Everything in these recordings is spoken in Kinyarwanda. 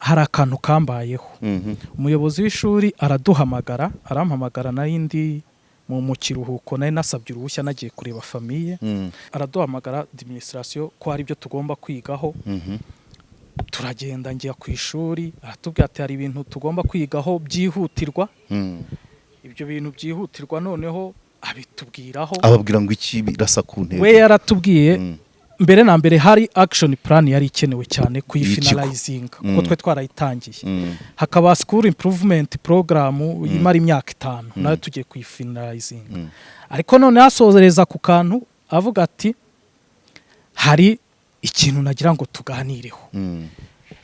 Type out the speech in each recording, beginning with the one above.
Hari akantu kambayeho. Umuyobozi w'ishuri araduhamagara, arampamagara. Nari ndi mu kiruhuko, nari nasabye uruhushya nagiye kureba famille. Araduhamagara administration ko hari ibyo tugomba kwigaho. Turagenda, njya ku ishuri, aratubwira ati hari ibintu tugomba kwigaho byihutirwa. Ibyo bintu byihutirwa noneho abitubwiraho. Ababwira ngo iki? Birasa ku ntego. We yaratubwiye, mbere na mbere hari action plan yari ikenewe cyane kuyifinalizinga, kuko twe twarayitangiye. Hakaba school improvement program imara imyaka 5, nayo tugiye kuyifinalizinga. Ariko none asosereza ku kantu avuga ati hari ikintu nagira ngo tuganireho.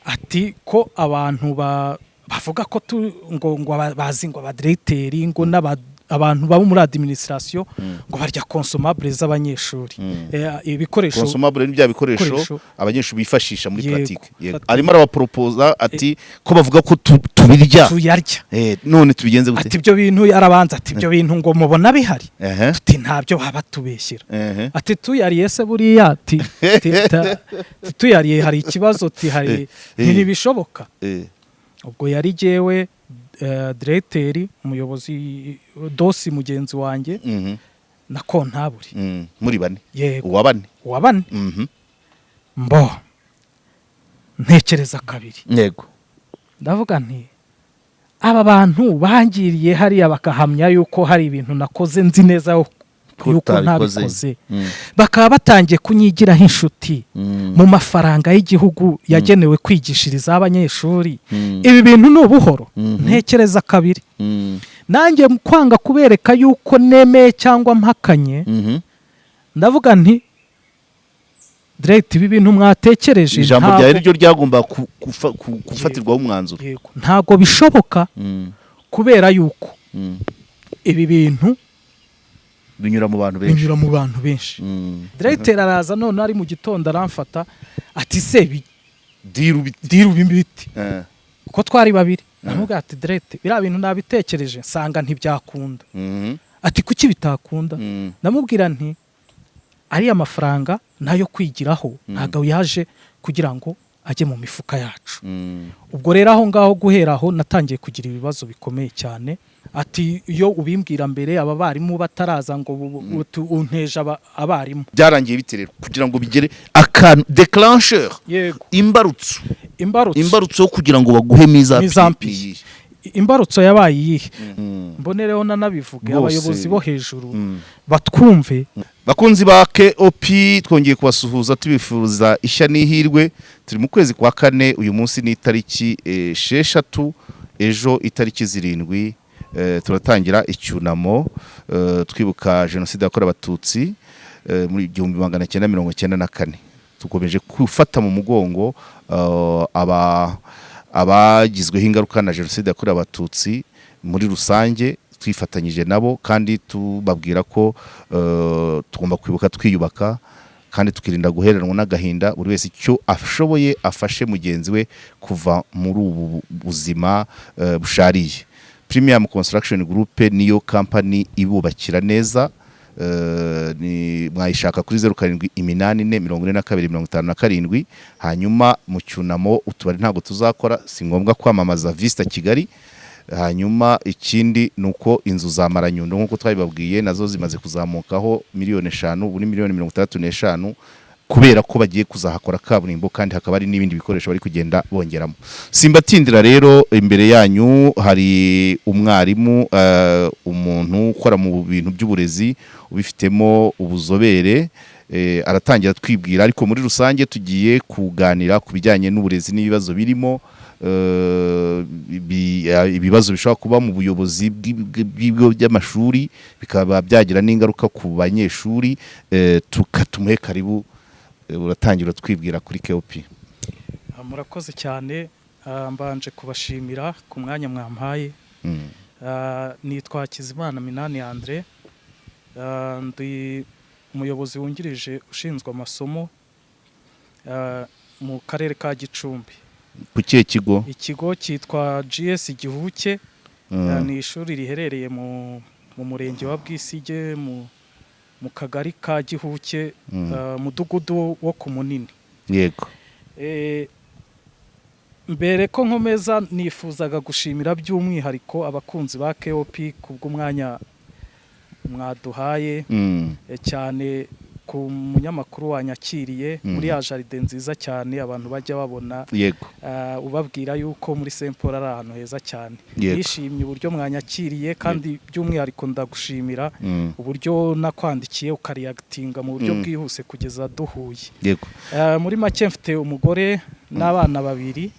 Ati ko abantu bavuga ko ngo bazi ngo abadiregiteri ngo n'aba abantu baba muri administration ngo barya consommables z'abanyeshuri. Ibikoresho. Consommables ni bya bikoresho Bikoresho. abanyeshuri bifashisha muri Yego. pratique. Yego. Fata- Arimo arabaporopoza ati ko bavuga ko tubirya, tuyarya. None tubigenze gute? Ati ibyo bintu, arabanza ati ibyo bintu ngo mubona bihari? Tuti ntabyo, baba batubeshyera. Ati tuyariye se buriya, ati tuyariye hari ikibazo? Ati hari, ntibishoboka. Ubwo yari jyewe, diregiteri, umuyobozi DOS mugenzi wanjye na comptable. Muri bane? Yego. Uwa bane? Uwa bane. Mbo ntekereza kabiri. Ndavuga nti aba bantu bangiriye hariya bakahamya yuko hari ibintu nakoze, nzi neza Ko yuko utabikoze. ntabikoze, bakaba batangiye kunyigiraho inshuti mu mafaranga y'igihugu yagenewe kwigishiriza abanyeshuri. Ibi bintu ni ubuhoro. Ntekereza kabiri. Nanjye kwanga kubereka yuko nemeye cyangwa mpakanye, ndavuga nti diregiti, ibi bintu mwatekereje Ijambo ryawe ryo ryagomba gufatirwaho umwanzuro. Yego, ntabwo bishoboka kubera yuko ibi bintu binyura mu bantu benshi. Binyura mu bantu benshi. Diregiteri araza none ari mu gitondo, aramfata ati se Diru biti. Diru biti. Kuko twari babiri, namubwira ati diregiteri, biriya bintu nabitekereje nsanga ntibyakunda. Ati kuki bitakunda? Ndamubwira nti ariya mafaranga nayo kwigiraho, ntabwo yaje kugira ngo ajye mu mifuka yacu. Ubwo rero aho ngaho, guhera aho natangiye kugira ibibazo bikomeye cyane. Ati iyo ubimbwira mbere aba barimu bataraza ngo unteje abarimu. Byarangiye bite rero kugira ngo bigere akantu déclencheur? Yego. Imbarutso. Imbarutso. Imbarutso yo kugira ngo baguhe mise à pied. Mise à pied. Imbarutso yabaye iyihe? Mbonereho nanabivuge, Bose. abayobozi bo hejuru batwumve. Bakunzi ba KOP, twongeye kubasuhuza tubifuza ishya n'ihirwe. Turi mu kwezi kwa kane, uyu munsi ni itariki 6, ejo itariki 7 turatangira icyunamo, twibuka jenoside yakorewe Abatutsi muri 1994. Tukomeje gufata mu mugongo aba abagizweho ingaruka na jenoside yakorewe Abatutsi muri rusange, twifatanyije nabo kandi tubabwira ko tugomba kwibuka twiyubaka kandi tukirinda guheranwa n'agahinda. Buri wese icyo ashoboye afashe mugenzi we kuva muri ubu buzima bushariye. Premium Construction Group niyo company ibubakira neza. Ni mwayishaka kuri 0784 42 57. Hanyuma mu cyunamo utubari ntabwo tuzakora, si ngombwa kwamamaza Vista Kigali. Hanyuma ikindi ni uko inzu za Maranyundo, nk'uko twabibabwiye, nazo zimaze kuzamukaho miliyoni 5, ubu ni miliyoni 65, kubera ko bagiye kuzahakora kaburimbo kandi hakaba hari n'ibindi bikoresho bari kugenda bongeramo. Simbatindira rero, imbere yanyu hari umwarimu, umuntu ukora mu bintu by'uburezi ubifitemo ubuzobere. Aratangira twibwira, ariko muri rusange tugiye kuganira ku bijyanye n'uburezi n'ibibazo birimo, ibibazo bishobora kuba mu buyobozi bw'ibigo by'amashuri bikaba byagira n'ingaruka ku banyeshuri. Tumuhe karibu. Uratangira twibwira kuri KOP. Murakoze cyane. Mbanje kubashimira ku mwanya mwampaye. Nitwa Hakizimana Minani Andre. Ndi umuyobozi wungirije ushinzwe amasomo mu karere ka Gicumbi. Ku kihe kigo? Ikigo cyitwa GS Gihuke. Ni ishuri riherereye mu murenge wa Bwisige, mu kagari ka Gihuke, mudugudu wo ku Munini. Mbere ko nkomeza, nifuzaga gushimira by'umwihariko abakunzi ba KOP kubw'umwanya mwaduhaye, cyane ku munyamakuru wanyakiriye muri ya jardin nziza cyane abantu bajya babona, ubabwira yuko muri Saint Paul ari ahantu heza cyane. Nishimye uburyo mwanyakiriye, kandi by'umwihariko ndagushimira uburyo nakwandikiye ukareactinga mu buryo bwihuse kugeza duhuye. Muri make, mfite umugore n'abana babiri,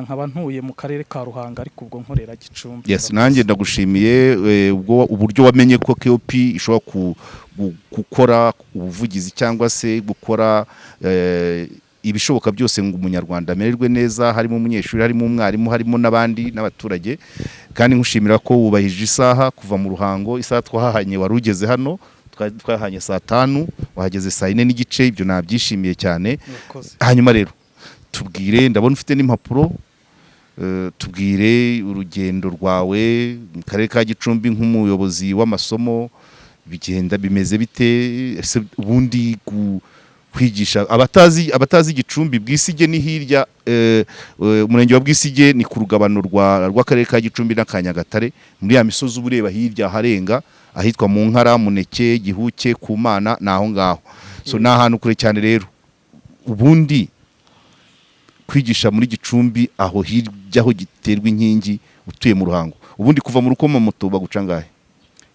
nkaba ntuye mu karere ka Ruhango, ariko ubwo nkorera Gicumbi. Yes, nanjye ndagushimiye ubwo uburyo wamenye ko KOP ishobora gukora ubuvugizi cyangwa se gukora ibishoboka byose ngo umunyarwanda amererwe neza, harimo umunyeshuri, harimo umwarimu, harimo n'abandi n'abaturage. Kandi nkushimira ko wubahije isaha kuva mu Ruhango. Isaha twahanye wari ugeze hano, twahanye saa 5, wahageze saa 4:30. Ibyo nabyishimiye cyane. Murakoze. Hanyuma rero tubwire, ndabona ufite n'impapuro, tubwire urugendo rwawe mu karere ka Gicumbi nk'umuyobozi w'amasomo. Bigenda bimeze bite? Ese ubundi kwigisha, abatazi Gicumbi, Bwisige ni hirya, umurenge wa Bwisige ni ku rugabano rw'akarere ka Gicumbi n'aka Nyagatare, muri ya misozi uba ureba hirya aharenga ahitwa mu Nkara, Muneke, Gihuke, Kumana, ni aho ngaho. So ni ahantu kure cyane. Rero ubundi kwigisha muri Gicumbi aho hirya aho giterwa inkingi, utuye mu Ruhango, ubundi kuva mu Rukomo moto baguca ngahe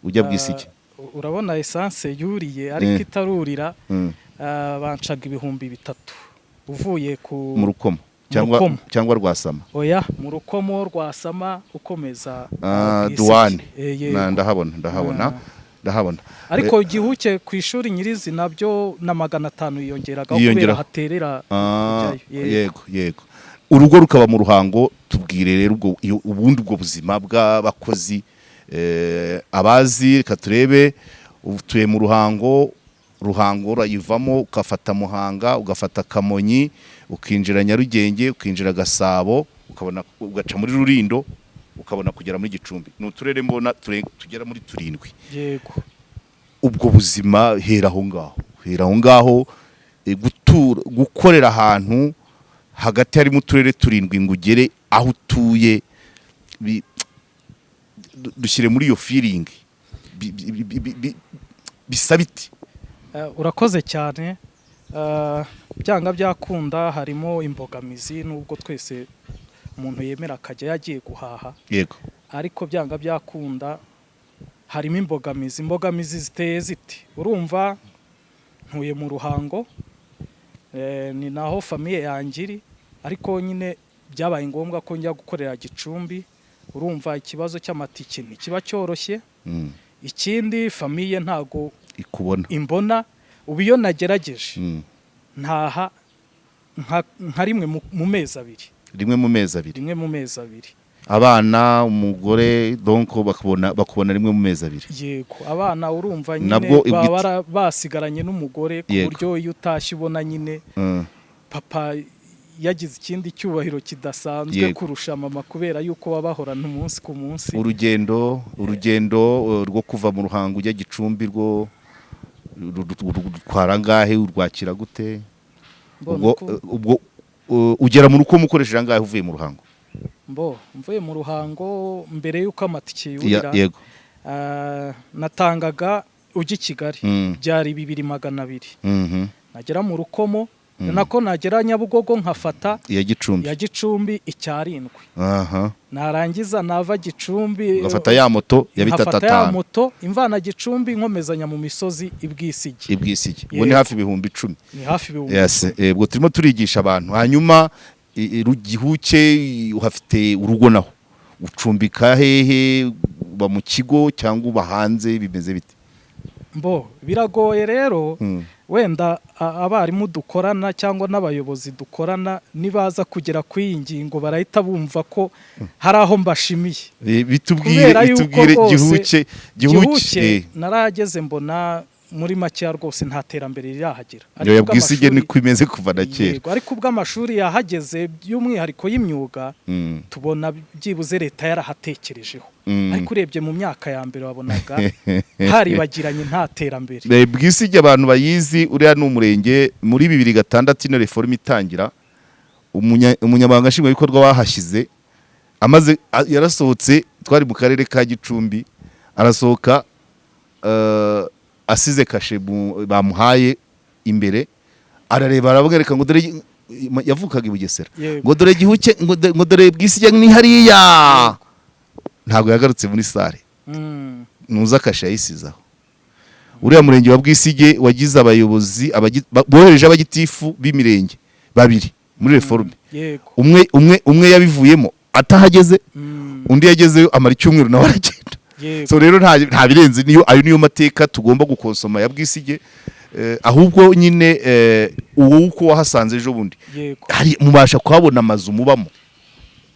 ujya Bwisige? Urabona essence yuriye, ariko itarurira, bancaga 3000 uvuye ku Mu Rukomo cyangwa Rukomo. cyangwa Rwasama? Oya, mu Rukomo, Rwasama, ukomeza Ah, Bwisige. Duwane. Yego. Ndahabona, ndahabona. Ndahabona. Ariko Gihuke ku ishuri nyirizina byo na 500 yiyongeragaho kubera Yiyongeraho. haterera Ah, kujyayo. Yego. Yego, urugo rukaba mu Ruhango. Tubwire rero ubwo ubundi ubwo buzima bw'abakozi, abazi, reka turebe. Utuye mu Ruhango, Ruhango urayivamo ugafata Muhanga, ugafata Kamonyi, ukinjira Nyarugenge, ukinjira Gasabo, ukabona ugaca muri Rulindo, ukabona kugera muri Gicumbi. Ni uturere mbona tugera muri turindwi. Yego. Ubwo buzima, hera aho ngaho, gutura, gukorera ahantu hagati harimo uturere turindwi ngo ugere aho utuye, dushyire muri iyo feeling. Bisa biti? Urakoze cyane. Byanga byakunda harimo imbogamizi, nubwo twese umuntu yemera akajya yagiye guhaha, ariko byanga byakunda harimo imbogamizi. Imbogamizi ziteye ziti? Urumva ntuye mu Ruhango, ni naho famille yanjye iri, ariko nyine byabaye ngombwa ko njya gukorera Gicumbi. Urumva ikibazo cy'amatike ntikiba cyoroshye. Ikindi, famille ntago ikubona. Imbona. Ubu iyo nagerageje ntaha nka rimwe mu mezi 2. Rimwe mu mezi 2? Rimwe mu mezi 2. Abana, umugore, donc bakubona rimwe mu mezi 2? Yego, abana urumva nyine Nabwo baba basigaranye n'umugore, ku buryo iyo utashye ubona nyine papa yagize ikindi cyubahiro kidasanzwe kurusha mama, kubera yuko baba bahorana umunsi ku munsi. Urugendo rwo kuva mu Ruhango ujya Gicumbi rwo rutwara angahe? Urwakira gute? Mbona Ubwo ubwo ugera mu Rukomo ukoresheje angahe uvuye mu Ruhango? Mbo mvuye mu Ruhango, mbere y'uko amatike yurira, natangaga ujya i Kigali byari 2,200. Nagera mu Rukomo, nako nagera Nyabugogo nkafata iya Gicumbi, ya Gicumbi icyarindwi. Narangiza nava Gicumbi, ugafata ya moto ya bitatu nkafata ya atanu. moto imvana Gicumbi, nkomezanya mu misozi i Bwisige. I Bwisige ubwo ni hafi 10,000. Ni hafi ibihumbi. Yes, ubwo turimo turigisha abantu. Hanyuma Gihuke uhafite urugo, naho ucumbika hehe? Uba mu kigo cyangwa uba hanze? Bimeze bite? Mbo biragoye rero. Wenda abarimu dukorana cyangwa n'abayobozi dukorana nibaza kugera kuri iyi ngingo barahita bumva ko hari aho mbashimiye. Bitubwire. Kubera yuko Bitubwire. rwose Gihuke. Gihuke narahageze mbona muri makeya rwose nta terambere rirahagera. Yo ya Ariko Bwisige ubwo niko imeze kuva na kera. Yego, ariko ubwo amashuri yahageze, by'umwihariko y'imyuga, tubona byibuze leta yarahatekerejeho. Ariko urebye mu myaka ya mbere wabonaga haribagiranye, nta terambere. Bwisige abantu bayizi, uriya ni umurenge muri 2006 ino réforme itangira. Umunyamabanga nshingwabikorwa wahashyize amaze yarasohotse, twari mu karere ka Gicumbi, arasohoka asize kashe bamuhaye imbere, arareba, arabwereka ngo dore, yavukaga i Bugesera, ngo dore Gihuke, ngo dore Bwisige ni hariya. Ntabwo yagarutse muri salle. Nuza kashe yayisizaho. Uriya murenge wa Bwisige wagize abayobozi bohereje abagitifu b'imirenge babiri muri réforme. Umwe yabivuyemo atahageze, undi yagezeyo amara icyumweru nawe aragenda. So rero nta birenze, niyo ayo niyo mateka tugomba gukonsoma ya Bwisige. Ahubwo nyine uwo uko wahasanze ejo bundi, hari mubasha kuhabona amazu mubamo?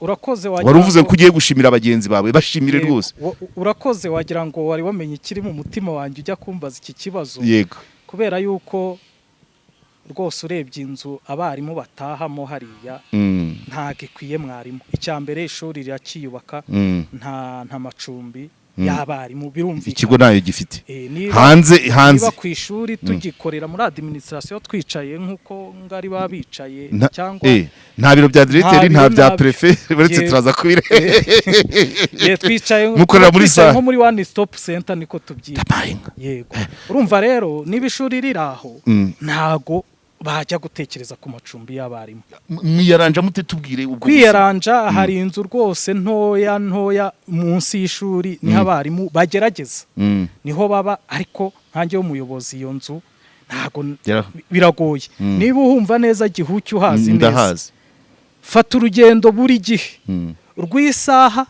Urakoze, wagira Wari uvuze ko ugiye gushimira bagenzi bawe, bashimire. Rwose. Urakoze, wagira ngo wari wamenye ikiri mu mutima wanjye ujya kumbaza iki kibazo, kubera yuko rwose urebye inzu abarimu batahamo hariya, ntabwo ikwiye mwarimu. Icya mbere, ishuri rirakiyubaka, nta macumbi y'abarimu, birumvikana. Ikigo ntayo gifite. Niba Hanze hanze. niba ku ishuri tugikorera muri administration twicaye nk'uko ngari baba bicaye, cyangwa nta biro bya directeur, Nta nta biro bya ntabyo. préfet, uretse turaza kubire. Twicaye Mukorera muri twicaye salle. nko muri one stop center, niko tubyita. Tabayenga. Yego, urumva rero niba ishuri riri aho, ntago bajya gutekereza ku macumbi y'abarimu. Mwiyaranja mute? Tubwire ubwo. Kwiyaranja, hari inzu rwose ntoya ntoya munsi y'ishuri, niho abarimu bagerageza, niho baba. Ariko nkanjye w'umuyobozi, iyo nzu ntago biragoye. Niba uhumva neza Gihuke, uhazi neza, Ndahazi. fata urugendo buri gihe rw'isaha,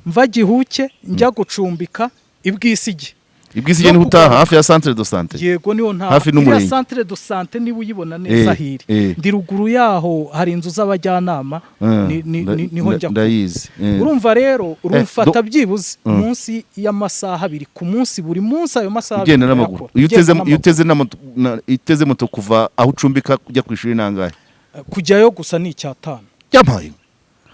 mva Gihuke njya gucumbika i Bwisige. I Bwisige niho utaha, hafi ya centre de santé? Yego, niho nta Hafi n'umurenge. Iriya centre de santé niba uyibona neza, hiri ndi ruguru yaho, hari inzu z'abajyanama, niho njya kuba. Ndayizi. Urumva rero urumfata byibuze munsi y'amasaha 2 ku munsi, buri munsi ayo masaha 2 Ugenda n'amaguru? ndayakora. Iyo uteze Ugenda iyo n'amaguru. uteze na moto, iteze moto kuva aho ucumbika ujya ku ishuri nangahe? Kujyayo gusa ni 5. Byampaye.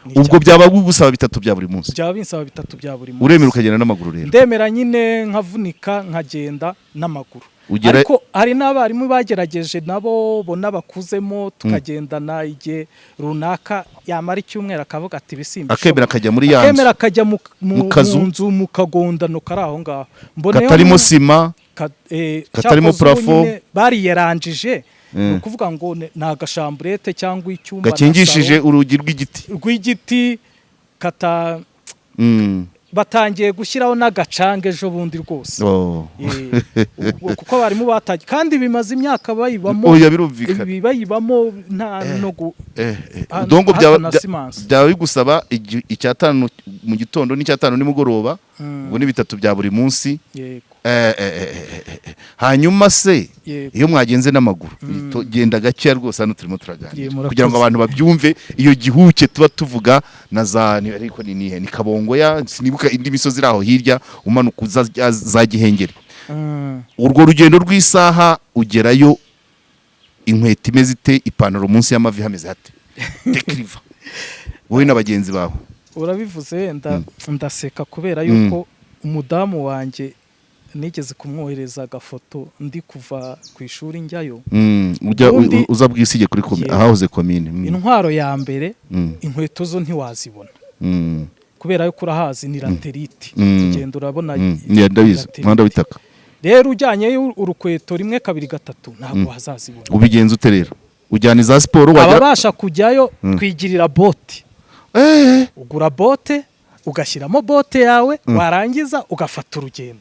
Ni Ubwo 5. byaba bigusaba bitatu bya buri munsi? Byaba binsaba bitatu bya buri munsi. Uremera ukagenda n'amaguru rero? Ndemera nyine, nkavunika nkagenda n'amaguru. Ariko hari n'abarimu bagerageje nabo bona bakuzemo, tukagendana igihe runaka, yamara icyumweru akavuga ati ibisimba. Akemera akajya muri ya nzu. Akemera akajya Mu kazu. mu nzu, mu kagondano kari aho ngaho. Mboneyeho Katarimo sima, katarimo cyakoze ubu plafond. nyine bariyerangije, ni ukuvuga ngo ni agachambrette cyangwa icyumba na Gakingishije salon urugi rw'igiti. rw'igiti kata. Batangiye gushyiraho n'agacanga ejo bundi rwose. Ubwo kuko abarimu batangiye, kandi bimaze imyaka bayibamo. Oya, birumvikana. Ibi bayibamo nta no Donc byaba hata na simansi. byaba bigusaba 5 mu gitondo n'5 nimugoroba, ubwo ni bitatu bya buri munsi. Yego. Hanyuma se, Yego. iyo mwagenze n'amaguru, genda gakeya rwose, hano turimo turaganira Ye, murakoze. kugira ngo abantu babyumve, iyo Gihuke tuba tuvuga na za ariko ni nihe, ni Kabongoya, sinibuka indi misozi iri aho hirya umanuka uza za Gihengeri. Urwo rugendo rw'isaha ugerayo inkweto imeze ite, ipantaro munsi y'amavi hameze hate? Tekiriva wowe na bagenzi bawe. Urabivuze ndaseka, kubera yuko umudamu wanjye nigeze kumwohereza agafoto ndi kuva ku ishuri njyayo. Ujya uza Bwisige kuri Yego. ahahoze komine. Intwaro ya mbere, inkweto zo ntiwazibona, kubera yuko urahazi ni latérite. Ugenda urabona Yeah, ndabizi. latérite. Umuhanda w'itaka. Rero ujyanyeyo urukweto rimwe, kabiri, gatatu, ntabwo wazazibona. Ubigenza ute rero? Ujyana iza siporo wajya? Ababasha kujyayo twigirira bote. Ugura bote, ugashyiramo bote yawe, warangiza ugafata urugendo.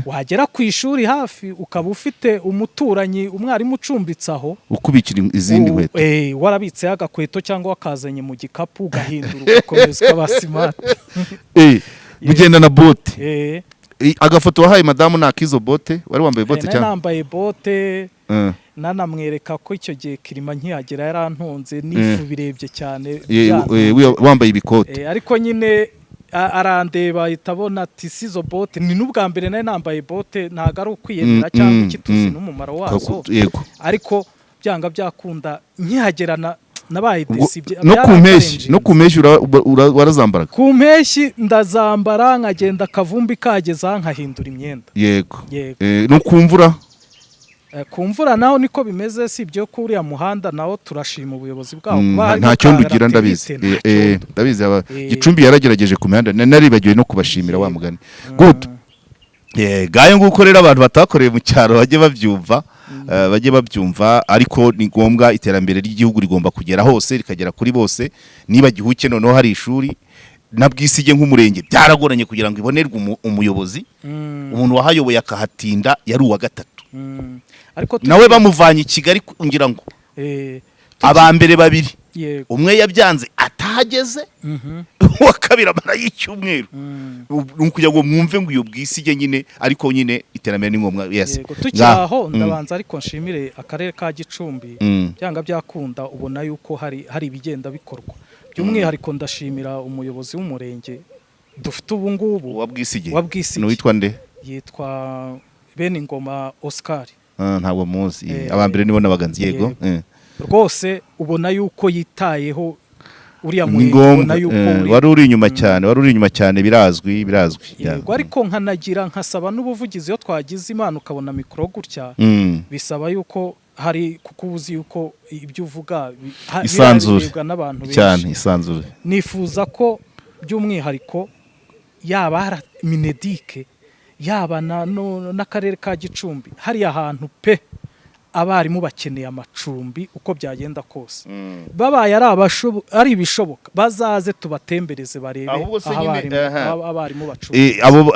Wagera ku ishuri hafi, ukaba ufite umuturanyi umwarimu ucumbitse aho, Ukubikira izindi nkweto. Warabitseho agakweto cyangwa wakazanye mu gikapu, ugahindura, ugakomeza ukaba smart. Mugenda na bote? Eh. Agafoto wahaye madamu ni akizo bote? Wari wambaye bote Nari cyangwa? nambaye bote. Nanamwereka ko icyo gihe climat nkihagera yarantonze n'ifu birebye cyane, byantonze. Wambaye ibikote. Ariko nyine arandeba ahita abona ati si izo bote, ni n'ubwa mbere nari nambaye bote. Ntabwo ari ukwiyemera cyangwa iki, tuzi n'umumaro wazo. Yego. Ariko byanga byakunda nkihagera nabaye déçu. No ku mpeshyi, no ku mpeshyi warazambaraga? Ku mpeshyi ndazambara, nkagenda akavumbi kageza, nkahindura imyenda. Yego. Yego. No ku mvura? Ku mvura naho niko bimeze. Si ibyo ko uriya muhanda nawo turashima ubuyobozi bwawo kuba harimo Nta cyondo ka ugira, ndabizi. latérite, nta cyondo. Ndabizi, Gicumbi yaragerageje ku mihanda, naribagiwe no kubashimira wa mugani. Good. Ngayo nguko rero, abantu batakoreye mu cyaro bajye babyumva, bajye babyumva. Ariko ni ngombwa, iterambere ry'igihugu rigomba kugera hose, rikagera kuri bose. Niba Gihuke noneho hari ishuri na Bwisige nk'umurenge byaragoranye kugira ngo ibonerwe umuyobozi, umuntu wahayoboye akahatinda yari uwa gatatu. Ariko Nawe bamuvanye i Kigali ngira ngo aba mbere babiri, umwe yabyanze atahageze, uwa kabiri amara y'icyumweru. Ni ukugira ngo mwumve ngo iyo Bwisige nyine, ariko nyine iterambere ni ngombwa, yes. Yego, tukiri aho, ndabanza ariko nshimire akarere ka Gicumbi. Byanga byakunda ubona yuko hari ibigenda bikorwa. By'umwihariko ndashimira umuyobozi w'umurenge dufite ubu ngubu. Wa Bwisige? Wa Bwisige. Ni uwitwa nde? Yitwa Beningoma Oscar. Ah, ntabwo muzi. Aba mbere nibo nabaganzi, yego. Yego. Rwose ubona yuko yitayeho uriya Ni murenge, ngombwa. ubona yuko Wari uri inyuma cyane, wari uri inyuma cyane, birazwi, birazwi. Yego, ariko nkanagira nkasaba n'ubuvugizi. Iyo twagize Imana ukabona mikoro gutya, bisaba yuko hari, kuko uba uzi yuko ibyo uvuga Isanzure. birarebwa n'abantu Cyane, benshi. isanzure. Nifuza ko by'umwihariko yaba hari MINEDUC, yaba n'akarere ka Gicumbi, hariya hantu pe abarimu bakeneye amacumbi uko byagenda kose. Babaye ari ibishoboka, bazaze tubatembereze barebe Ahubwo se aho nyine, abarimu, aho abarimu bacumbitse. Abo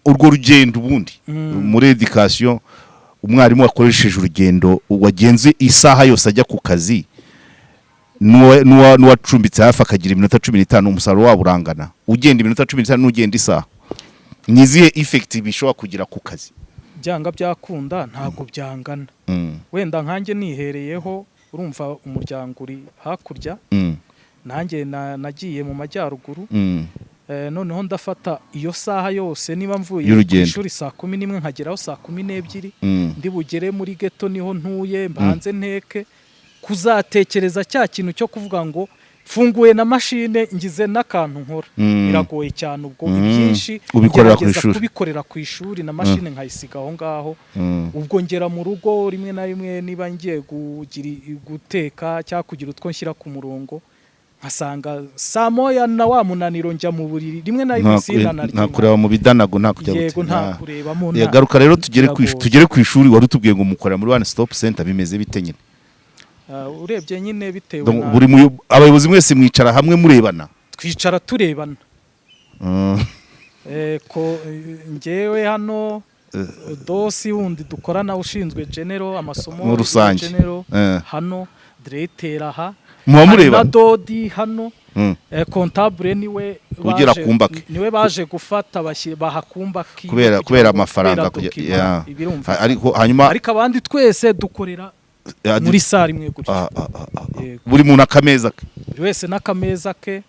urwo rugendo ubundi muri education, umwarimu wakoresheje urugendo, wagenze isaha yose ajya ku kazi, n'uwacumbitse hafi akagira iminota 15, umusaruro wabo urangana? Ugenda iminota 15 n'ugenda isaha, ni izihe effect bishobora kugira ku kazi? Byanga byakunda ntabwo byangana. Wenda nkanjye nihereyeho, urumva umuryango uri hakurya, nanjye nagiye mu majyaruguru. Noneho ndafata iyo saha yose, niba mvuye ku Y'urugendo. ishuri saa 11 nkageraho saa 12, ndi bugere muri geto niho ntuye, mbanze nteke, kuzatekereza cya kintu cyo kuvuga ngo mfunguye na mashine ngize n'akantu nkora, biragoye cyane. Ubwo ibyinshi Ubikorera ku ngerageza ishuri. kubikorera ku ishuri, na mashine nkayisiga aho ngaho. Ubwo ngera mu rugo rimwe na rimwe, niba ngiye guteka cyangwa kugira utwo nshyira ku murongo, nkasanga saa moya na wa munaniro, njya mu buriri rimwe na rimwe sinanarya. Nta kureba mu bidanago, nta kujya Yego, gute, nta kurebamo. Garuka rero tugere ku Biragoye. tugere ku ishuri. Wari utubwiye ngo mukorera muri one stop center, bimeze bite nyine? Urebye nyine bitewe Donc, na buri abayobozi mwese mwicara hamwe murebana? Twicara turebana. Ko njyewe hano, DOS wundi dukorana ushinzwe general, amasomo Muri rusange. ya general, hano directeur aha, Muba hari na murebana. DOD hano. Comptable niwe Ugira kumba ke. niwe baje gufata baha kumba kiwe Kubera kugira kubera ngo amafaranga kubera document, ibirumvikana. Ariko hanyuma Ariko abandi twese dukorera muri salle imwe gutya. Yego. Buri muntu akameza ke? Buri wese n'akameza ke.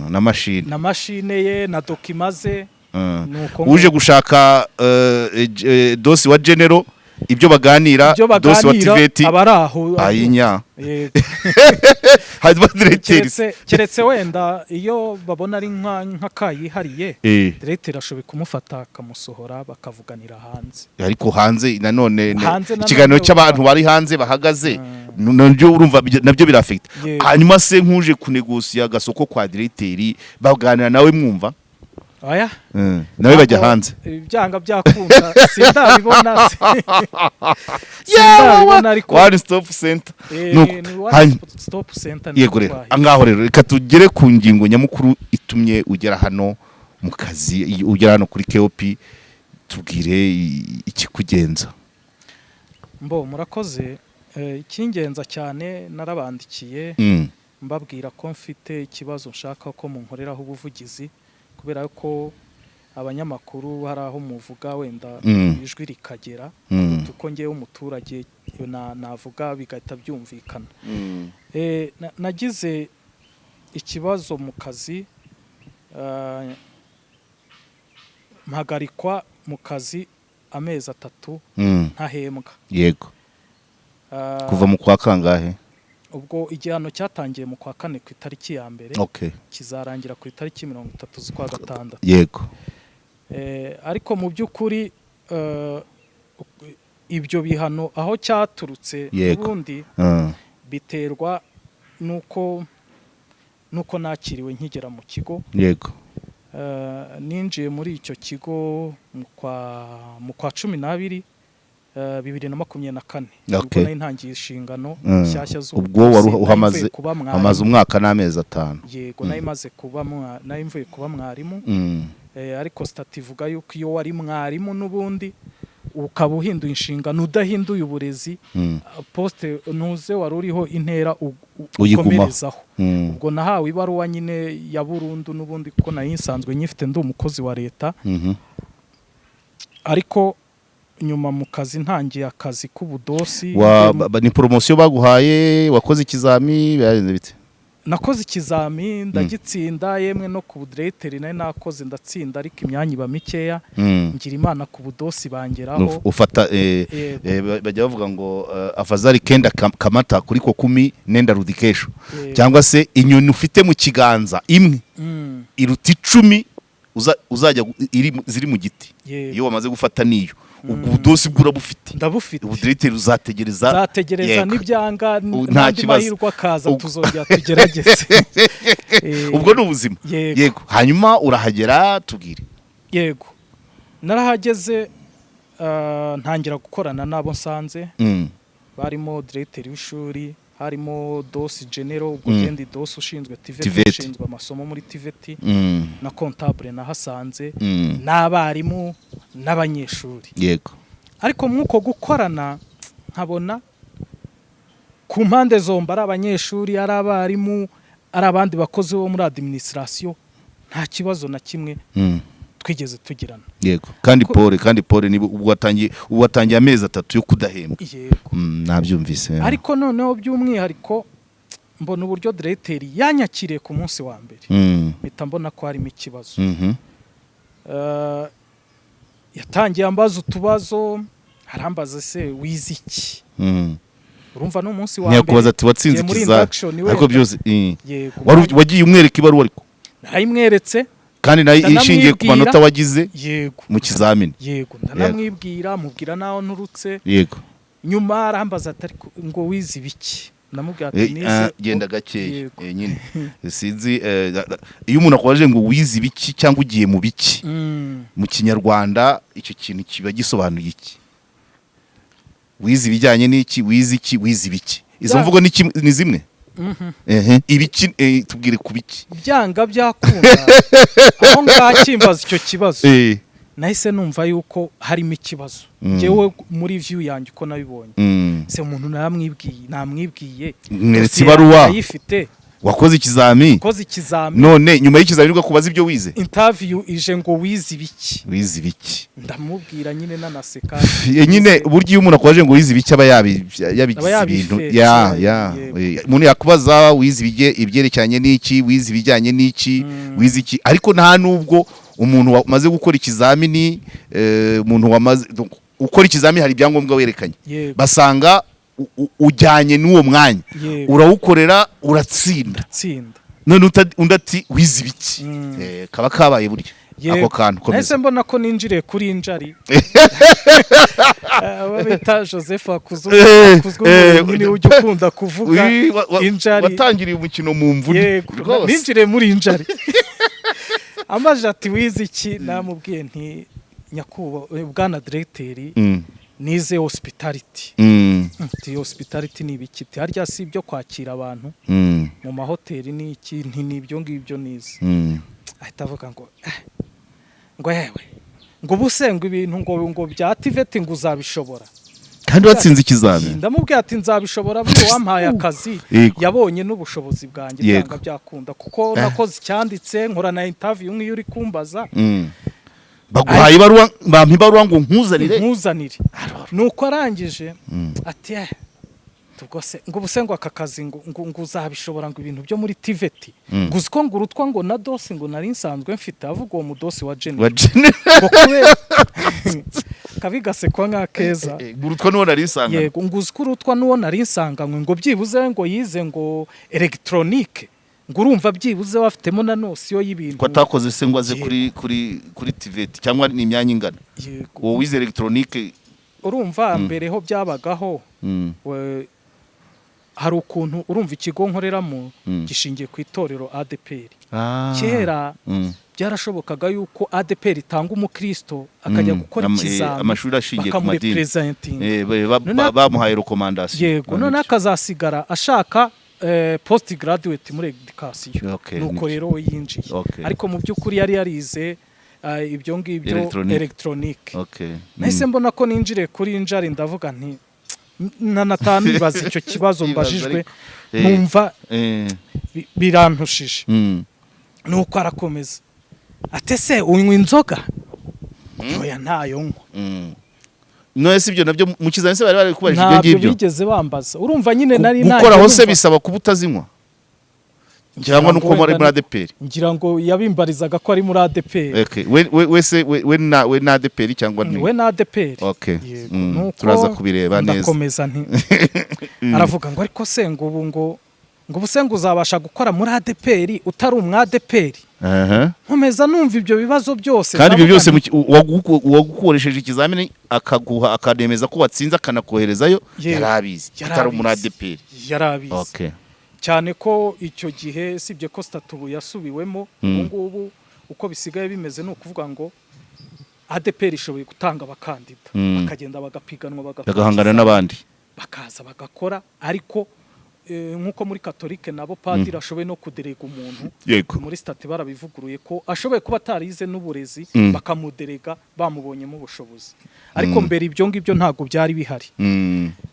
Na mashini. Na mashine ye na document ze. Nuko Uje gushaka DOS wa general, ibyo baganira, ibyo DOS wa baganira TVET aba ari aho. Ayinya. Yego. Hanyuma directeur Keretse wenda iyo babona ari nk'akayihariye, directeur ashoboye kumufata akamusohora bakavuganira hanze. Ariko hanze nanone Hanze nanone ikiganiro cy'abantu bari hanze bahagaze nabyo urumva nabyo birafekita. Yego. Hanyuma se nkuje kunegosiya agasoko kwa directeur, baganira nawe mwumva? Oya. Nawe bajya Ntabwo hanze? Byanga byakunda sindabibona, sindabibona ariko One stop center. Nuko, ni one stop center niko Yego rero, twahize. angaho rero reka tugere ku ngingo nyamukuru itumye ugera hano mu kazi, ugera hano kuri KOP. Tubwire ikikugenza. Mbo murakoze. Icy'ingenza cyane, narabandikiye mbabwira ko mfite ikibazo nshaka ko munkoreraho ubuvugizi, kubera ko abanyamakuru hari aho muvuga wenda ijwi rikagera kuko ngewe umuturage navuga bigahita byumvikana. Nagize ikibazo mu kazi, mpagarikwa mu kazi amezi 3 ntahembwa. Kuva mu kwa kangahe? Ubwo igihano cyatangiye mu kwa kane ku itariki ya mbere, kizarangira ku itariki 30 z'ukwa gatandatu. Ariko mu by'ukuri Ibyo bihano aho cyaturutse, ubundi biterwa nuko nakiriwe nkigera mu kigo. Ninjiye muri icyo kigo mu kwa 12, 2024, ubwo nari ntangiye inshingano nshyashya Ubwo wari z'ubukozi, nari uhamaze mvuye kuba mwarimu. Hamaze umwaka n'amezi 5. Yego, nari mvuye kuba mwarimu. Ariko statut ivuga yuko iyo wari mwarimu n'ubundi ukaba uhinduye inshingano udahinduye uburezi, poste ntuze wari uriho intera Uyigumaho. ukomerezaho. Ubwo nahawe ibaruwa nyine ya burundu n'ubundi, kuko nari nsanzwe nyifite, ndi umukozi wa leta. Ariko nyuma mu kazi, ntangiye akazi k'ubudosi, ngiye Ni promotion baguhaye? Wakoze ikizami? Byagenze bite? Nakoze ikizami ndagitsinda, yemwe no ku budiregiteri nari nakoze ndatsinda, ariko imyanya iba mikeya. Ngira Imana ku budosi bangeraho. Ufata Yego. Bajya bavuga ngo afadhali kenda kamata kuliko kumi nenda rudi kesho. Yego. Cyangwa se inyoni ufite mu kiganza imwe iruta 10 uzajya ziri mu giti. Iyo wamaze gufata niyo, ubwo ubudosi bwo urabufite. Ndabufite. Ubudiregiteri uzategereza. Nzategereza. Nibyanga Nta n'andi kibazo. mahirwe akaza, tuzongera tugerageze. Ubwo ni ubuzima. Yego. Yego, hanyuma urahagera, tubwire. Yego, narahageze, ntangira gukorana n'abo nsanze, barimo diregiteri w'ishuri, harimo DOS general, ubwo genda DOS ushinzwe TVET, TVET. ushinzwe amasomo muri TVET, na comptable nahasanze, n'abarimu n'abanyeshuri. Ariko mw'uko gukorana nkabona ku mpande zombi, ari abanyeshuri, ari abarimu, ari abandi bakozi bo muri administration, nta kibazo na kimwe twigeze tugirana. Yego, kandi pole, kandi pole, niba ubwo watangiye amezi 3 yo kudahembwa. Yego. Nabyumvise. Ariko noneho by'umwihariko mbona uburyo diregiteri yanyakiriye ku munsi wa mbere, mpita mbona ko harimo ikibazo. Yatangiye ambaza utubazo, arambaza: "Se wize iki?" Urumva ni umunsi wa mbere. Ntiyakubaza ati watsinze Ngiye muri ikizami induction ariko wenda. byose Yego. Wagiye umwereka ibaruwa ariko? Narayimweretse. Kandi nayo ishingiye ku Ndanamwibwira. manota wagize Yego. mu kizamini. Yego, ndanamwibwira, mubwira n'aho nturutse. Nyuma arambaza ati: "Ariko ngo wize ibiki?" Ndamubwira ati nize Genda gakeya. Yego. Nyine sinzi, iyo umuntu akubajije ngo wize ibiki cyangwa ugiye mu biki, mu Kinyarwanda icyo kintu kiba gisobanuye iki? Wize ibijyanye n'iki? Wize iki? Wize ibiki? Izo mvugo ni ni zimwe. Ehe, ibiki, tubwire ku biki. Byanga byakunda, aho ngaho akimbaza icyo kibazo, nahise numva yuko harimo ikibazo. Njyewe muri view yanjye uko nabibonye, se umuntu naramwibwiye, namwibwiye, Mweretse dosiye ibaruwa. ayifite, Wakoze ikizami. Koze ikizami. None nyuma y'ikizami nibwo kubaza ibyo wize. Interview ije ngo wize ibiki? Wize ibiki? Ndamubwira nyine nanaseka. Nyine burya iyo umuntu akubajije ngo wize ibiki, aba yabigize Aba ibintu. yabifetse, Ya. yego. Umuntu yakubaza wize ibyerekeranye n'iki, wize ibijyanye n'iki, wize iki, ariko nta nubwo umuntu wamaze gukora ikizamini, umuntu wamaze donc, ukora ikizamini hari ibyangombwa werekanye, basanga ujyanye n'uwo mwanya, urawukorera uratsinda. Tsinda. None undi ati wize ibiki? Kaba kabaye burya. Ako kantu Nahise komeza. mbona ko ninjiriye kuri injari, abo bita Joseph Akuzwe niwe ujya ukunda kuvuga injari. Watangiriye umukino mu mvune. Yego. Rwose. Ninjiriye muri injari. Amaje ati: "Wize iki?" Namubwiye nti: "Nyakubahwa, bwana diregiteri, nize hospitality." Ati: "Hospitality ni ibiki?" Ati: "Harya si ibyo kwakira abantu mu mahoteli ni iki?" Nti: "Ni ibyo ngibyo nize." Ahita avuga ngo ngo yewe, ngo ubu se ngo ibintu ngo bya TVET ngo uzabishobora? Kandi watsinze ikizami. Ndamubwira ati: "Nzabishobora, buriya wampaye akazi yabonye n'ubushobozi bwanjye." Byanga byakunda, kuko nakoze icyanditse, nkora na interview nk'iyo uri kumbaza. Baguhaye ibaruwa, bampa ibaruwa ngo nkuzanire. Nkuzanire. Nuko arangije ati: "Ubwo se ngo ubuse ngo aka kazi ngo uzabishobora, ngo ibintu byo muri TVET, ngo uzi ko ngo urutwa ngo na DOS ngo nari nsanzwe mfite?" Avuga uwo muDOS wa Jenny. Wa Jenny. Ngo kubera kabi gasekwa nk'akeza. Urutwa n'uwo nari nsanganywe. Yego, ngo uzi ko urutwa n'uwo nari nsanganywe, ngo byibuze ngo yize ngo électronique, ngo urumva byibuze bafitemo na notion y'ibintu. Ko atakoze se ngo aze kuri TVET, cyangwa ni imyanya ingana? Yego. Uwo wize électronique Urumva, mbere ho byabagaho, hari ukuntu, urumva, ikigo nkoreramo gishingiye ku itorero ADEPR. Kera byarashobokaga yuko ADEPR itanga umukristo akajya gukora ikizami, Amashuri ashingiye ku madini. bakamurepresentinga. Bamuhaye recommandation. Yego, noneho akazasigara ashaka post graduate muri education. Nuko rero we yinjiye, ariko mu by'ukuri yari yarize ibyo ngibyo, Electronique. electronique. Nahise mbona ko ninjiriye kuri injari, ndavuga nti nanatanibaza icyo kibazo Ibaza mbajijwe, ariko. Numva birantushije. Nuko arakomeza ate: "Se unywa inzoga?" Oya, ntayo nywa. None se ibyo nabyo mu kizamini se bari bari kubajije ibyo Ntabyo ngibyo? bigeze bambaza. Urumva nyine nari Gukoraho se numva- bisaba kuba utazinywa cyangwa Ngira nuko ngo muri wenda muri ADEPR? Ngira ngo yabimbarizaga ko ari muri ADEPR. Okay. We se we na ADEPR cyangwa ni We na ADEPR. Yego. Nuko Turaza kubireba neza. ndakomeza nti, aravuga ngo: "Ariko se ngo ubu ngo ubu se ngo uzabasha gukora muri ADEPR utari umwa ADEPR?" Nkomeza numva ibyo bibazo byose, Kandi ibyo ndavuga byose nti, uwagukoresheje ikizamini akaguha, akanemeza ko watsinze, akanakoherezayo, Yego. yari abizi Yari utari muri abizi. ADEPR. Yari abizi. Cyane ko icyo gihe, sibye ko statut ubu yasubiwemo, ubu ngubu uko bisigaye bimeze ni ukuvuga ngo ADEPR ishoboye gutanga abakandida, bakagenda bagapiganwa, bagakora Bagahangana ikizamini, n'abandi. bakaza bagakora. Ariko nk'uko muri katolike nabo padiri ashoboye no kuderega umuntu, muri statut barabivuguruye ko ashoboye kuba atarize n'uburezi, bakamuderega bamubonyemo ubushobozi. Ariko mbere ibyo ngibyo ntabwo byari bihari.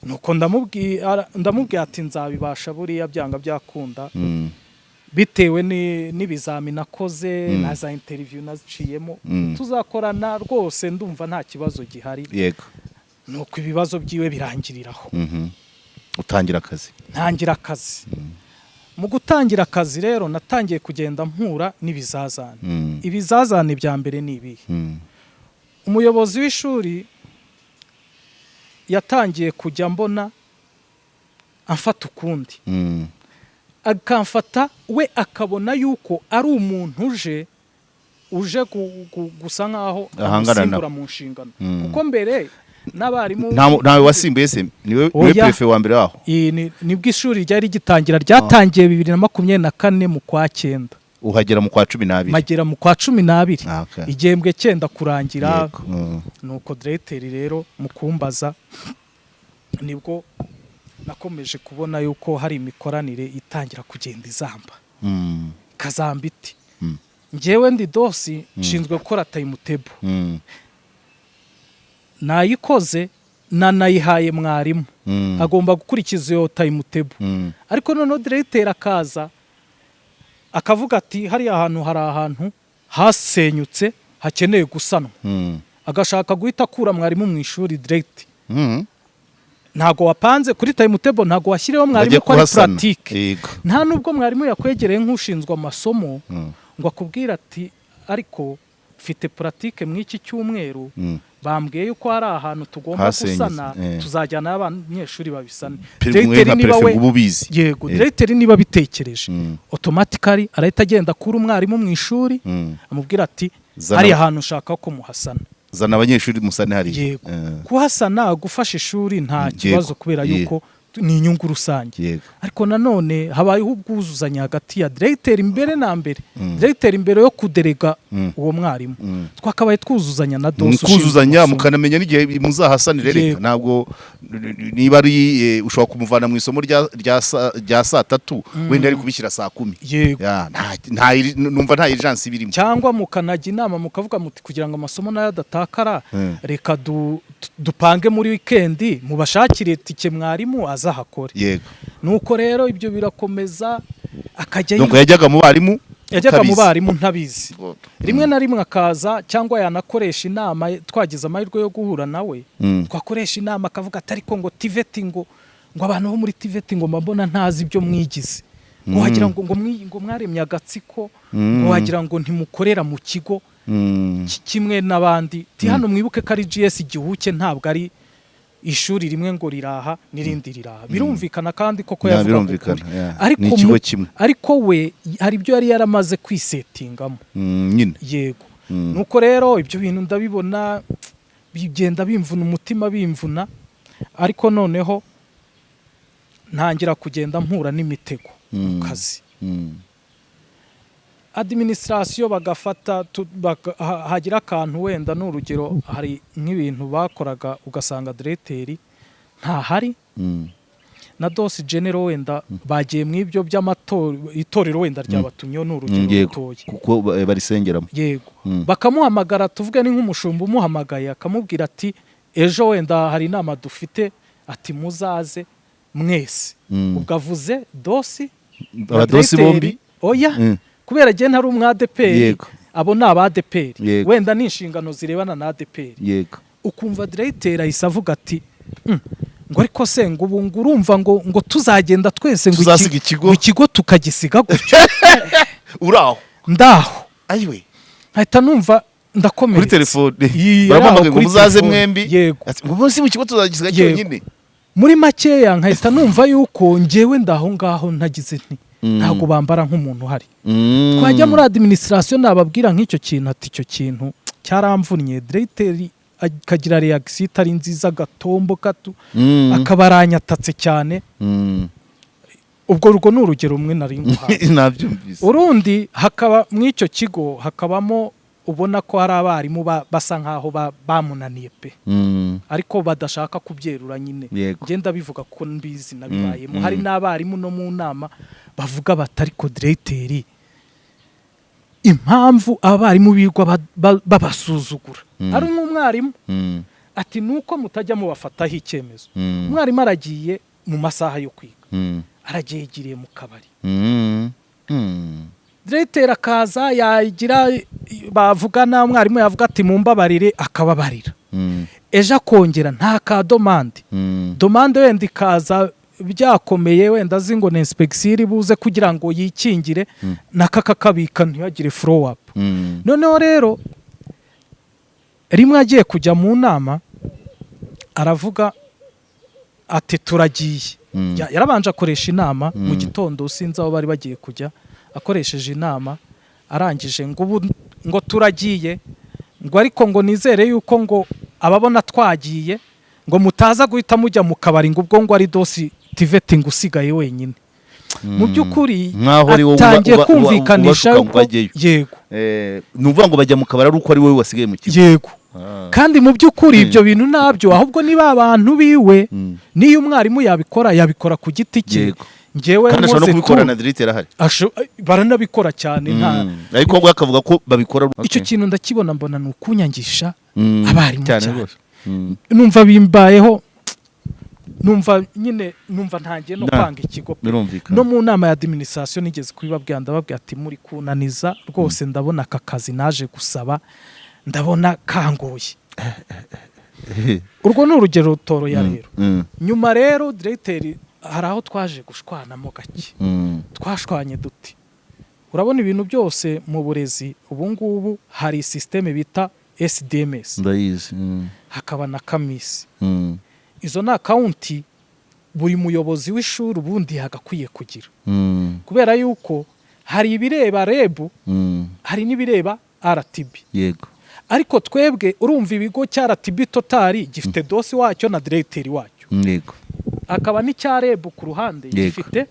Nuko ndamubwiye ati: "Nzabibasha buriya, byanga byakunda, bitewe n'ibizami nakoze na za interview naziciyemo, tuzakorana rwose, ndumva nta kibazo gihari." Nuko ibibazo byiwe birangiriraho. Utangira akazi. Ntangira akazi. Mu gutangira akazi rero natangiye kugenda mpura n'ibizazane. Ibizazane bya mbere ni ibihe? Umuyobozi w'ishuri yatangiye kujya mbona amfata ukundi, akamfata we akabona yuko ari umuntu uje gusa nkaho Ahangana amusimbura nawe. mu nshingano, kuko mbere n'abarimu Ntawe wasimbuye se? Niwe Oya. préfet wa mbere waho? Iyi nibwo ishuri ryari rigitangira, ryatangiye 2024 mu kwa cyenda. Uhagera mu kwa 12? Magera mu kwa 12, Ah, okay. igihembwe cyenda kurangira. Yego. Nuko diregiteri rero mu kumbaza, nibwo nakomeje kubona yuko hari imikoranire itangira kugenda izamba. Ikazamba iti? Njyewe ndi DOS, nshinzwe gukora timetable. Nayikoze, nanayihaye mwarimu, agomba gukurikiza iyo timetable. Ariko noneho diregiteri akaza akavuga ati: "Hariya hantu hari ahantu hasenyutse hakeneye gusanwa." Agashaka guhita akura mwarimu mu ishuri direct. Ntabwo wapanze kuri timetable, ntabwo washyiriyeho mwarimu Bajya ko ari kuhasana. pratique. Nta nubwo mwarimu yakwegereye nk'ushinzwe amasomo ngo akubwire ati: "Ariko mfite pratique mu iki cyumweru, bambwiye yuko hari ahantu tugomba Hasenyutse, gusana, tuzajyana abanyeshuri babisane." Mwe Directeur nka niba préfet we uba ubizi. Yego, directeur niba abitekereje, automatically arahita agenda akura umwarimu mu ishuri, amubwira ati: "Hariya hantu ushaka ko muhasana." "Zana abanyeshuri musane hariya." Yego. Kuhasana, gufasha ishuri, nta kibazo, kubera yuko ni inyungu rusange. Ariko nanone habayeho ubwuzuzanye hagati ya directeur, mbere na mbere directeur, mbere yo kuderega uwo mwarimu, twakabaye twuzuzanya na DOS ushinzwe Mukuzuzanya, amasomo. mukanamenya n'igihe muzahasanire. Reka ntabwo niba ari ushobora kumuvana mu isomo rya saa tatu, wenda ari kubishyira saa kumi. Ya, numva nta urgence birimo. Cyangwa mukanajya inama, mukavuga muti: "Kugira ngo amasomo nayo adatakara, reka dupange muri wikendi, mubashakire tike, mwarimu azahakore." Nuko rero ibyo birakomeza, akajya Donc yajyaga mu barimu yajyaga mu utabizi. barimu ntabizi. Rimwe na rimwe akaza, cyangwa yanakoresha inama, twagize amahirwe yo guhura nawe, twakoresha inama akavuga ati: "Ariko ngo TVET, ngo abantu bo muri TVET, ngo mba mbona ntazi ibyo mwigize, ngo wagira ngo mwaremye agatsiko, ngo wagira ngo ntimukorera mu kigo kimwe n'abandi." Ti hano mwibuke ko ari GS Gihuke, ntabwo ari ishuri rimwe ngo riraha n'irindi riraha. Birumvikana kandi koko Ya, yavugaga birumvikana, ukuri. ya. Ariko Ni ikigo kimwe. Ariko we hari ibyo yari yaramaze kwisetingamo. Nyine. Yego. Nuko rero ibyo bintu ndabibona. Bigenda bimvuna umutima, bimvuna, ariko noneho ntangira kugenda mpura n'imitego mu kazi. Administration bagafata hagira akantu, wenda ni urugero, hari nk'ibintu bakoraga ugasanga diregiteri ntahari na DOS général, wenda bagiye mu ibyo by'amatora, itorero wenda ryabatumyeho, ni urugero rutoya. Kuko barisengeramo. Yego. Bakamuhamagara, tuvuge ni nk'umushumba umuhamagaye, akamubwira ati: "Ejo wenda hari inama dufite," ati: "Muzaze mwese." Ubwo avuze DOS na Abadosi diregiteri. bombi? Oya. Kubera njye ntari umu ADEPR, abo ni aba ADEPR. Wenda ni inshingano zirebana na ADEPR. Ukumva diregiteri ahise avuga ati: Ngo ariko se ngo ubu ngo urumva ngo tuzagenda twese ngo Tuzasiga ikigo?" Ngo ikigo tukagisiga gutyo?" Uraho? Ndaho. Ayiwe! Nkahita numva ndakomeretse. Kuri telefone? Iyi, Baramuhamagaye ngo kuri muzaze telefone. mwembi? Yego. Ati: "Ngo munsi mu kigo tuzagisiga Yego. cyonyine?" Muri makeya nkahita numva yuko njyewe ndaho ngaho ntagize nti ntabwo bambara nk'umuntu uhari. Twajya muri administration, nababwira nk'icyo kintu, ati: "Icyo kintu cyaramvunnye." Diregiteri akagira réaction itari nziza, agatombo katu, akaba aranyatatse cyane. Ubwo urwo ni urugero rumwe nari nguhaye. Nabyumvise. Urundi, hakaba mu icyo kigo hakabamo ubona ko hari abarimu basa nkaho bamunaniye pe, ariko badashaka kubyerura nyine. Ngenda bivuga ko mbizi, nabibayemo. Hari n'abarimu no mu nama bavuga bati: "Ariko diregiteri, impamvu abarimu birirwa babasuzugura," ari nk'umwarimu, ati: "Nuko mutajya mubafataho icyemezo." Umwarimu aragiye mu masaha yo kwiga, aragiye yigiriye mu kabari. Diregiteri akaza, yagira bavugana, umwarimu yavuga ati: "Mumbabarire," akababarira. Ejo akongera nta ka demande. Demande wenda ikaza byakomeye, wenda azi ngo ni inspection iri buze, kugira ngo yikingire, nakakakabika ntihagire follow up. Noneho rero rimwe agiye kujya mu nama, aravuga ati: "Turagiye." Yarabanje akoresha inama mu gitondo, sinzi aho bari bagiye kujya. Akoresheje inama, arangije ngo: "Ubu ngo turagiye," ngo: "ariko ngo nizere yuko ngo ababona twagiye ngo mutaza guhita mujya mu kabari," ngo ubwo ngo ari DOS TVET ngo usigaye wenyine. Mu by'ukuri Nk'aho ari wowe atangiye kumvikanisha ubashuka ngo yuko bajyeyo. Yego. Ni ukuvuga ngo bajya mu kabari ari uko ari wowe wasigaye mu kigo? Yego. Ah. Kandi mu by'ukuri ibyo bintu ntabyo, ahubwo niba abantu biwe, niyo umwarimu yabikora, yabikora ku giti cye. Njyewe Kandi ashobora no nkoze kubikora na diregiteri ahari. Baranabikora cyane nta Ariko we akavuga ko babikora. Icyo kintu ndakibona, mbona ni ukunyangisha abarimu cyane cyane. rwose. Numva bimbayeho, numva nyine, numva ntangiye no kwanga ikigo pe. Birumvikana. No mu nama ya administration nigeze kubibabwira, ndababwira ati: "Muri kunaniza rwose, ndabona aka kazi naje gusaba ndabona kangoye." Urwo ni urugero rutoroya rero. Nyuma rero diregiteri hari aho twaje gushwanamo gake. Twashwanye duti: Urabona ibintu byose mu burezi ubu ngubu hari système bita SDMS, Ndayizi. hakaba na CAMIS. Izo ni account buri muyobozi w'ishuri ubundi yagakwiye kugira, kubera yuko hari ibireba REB, hari n'ibireba RTB. Ariko twebwe urumva ibigo cya RTB total gifite DOS wacyo na diregiteri wacyo, akaba n'icya REB ku ruhande gifite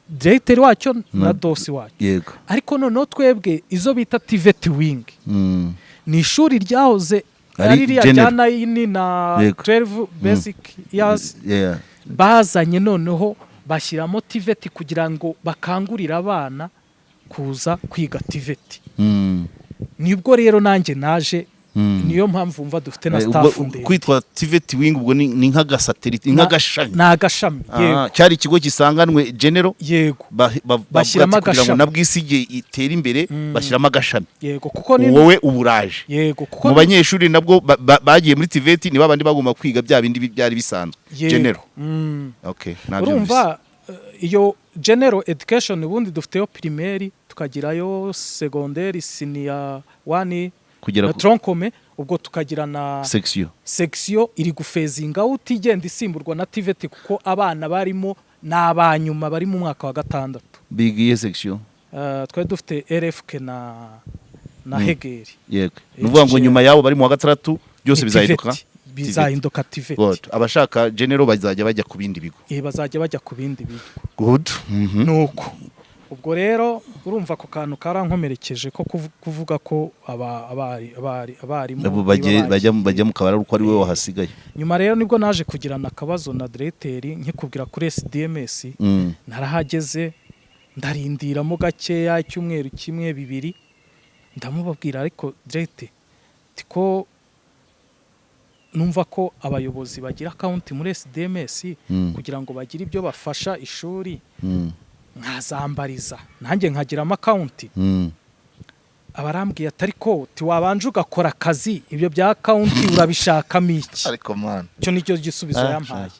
diregiteri wacyo na DOS wacyo. Ariko noneho twebwe izo bita TVET wing, ni ishuri ryahoze Ari ari ririya rya general. 9 na 12 basic years, bazanye noneho bashyiramo TVET kugira ngo bakangurire abana kuza kwiga TVET. Nibwo rero nanjye naje, niyo mpamvu wumva dufite na staff ndende. Kwitwa TVET wing ubwo ni nk'agasatelite, ni nk'agashami? Ni agashami. Yego. Cyari ikigo gisanganwe general, Yego. Bashyiramo bavuga ati kugira ngo agashami. na bwisige itere imbere, bashyiramo agashami. Yego, kuko ni Wowe uburaje Yego, kuko mu banyeshuri nabwo bagiye muri TVET, ni babandi bagomba kwiga bya bindi byari bisanzwe general. Okay, nabyumvise. Urumva iyo general education ubundi dufiteyo primaire, tukagirayo secondaire, senior one Kugera na tronc commun, ubwo tukagira na section. Section iri guphasinga out, igenda isimburwa na TVET, kuko abana barimo ni abanyuma bari mu mwaka wa gatandatu. Bigiye section? Twari dufite RFK na Hegel. Yego, ni ukuvuga ngo nyuma yabo bari mu wa gatandatu Byose Ni bizahinduka. TVET. Bizahinduka TVET. Good. Abashaka general bazajya bajya ku bindi bigo. Bazajya bajya ku bindi bigo. Good. Nuko ubwo rero urumva ako kantu karankomerekeje ko kuvuga ko abarimu Nabo niba bajya bagiye. Bajya mu kabari uko ari we wahasigaye. Nyuma rero nibwo naje kugirana akabazo na directeur nkikubwira kuri SDMS. Narahageze, ndarindiramo gakeya, icyumweru kimwe, bibiri, ndamubabwira: "Ariko directeur, ko numva ko abayobozi bagira account muri SDMS kugira ngo bagire ibyo bafasha ishuri, nkazambariza nanjye nkagiramo account." Abarambwiye ati: "Ariko tiwabanje ugakora akazi, ibyo bya account urabishakamo iki?" Ariko man. Icyo nicyo gisubizo yampaye.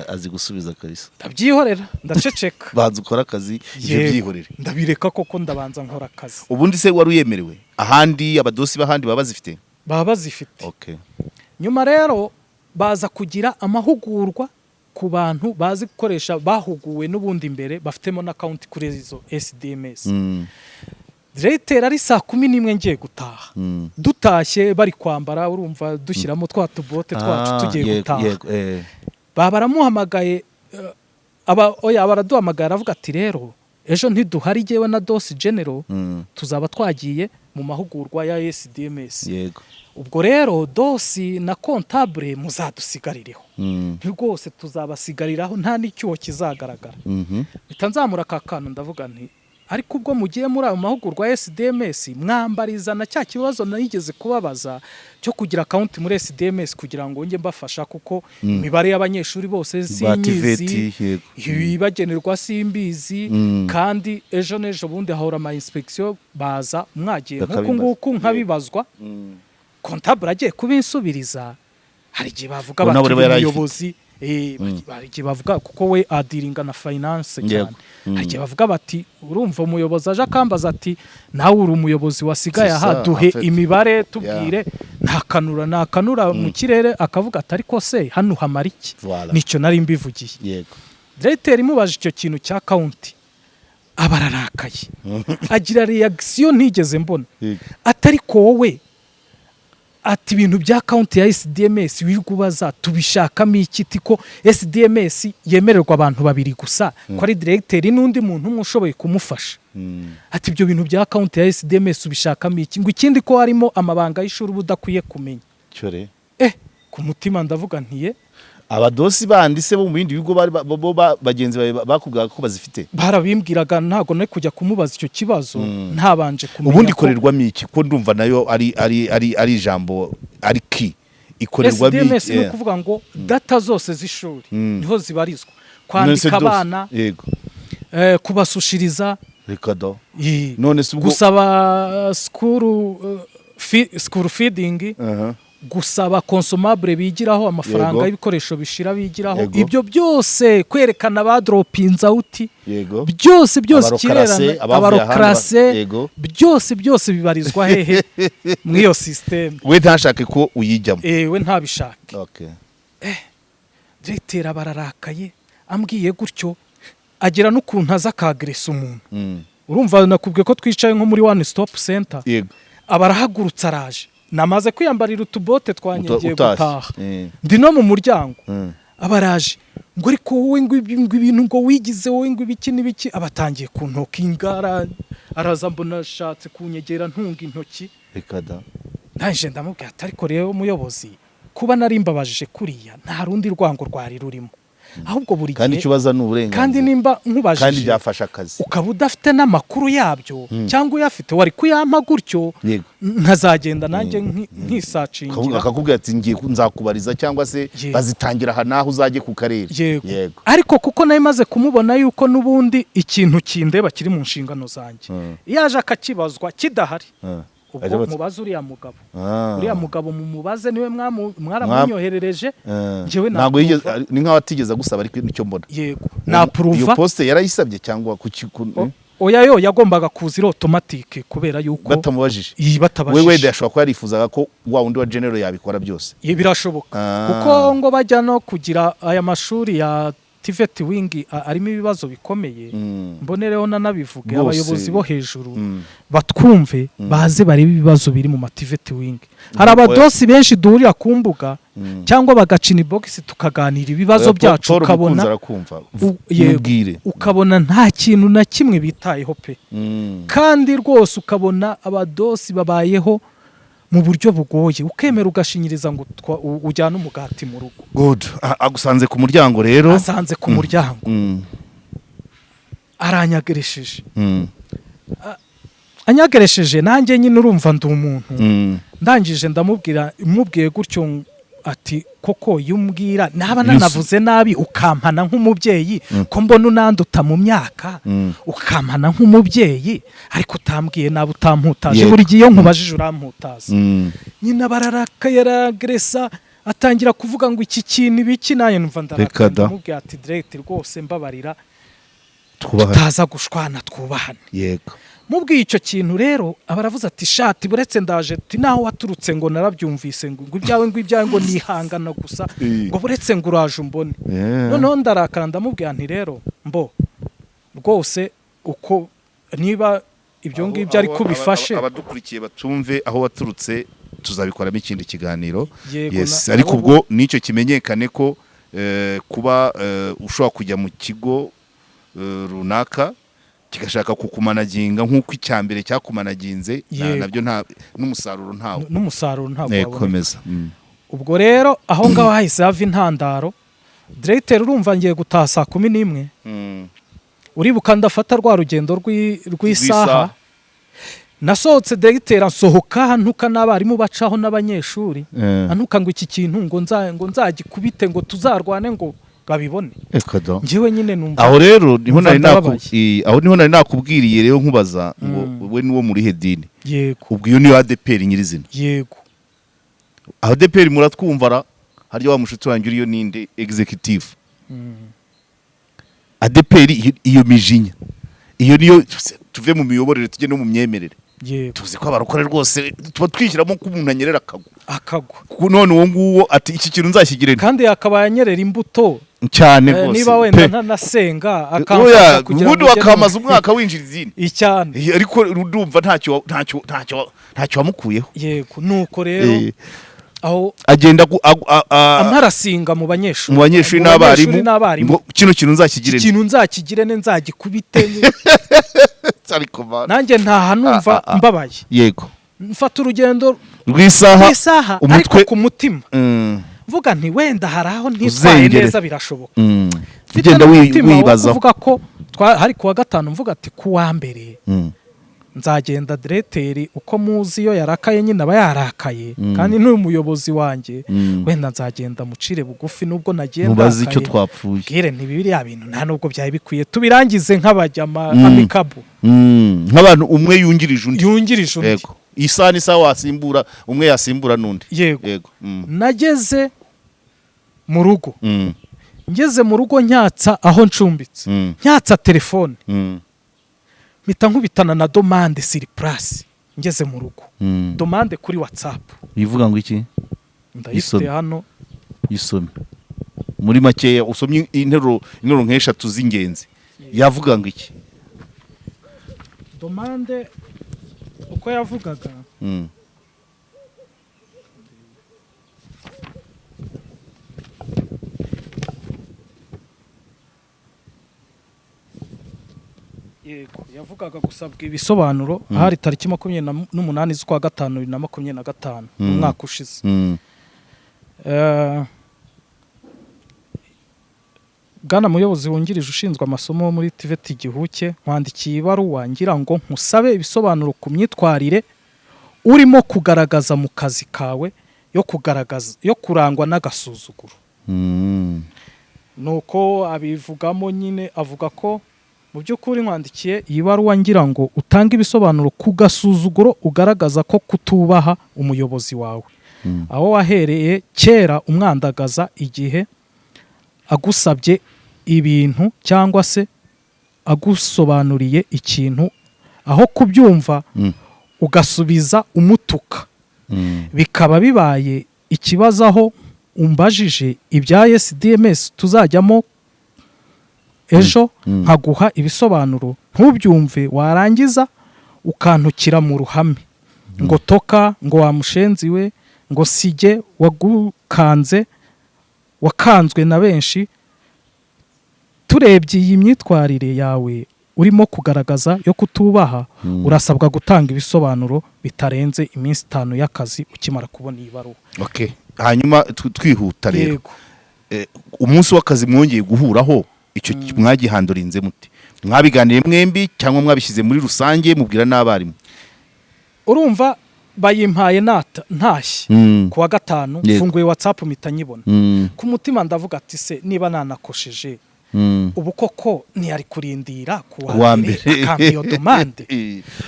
Azi gusubiza kabisa. Ndabyihorera, ndaceceka. Banza ukora akazi, ibyo Yego, byihorere. Ndabireka koko, ndabanza nkora akazi. Ubundi se wari uyemerewe? Ahandi abadosi b'ahandi baba bazifite? Baba bazifite. Nyuma rero baza kugira amahugurwa ku bantu bazi gukoresha, bahuguwe n'ubundi mbere, bafitemo na account kuri izo SDMS. Directeur ari saa 11 ngiye gutaha, dutashye bari kwambara, urumva dushyiramo twa tubote twacu, tugiye gutaha, baba baramuhamagaye, aba oya, baraduhamagaye, aravuga ati: "Rero ejo ntiduhari, jyewe na DOS general tuzaba twagiye mu mahugurwa ya SDMS. Ubwo rero DOS na comptable muzadusigarireho." Rwose tuzabasigariraho, nta n'icyuho kizagaragara. Mpita nzamura aka kantu, ndavuga nti: "Ariko ubwo mugiye muri ayo mahugurwa ya SDMS, mwambariza na cya kibazo nigeze kubabaza cyo kugira account muri SDMS kugira ngo njye mbafasha, kuko imibare y'abanyeshuri bose Ba sinyizi, TVET, yego. ibibagenerwa simbizi, kandi ejo n'ejo bundi hahora ama inspection, baza mwagiye nk'uku Bakabimbaza. nguku nkabibazwa, comptable agiye kubinsubiriza, hari igihe bavuga Ngo nawe bati rero uyu yarayifite. muyobozi, hari igihe bavuga, kuko we adealinga na finance cyane, hari igihe bavuga bati urumva umuyobozi aje akambaza ati: 'Nawe uri umuyobozi wasigaye C'est aha, ça, duhe en fait. imibare, tubwire.' Nakanura mu kirere, akavuga ati: 'Ariko se hano uhamara iki?' Voilà. Nicyo nari mbivugiye." Directeur imubaje icyo kintu cya account, aba ararakaye, agira reaction ntigeze mbona. Atari ko wowe, ati: "Ibintu bya account ya SDMS wirirwa ubaza tubishakamo iki? Ko SDMS yemererwa abantu babiri gusa, ko ari directeur n'undi muntu umwe ushoboye kumufasha." Ati: "Ibyo bintu bya account ya SDMS ubishakamo iki?" Ngo ikindi ko harimo amabanga y'ishuri uba udakwiye kumenya. Cyore. Ku mutima ndavuga ntiye. Abadosi bandi se bo mu bindi bigo bari bo bagenzi bawe bakubwiraga ko bazifite? Barabimbwiraga. Ntabwo nari kujya kumubaza icyo kibazo ntabanje kumenya Ubundi ko ikorerwamo iki? Ko ndumva nayo ari ijambo ari ki, ikorerwamo SDMS iki? ni ukuvuga ngo data zose z'ishuri niho zibarizwa, None se kwandika DOS? abana, kubasushiriza. Reka do. None se ubwo Gusaba school feeding, gusaba consomable bigiraho, amafaranga y'ibikoresho bishira bigiraho, ibyo byose, kwerekana ba dropping out, byose byose. Abarokarase, Kirerana abavuye ahandi abarokarase, byose byose bibarizwa hehe? Muri iyo système. We ntashake ko uyijyamo. We ntabishake. Directeur bararakaye, ambwiye gutyo, agira n'ukuntu aza akagressa umuntu. Urumva nakubwiye ko twicaye nko muri one stop center. Aba arahagurutse, araje, namaze kwiyambarira utubote twanjye, ngiye Utashye. gutaha, ndi no mu muryango. Aba araje ngo: "Ariko wowe," ngo "ibi," ngo "ibintu," ngo "wigize wowe," ngo "ibiki n'ibiki." Aba atangiye kuntoka ingara, araza mbona ashatse kunyegera, ntunga intoki. Reka da. Naje ndamubwira ati: "Ariko rero umuyobozi, kuba nari mbabajije kuriya nta rundi rwango rwari rurimo, ahubwo buri Kandi gihe icyo ubaza ni uburenganzira. Kandi nimba Kandi nkubajije byafasha akazi. ukaba udafite n'amakuru yabyo cyangwa uyafite wari kuyampa gutyo, nkazagenda nanjye nkisearchingira." Akakubwira ati: "Ngiye nzakubariza," cyangwa se "bazitangira aha naho uzajye ku karere." Yego. Ariko kuko nari maze kumubona yuko n'ubundi ikintu kindeba kiri mu nshingano zanjye, iyo aje akakibazwa kidahari, ubwo Ajya mubaze uriya mugabo. Uriya mugabo mumubaze, niwe mwaramunyoherereje. Njyewe Ntabwo yigeze naapprova. Ni nkaho atigeze agusaba, ariko nicyo mbona. Yego, Iyo naapprova. poste yarayisabye cyangwa kuki Oya, yo yagombaga kuza iri automatique kubera yuko Batamubajije. Iyi We batabajije. Wenda yashobora kuba yarifuzaga ko wa wundi wa general yabikora byose. Ibi birashoboka, kuko ngo bajya no kugira aya mashuri ya TVET wing arimo ibibazo bikomeye. Mbonereho nanabivuge, Bose. abayobozi bo hejuru batwumve, baze barebe ibibazo biri mu ma TVET wing. Hari abadosi benshi duhurira ku mbuga cyangwa bagaca inbox, tukaganira ibibazo Oya, byacu, Paul ukabona Mukunzi arakumva. Yego, Mubwire. ukabona nta kintu na kimwe bitayeho pe. Kandi rwose ukabona abadosi babayeho mu buryo bugoye, ukemera ugashinyiriza ngo ujyane umugati mu rugo. Good. Agusanze ku muryango rero. Asanze ku muryango, aranyageresheje. Anyageresheje, nanjye nyine urumva ndi umuntu. Ndangije ndamubwira, mubwiye gutyo ati: "Koko iyo umbwira naba nanavuze nabi ukampana nk'umubyeyi, ko mbona unanduta mu myaka, ukampana nk'umubyeyi, ariko utambwiye nabi, utamputaje. Buri gihe iyo nkubajije uramputaza." Nyina bararakaye, arageresa, atangira kuvuga ngo iki kintu ibiki, nanjye numva Reka ndarakaye. da. Ndamubwira ati: "Direct, rwose mbabarira, Twubahane. tutaza gushwana, twubahane." Mubwiye icyo kintu rero, aba aravuze ati: "Shati, buretse ndaje." Ati: "Naho waturutse ngo narabyumvise, ngo ibyawe ngo nihangana gusa, ngo buretse ngo uraje umbone." Noneho ndarakara, ndamubwira nti: "Rero mbo rwose uko niba ibyo ngibyo ariko ubifashe." Abadukurikiye batumve aho waturutse, tuzabikoramo ikindi kiganiro. Yego, Yes, ariko ubwo nicyo kimenyekane ko kuba ushobora kujya mu kigo runaka kigashaka kukumanaginga nk'uko icya mbere cyakumanaginze, nabyo nta n'umusaruro ntawo. N'umusaruro ntabwo waboneka. Komeza. Ubwo rero aho ngaho hahise hava intandaro. Directeur, urumva ngiye gutaha saa 11. Uribuka ndafata rwa rugendo rw'isaha. Rw'isaha. Nasohotse, directeur ansohoka ntuka n'abarimu bacaho n'abanyeshuri, antuka ngo iki kintu ngo nzagikubite, ngo tuzarwane, ngo babibone. Reka da. Njyewe nyine numva Aho rero niho numva nari naku ndababaye. Aho niho nari nakubwiriye rero, nkubaza ngo we niwo muri hedini. Yego. Ubwo iyo niyo ADEPR nyirizina. Yego. ADEPR muratwumva ra, harya wa mushuti wanjye uriyo ninde executive? ADEPR iyo mijinya iyo niyo. Tuve mu miyoborere tujye no mu myemerere. Tuzi ko abarokore rwose tuba twishyiramo ko umuntu anyerera akagwa. Akagwa. Kuko none uwo nguwo ati: "Iki kintu nzashyigire nte?" Kandi yakabaye anyerera imbuto. Cyane rwose Niba wenda pe. ntanasenga, Oya, akamfasha kugira ubundi ngo ugere wakamaza umwaka winjira izindi. Icyane. Ariko ndumva ntacyo wamukuyeho. Yego, nuko rero aho Agenda amparasinga mu banyeshuri, mu banyeshuri mu n'abarimu, banyeshuri n'abarimu, ngo kino kintu nzakigire nte? Ikintu nzakigire ne, nzagikubite. Ariko man. Nanjye ntaha numva mbabaye. Mfata urugendo rw'isaha, rw'isaha, ariko umutwe ku mutima mvuga nti wenda hari aho ntitwaye Uzengere. neza, birashoboka. Mfite Ugenda n'umutima wo wibazaho. kuvuga ko hari kuwa gatanu, mvuga ati ku wa mbere nzagenda directeur, uko muzi iyo yarakaye nyine aba yarakaye, kandi n'uyu muyobozi wanjye, wenda nzagenda mucire bugufi nubwo nagiye Mubaze icyo ndakaye. twapfuye. Bwire nti biriya bintu nta nubwo byari bikwiye, tubirangize nk'abajyama amicable. Nk'abantu umwe yungirije undi. Yungirije undi. Yego, isaha n'isaha wasimbura umwe, yasimbura n'undi. Yego. Yego. Nageze mu rugo, ngeze mu rugo nyatsa aho ncumbitse, nyatsa telefone, mpita nkubitana na demande sur place ngeze mu rugo. Demande kuri WhatsApp. Ivuga ngo iki? Ndayifite Isome. hano. Isome muri makeya, usomye interuro nk'eshatu z'ingenzi. Yavuga ngo iki? Demande uko yavugaga, Yego, yavugaga gusabwa ibisobanuro. Hari tariki 28 z'ukwa gatanu 2025, mu mwaka ushize. Bwana muyobozi wungirije ushinzwe amasomo muri TVET Gihuke, nkwandikiye ibaruwa ngira ngo nkusabe ibisobanuro ku myitwarire urimo kugaragaza mu kazi kawe, yo kugaragaza yo kurangwa n'agasuzuguro. Nuko abivugamo nyine, avuga ko mu by'ukuri nkwandikiye iyi baruwa ngira ngo utange ibisobanuro ku gasuzuguro ugaragaza ko kutubaha umuyobozi wawe, aho wahereye kera umwandagaza igihe agusabye ibintu cyangwa se agusobanuriye ikintu, aho kubyumva ugasubiza umutuka, bikaba bibaye ikibazo aho umbajije ibya SDMS tuzajyamo. Ejo nkaguha ibisobanuro ntubyumve, warangiza ukantukira mu ruhame ngo toka, ngo wamushenzi we, ngo sijye wagukanze, wakanzwe na benshi. Turebye iyi myitwarire yawe urimo kugaragaza yo kutubaha, urasabwa gutanga ibisobanuro bitarenze iminsi 5 y'akazi ukimara kubona iyi baruwa. Okay, hanyuma twihuta rero. Yego. Umunsi w'akazi mwongeye guhuraho, icyo mwagihandurinze mute? Mwabiganiriye mwembi cyangwa mwabishyize muri rusange mubwira n'abarimu? Urumva, bayimpaye nata ntashye ku wa gatanu. Mfunguye WhatsApp mpita nyibona. Ku mutima ndavuga ati: "Se niba nanakosheje, ubu koko ntiyari kurindira ku ku wa wa mbere mbere akampa iyo demande?"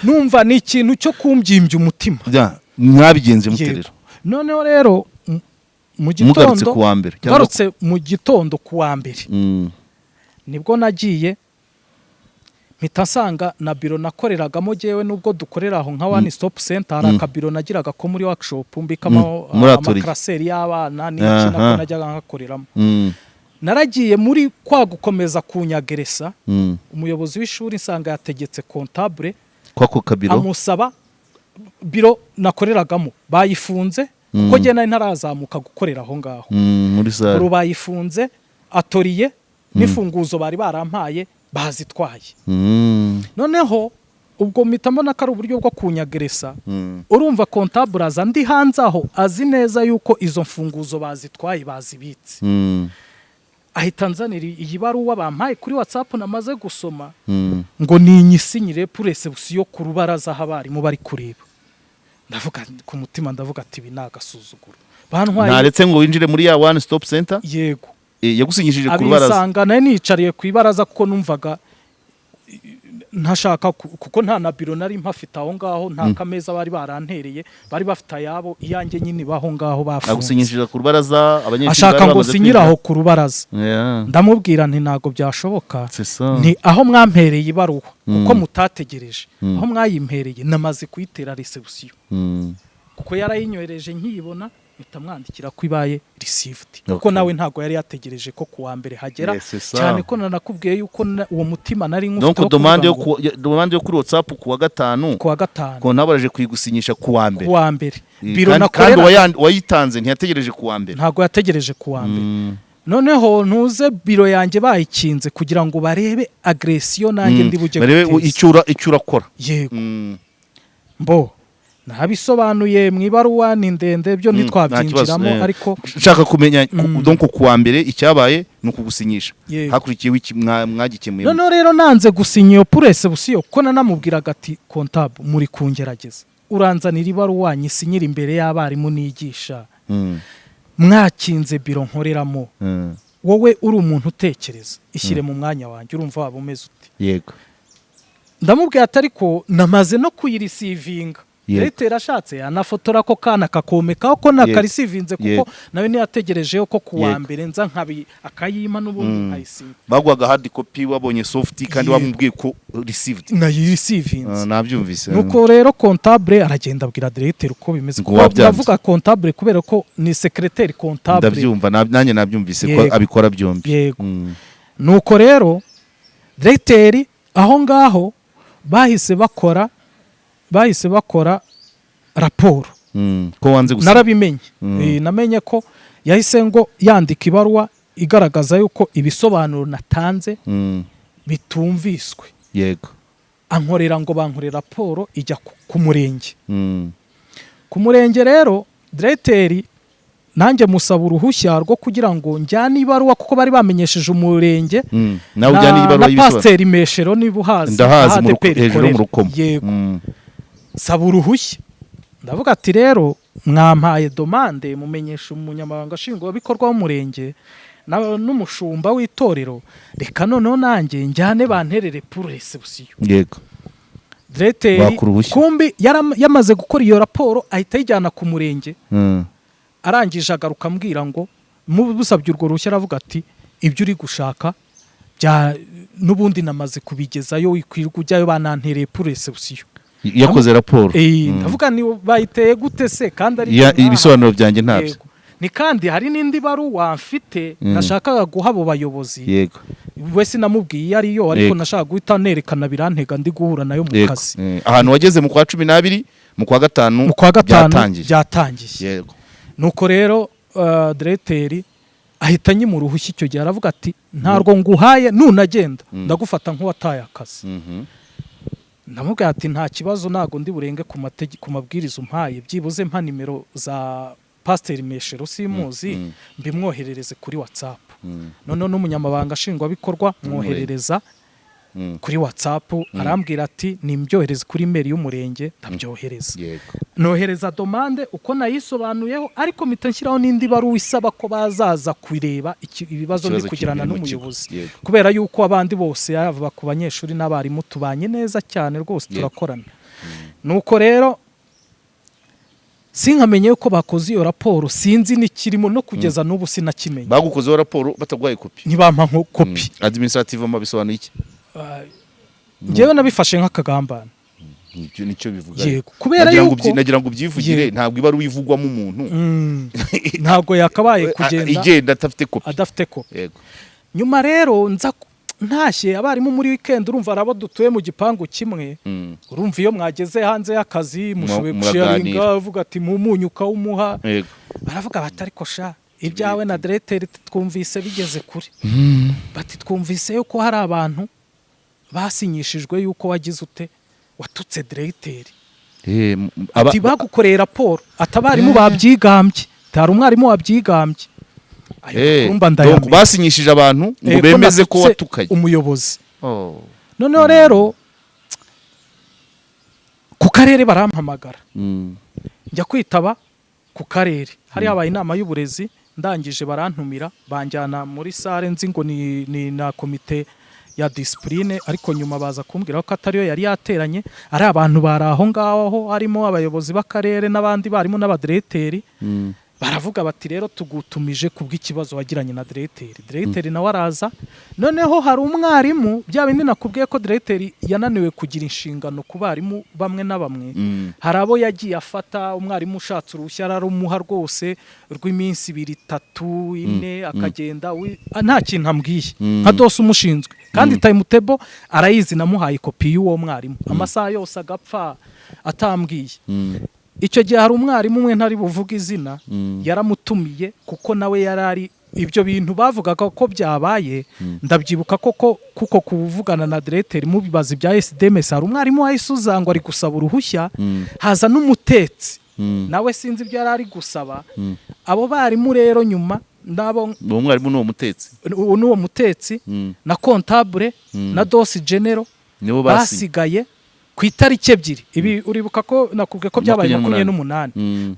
Numva ni ikintu cyo kumbyimbya umutima. Ya, mwabigenze mute Yego. rero? Noneho rero mu Mugarutse gitondo, ku wa mbere cyangwa- ngarutse mu gitondo ku wa mbere, nibwo nagiye mpita nsanga na biro nakoreragamo jyewe, nubwo dukorera aho nka one stop center, hari akabiro nagiraga ko muri workshop mbikamo Muri atelier. amaclasseur y'abana n'iki, nako najyaga nkakoreramo. Naragiye muri kwa gukomeza kunyageresa, umuyobozi w'ishuri nsanga yategetse comptable kwako kabiro, amusaba biro nakoreragamo bayifunze, kuko njye nari ntarazamuka gukorera aho ngaho. Muri salle. Biro bayifunze, atelier n'imfunguzo bari barampaye bazitwaye. Noneho ubwo mpita mbona ko ari uburyo bwo kunyageresa. Urumva, comptable aza ndi hanze aho, azi neza yuko izo mfunguzo bazitwaye, bazibitse. Ahita anzanira iyi baruwa bampaye kuri WhatsApp namaze gusoma, ngo ninyisinyire pour réception ku rubaraza aho abarimu bari kureba. Ndavuga ku mutima, ndavuga ati: "Ibi ni agasuzuguro bantwaye." Ntaretse ngo winjire muri ya one stop center? Yego. Yagusinyishije ku rubaraza? Abinsanga nari nicariye ku ibaraza, kuko numvaga ntashaka kuko nta na biro nari mpafite aho ngaho, nta kameza bari barantereye, bari bafite ayabo, iyanjye nyine ibaho ngaho bafunze. Agusinyishije ku rubaraza, abanyeshuri Ashaka bari ngo bamaze sinyire aho kwinjira. ku rubaraza. Ndamubwira nti: "Ntabwo byashoboka." C'est ça. Nti: "Aho mwampereye ibaruwa, kuko mutategereje, aho mwayimpereye namaze kuyitera réception." Kuko yarayinyohereje nkiyibona mpita mwandikira ko ibaye received, kuko nawe ntabwo yari yategereje ko ku wa mbere hagera. Yes, c'est ça. Cyane ko nanakubwiye yuko uwo mutima nari nkufite Donc wo kuvuga demande yo ngo demande yo kuri WhatsApp ku wa gatanu, ku wa gatanu, ko ntabaraje kuyigusinyisha ku wa mbere. Ku wa mbere. Biro Kandi nakorera uwayitanze ntiyategereje ku wa mbere. Ntabwo yategereje ku wa mbere. Noneho ntuze biro yanjye bayikinze kugira ngo barebe agression nanjye ndi bujye Barebe guteza. icyo urakora. Yego. Mbo nabisobanuye mu ibaruwa, ni ndende byo Nta ntitwabyinjiramo, kibazo, eh. ariko Nshaka kumenya donc ku wa mbere icyabaye ni ukugusinyisha. Yego. Hakurikiyeho iki? Mwagikemuye mute? Noneho rero nanze gusinya iyo pour réception, kuko nanamubwiraga ati: "Comptable, muri kungerageza, uranzanira ibaruwa nyisinyira imbere y'abarimu nigisha, mwakinze biro nkoreramo. Wowe uri umuntu utekereza, ishyire mu mwanya wanjye, urumva waba umeze ute?" Ndamubwira ati: "Ariko namaze no kuyireceivinga." Leta ashatse yanafotora ako kana akakomekaho ko nakareceivinze, kuko nawe ntiyategerejeho ko ku wa mbere nza nkabi akayimpa n'ubundi nkayisinya. Bagwaga hard copy, wabonye soft, kandi wamubwiye ko received. Nayireceivinze. Ah, nabyumvise. Nuko rero comptable aragenda abwira directeur uko bimeze. Ngo Kuko wabyanze. ndavuga comptable kubera ko ni secrétaire comptable. Ndabyumva, nanjye nabyumvise ko abikora byombi. Yego. Nuko rero directeur aho ngaho bahise bakora raporo. Ko wanze gusinya. Narabimenye. Namenye ko yahise ngo yandika ibaruwa igaragaza yuko ibisobanuro natanze bitumviswe. Ankorera ngo bankorera raporo ijya ku murenge. Ku murenge rero directeur nanjye musaba uruhushya rwo kugira ngo njyane ibaruwa, kuko bari bamenyesheje umurenge. Nawe ujyana ibaruwa Na y'ibisobanuro. Pasiteri Meshero, niba uhazi, Ndahazi, aho mu ADEPR hejuru mu ikorera. Rukomo. Yego. Saba uruhushya, ndavuga ati: "Rero mwampaye demande, mumenyesha umunyamabanga nshingwabikorwa w'umurenge n'umushumba w'itorero, reka noneho nanjye njyane banterere pour réception." Directeur Baka uruhushya. kumbi yamaze gukora iyo raporo, ahita ayijyana ku murenge. Arangije agaruka ambwira ngo musabye urwo ruhushya, aravuga ati: "Ibyo uri gushaka bya n'ubundi namaze kubigezayo, wikwirwa ujyayo, banantereye pour réception." Yakoze raporo. Ndavuga ni bayiteye gute se kandi ari Ibisobanuro byanjye ntabyo. Yego. Ni kandi hari n'indi baruwa mfite nashakaga guha abo bayobozi. We sinamubwiye iyo ariyo, ariko nashaka guhita nerekana birantega ndi guhura nayo mu kazi. Ahantu wageze mu kwa 12, mu kwa gatanu Mu kwa gatanu byatangiye. Byatangiye. Nuko rero diregiteri ahita anyima uruhushya icyo gihe, aravuga ati: "Ntarwo nguhaye, nunagenda ndagufata nk'uwataye akazi." Ndamubwira ati: "Nta kibazo, ntabwo ndi burenge ku mabwiriza umpaye, byibuze mpa nimero za Pasiteri Meshero, simuzi, mbimwoherereze kuri WhatsApp." Noneho n'umunyamabanga nshingwabikorwa mwoherereza kuri WhatsApp, arambwira ati nimbyohereze kuri email y'umurenge, ndabyohereza. Nohereza demande uko nayisobanuyeho, ariko mpita nshyiraho n'indi baruwa isaba ko bazaza kureba ibibazo ndi Ikibazo kugirana kiri mu kigo. n'umuyobozi, kubera yuko abandi bose, yaba ku banyeshuri n'abarimu, tubanye neza cyane rwose, turakorana. Nuko rero sinkamenye yuko bakoze iyo raporo, sinzi n'ikirimo, no kugeza n'ubu sinakimenya. Bagukozeho raporo bataguhaye kopi? Ntibampa nko kopi. Administrative bisobanuye iki? Njyewe nabifashe nk'akagambane. Nicyo bivuga. Yego, kubera Nagira ngo yuko nagira ngo ubyivugire. Ntabwo iba ari uwivugwamo umuntu. Ntabwo yakabaye kugenda igenda adafite kopi. Adafite kopi. Nyuma rero nza ntashye, abarimu muri weekend, urumva arabo dutuye mu gipangu kimwe, urumva iyo mwageze hanze y'akazi mushoboye Muraganira. gusharinga, uvuga ati mumunyu ukawumuha. Baravuga bati: "Ariko sha, ibyawe na diregiteri twumvise bigeze kure." Bati: "Twumvise yuko hari abantu basinyishijwe yuko wagize ute, watutse diregiteri." Ati bagukoreye raporo, ati abarimu babyigambye, hari umwarimu wabyigambye. Ayo makuru mba Donc ndayamenya. basinyishije abantu ngo Ko bemeze ko natutse watukanye umuyobozi. Oh. Noneho rero ku karere barampamagara, njya kwitaba ku karere, hari habaye inama y'uburezi. Ndangije barantumira, banjyana muri salle, nzi ngo ni na komite ya discipline, ariko nyuma baza kumbwira ko atariyo yari yateranye, ari abantu bari aho ngaho, harimo abayobozi b'akarere n'abandi barimo n'abadiregiteri. Baravuga bati: "Rero tugutumije kubw'ikibazo wagiranye na diregiteri." Diregiteri nawe araza. Noneho hari umwarimu, bya bindi nakubwiye ko diregiteri yananiwe kugira inshingano ku barimu bamwe na bamwe, hari abo yagiye afata. Umwarimu ushatse uruhushya ararumuha rwose rw'iminsi 2, 3, 4, akagenda nta kintu ambwiye, nka DOS umushinzwe, kandi timetable arayizi, namuhaye kopi y'uwo mwarimu, amasaha yose agapfa atambwiye. Icyo gihe hari umwarimu umwe ntari buvuge izina, yaramutumiye kuko nawe yari ari ibyo bintu bavugaga ko byabaye. Ndabyibuka koko, kuko kuvugana na diregiteri mubibaza ibya SDMS, hari umwarimu wahise uza ngo ari gusaba uruhushya, haza n'umutetsi, nawe sinzi ibyo yari ari gusaba. Abo barimu rero nyuma nabo Uwo mwarimu ni uwo mutetsi? Uwo n'uwo mutetsi na comptable na DOS général Nibo basinye. basigaye ku itariki 2. Ibi uribuka ko nakubwiye ko byabaye 28.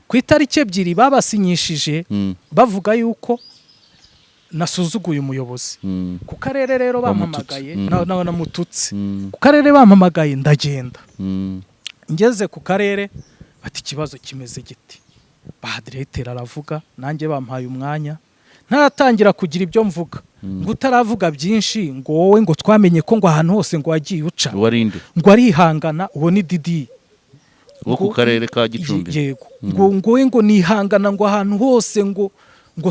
Ku itariki 2 babasinyishije bavuga yuko nasuzuguye umuyobozi. Ku karere rero Bamututse. bampamagaye, namututse. Ku karere bampamagaye, ndagenda. Ngeze ku karere bati: "Ikibazo kimeze giti?" Ba diregiteri aravuga, nanjye bampaye umwanya. Ntaratangira kugira ibyo mvuga, ngo utaravuga byinshi, ngo wowe, ngo twamenye ko ngo ahantu hose ngo wagiye uca. Warinde? Ngo arihangana, uwo ni Didi. Wo ku karere ka Gicumbi? Yego. Ngo we ngo nihangana, ngo ahantu hose ngo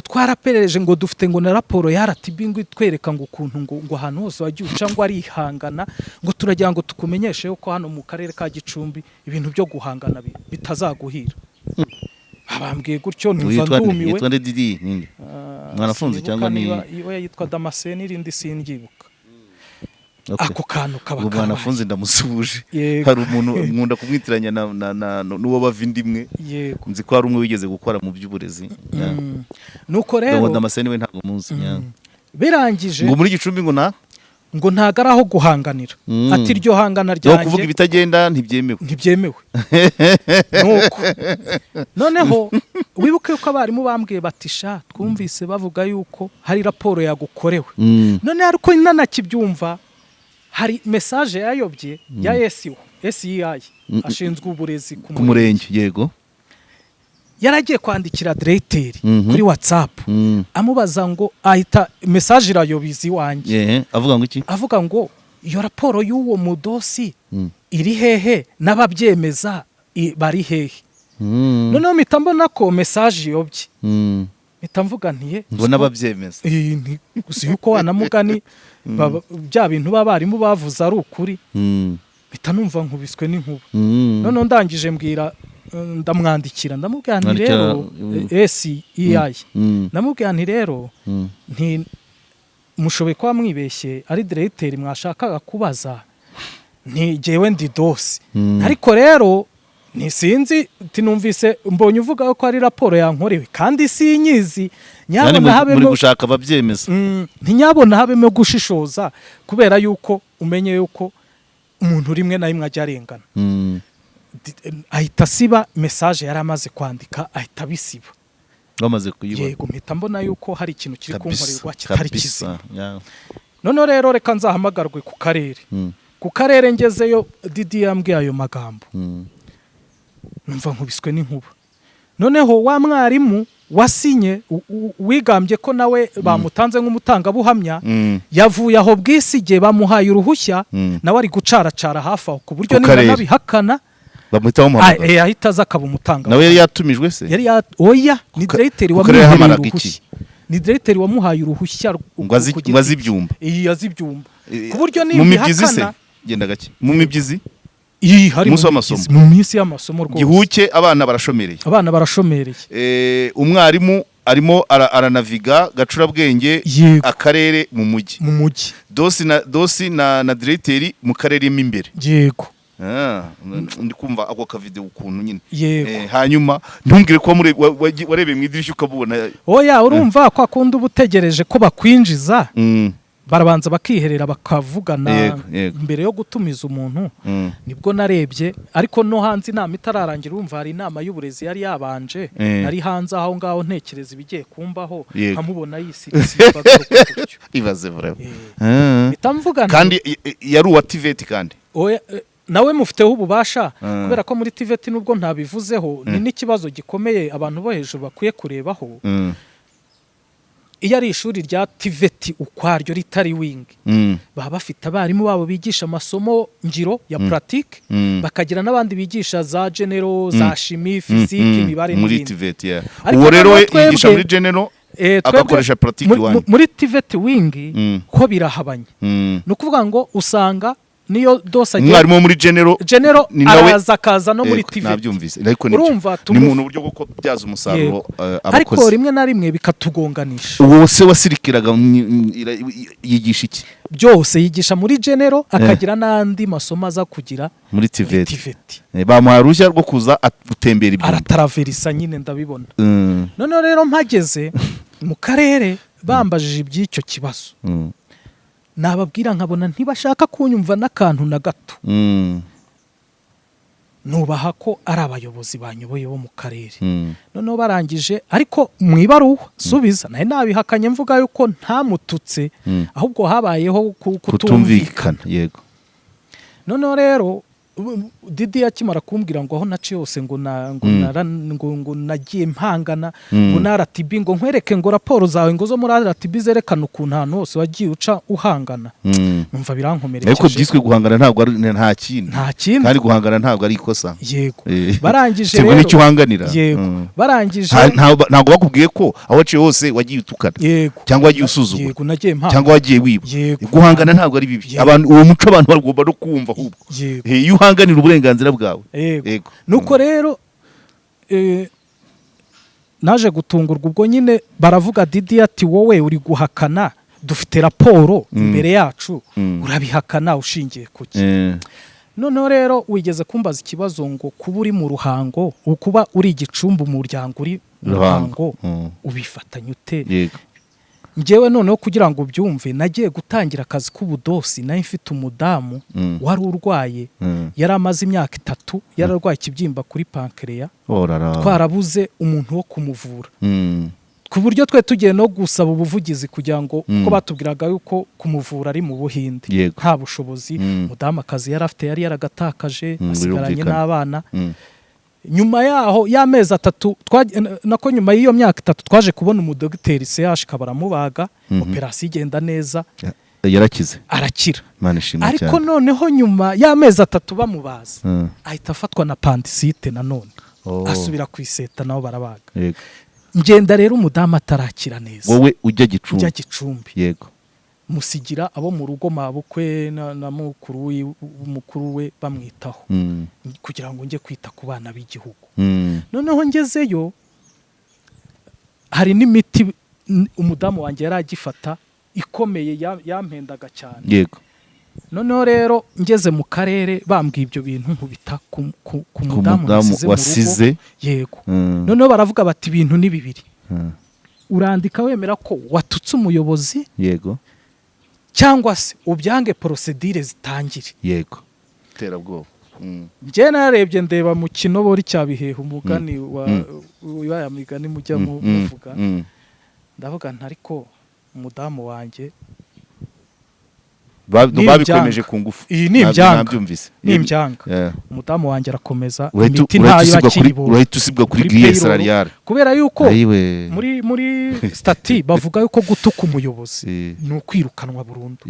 twaraperereje, ngo dufite ngo na raporo ya RTB ngo itwereka ngo ukuntu ngo ahantu hose wagiye uca, ngo arihangana, ngo turagira ngo tukumenyeshe ko hano mu karere ka Gicumbi ibintu byo guhangana bitazaguhira. Babambwiye gutyo, numva Yitwa nde? ndumiwe. Yitwa nde Didi? Ninde? Mwanafunzi Sinibuka cyangwa ni niba we yitwa Damascene, irindi sindyibuka. Ako kantu kaba Ubwo kabaye. Mwanafunzi ndamusuhuje. Yego. Hari umuntu nkunda kumwitiranya na n'uwo bava indi imwe. Nzi ko hari umwe wigeze gukora mu by'uburezi. Yeah. Nuko rero Ngo Damascene we ntabwo muzi. Yeah. Birangije Ngo muri Gicumbi ngo na ngo ntago ari aho guhanganira, ati iryo hangana no kuvuga ryanjye ibitagenda ntibyemewe. Ntibyemewe. Nuko noneho wibuke yuko abarimu bambwiye bati: "Sha, twumvise bavuga yuko hari raporo yagukorewe." None ariko nanakibyumva, hari message yayobye ya SO SEI ashinzwe uburezi ku Ku murenge, yego. Yaragiye kwandikira diregiteri kuri WhatsApp, amubaza ngo, ahita message irayobiza iwanjye. Yeah. Avuga ngo iki? Avuga ngo iyo raporo y'uwo muDOS iri hehe, n'ababyemeza bari hehe? Noneho mpita mbona ko message iyobye. Mpita mvuga ntiye Ngo n'ababyemeza. Gusa yuko wanamugani bya bintu b'abarimu bavuze ari ukuri. Mpita numva nkubiswe n'inkuba. Noneho ndangije mbwira, ndamwandikira, ndamubwira nti Mwandikira, rero SEI, ndamubwira nti rero nti mushoboye kuba mwibeshye, ari diregiteri mwashakaga kubaza, nti jyewe ndi DOS. Ariko rero ntisinzi, tinumvise mbonye uvuga ko ari raporo yankorewe kandi sinyizi. Yani Nyabona muri habemo gushaka ababyemeza. Ntinyabona habemo gushishoza, kubera yuko umenye yuko umuntu rimwe na rimwe ajya arengana. Ahita asiba message yari amaze kwandika, ahita abisiba. Bamaze kuyibona. Yego, mpita mbona yuko hari ikintu kiri kunkorerwa kitari kizima. Kabisa, yeah. Noneho rero reka nzahamagarwe ku karere. Ku karere ngezeyo, Didi yambwiye ayo magambo. Numva nkubiswe n'inkuba. Noneho wa mwarimu wasinye wigambye ko nawe bamutanze nk'umutangabuhamya, yavuye aho bwisige bamuhaye uruhushya, nawe ari gucaracara hafi aho ku buryo Ku niba karere. nabihakana Bamuhita bamuhamagara. Ahita aza akaba umutangabuhamya. Nawe yari yatumijwe se? Yari ya oya, ni diregiteri Ku karere wamuhereye hamaraga uruhushya. iki? Ni diregiteri wamuhaye uruhushya Ngo azi ku giti ngo azi cye. ibyumba. Iyi azi ibyumba, ku buryo Mu mibyizi se? nimbihakana. Genda gake, mu mibyizi. Iyi hari Umunsi mu w'amasomo. mibyizi, mu minsi y'amasomo rwose. Gihuke, abana barashomereye. Abana barashomereye. Umwarimu arimo aranaviga Gacurabwenge, akarere mu mujyi. Mu mujyi. DOS na DOS na diregiteri mu karere mo imbere. Yego. Ah, ndi kumva ako kavideo ukuntu nyine. Yego. Hanyuma ntumbwire ko warebeye mu idirishya ukabubona. Oya, urumva kwa kundi uba utegereje ko bakwinjiza, barabanza bakiherera bakavugana Yego, yego. mbere yo gutumiza umuntu. Nibwo narebye, ariko no hanze inama itararangira. Urumva hari inama y'uburezi yari yabanje. Nari hanze aho ngaho ntekereza ibigiye kumbaho, nkamubona yisiga gutyo. Ibaze vraiment. Mpita mvuga nti Kandi yari uwa TVET kandi. Oya, nawe mufiteho ububasha, kubera ko muri TVET, nubwo ntabivuzeho, ni n'ikibazo gikomeye abantu bo hejuru bakwiye kurebaho. Iyo ari ishuri rya TVET ukwaryo ritari wing, baba bafite abarimu babo bigisha amasomo ngiro ya pratique, bakagira n'abandi bigisha za general, za chimie, physique, imibare Muri n'ibindi. TVET, yeah. Ariko Uwo rero we noneho yigisha twebwe muri general, twebwe agakoresha pratique iwanyu. muri TVET wing ho birahabanye. Ni ukuvuga ngo usanga niyo DOS agiye Umwarimu wo muri general general ni nawe araza akaza no muri Yego, TVET. Nabyumvise, ariko nibyo. Urumva Ni mu buryo bwo kubyaza umusaruro Ariko abakozi. rimwe na rimwe bikatugonganisha. Uwo se wasirikiraga yigisha iki? Byose, yigisha muri general, akagira n'andi masomo aza kugira muri muri TVET. TVET. Bamuhaye uruhushya rwo kuza gutembera ibyumba. Arataraverisa nyine, ndabibona. Noneho rero mpageze mu karere, bambajije iby'icyo kibazo, nababwira nkabona ntibashaka kunyumva n'akantu na gato. Nubaha ko ari abayobozi banyoboye bo mu karere. Noneho barangije, ariko mu ibaruwa subiza nawe nabihakanye, mvuga yuko ntamututse, ahubwo habayeho kutumvikana. Kutumvikana, yego. Noneho rero Didi akimara kumbwira ngo aho naciye hose ngo na, ngo, ngo nagiye mpangana, ngo na RTB, ngo nkwereke ngo raporo zawe ngo zo muri RTB zerekana ukuntu ahantu hose wagiye uca uhangana, numva birankomerekeje. Ariko byiswe guhangana, ntabwo ari nta kindi. Nta kindi. Kandi guhangana ntabwo ari ikosa. Yego. Barangije Biterwa rero n'icyo uhanganira. Yego. Barangije Ntabwo bakubwiye ko aho waciye hose wagiye utukana Yego. cyangwa wagiye usuzugura Yego, nagiye mpangana. cyangwa wagiye wiba. Yego. Guhangana ntabwo ari bibi. Abantu, uwo muco abantu bagomba no kuwumva ahubwo. Yego. Iyo uhanganira uburenganzira bwawe. Yego. Yego. Nuko rero naje gutungurwa ubwo nyine baravuga, Didi ati: "Wowe uri guhakana, dufite raporo imbere yacu, urabihakana ushingiye kuki?" Noneho rero wigeze kumbaza ikibazo ngo kuba uri mu Ruhango, kuba uri igicumbi, umuryango uri mu Ruhango. Ruhango, ubifatanya ute? Yego. Njyewe noneho kugira ngo ubyumve, nagiye gutangira akazi k'ubuDOS nayo mfite umudamu wari urwaye. Yari amaze imyaka 3 yararwaye ikibyimba kuri pancréas, Oh là là. twarabuze umuntu wo kumuvura, ku buryo twe tugiye no gusaba ubuvugizi kugira ngo ko batubwiraga yuko kumuvura ari mu Buhinde, nta bushobozi. Mudamu akazi yari afite yari yaragatakaje, asigaranye n'abana. Nyuma yaho y'amezi 3 nako nyuma y'iyo myaka 3 twaje kubona umudogiteri CHK, baramubaga, operasiyo igenda neza. Yarakize. Arakira. Imana ishimwe Ariko cyane. noneho nyuma y'amezi 3 bamubaza, ahita afatwa na appendicite nanone, Oh. asubira ku iseta, nabo barabaga. Yego. Ngenda rero umudamu atarakira neza. Wowe ujya Gicumbi? Ujya Gicumbi. Musigira abo mu rugo, mabukwe na mukuru we bamwitaho kugira ngo njye kwita ku bana b'igihugu. Noneho ngezeyo hari n'imiti umudamu wanjye yari agifata ikomeye, yampendaga cyane. Noneho rero ngeze mu karere bambwiye ibyo bintu, nkubita ku ku mudamu mudamu nasize mu rugo. Wasize. Yego. Noneho baravuga bati: "Ibintu ni bibiri, urandika wemera ko watutse umuyobozi cyangwa se ubyange, procédure zitangire." Yego, terabwoba. Njye narebye, ndeba mu kinobori cya Biheha, umugani wa wa ya migani mujya muvuga. Ndavuga nti: "Ariko umudamu wanjye Ni Babikwemeje ibyanga. ku ngufu. Iyi ni ibyanga. Nabyumvise. Ni ibyanga." Umudamu wanjye arakomeza imiti Urahita ntayo usibwa kuri akiyibonye urahita usibwa kuri Kuri grille payroll. salariale. Kubera yuko Ayiwe. muri statut bavuga yuko gutuka umuyobozi ni ukwirukanwa burundu.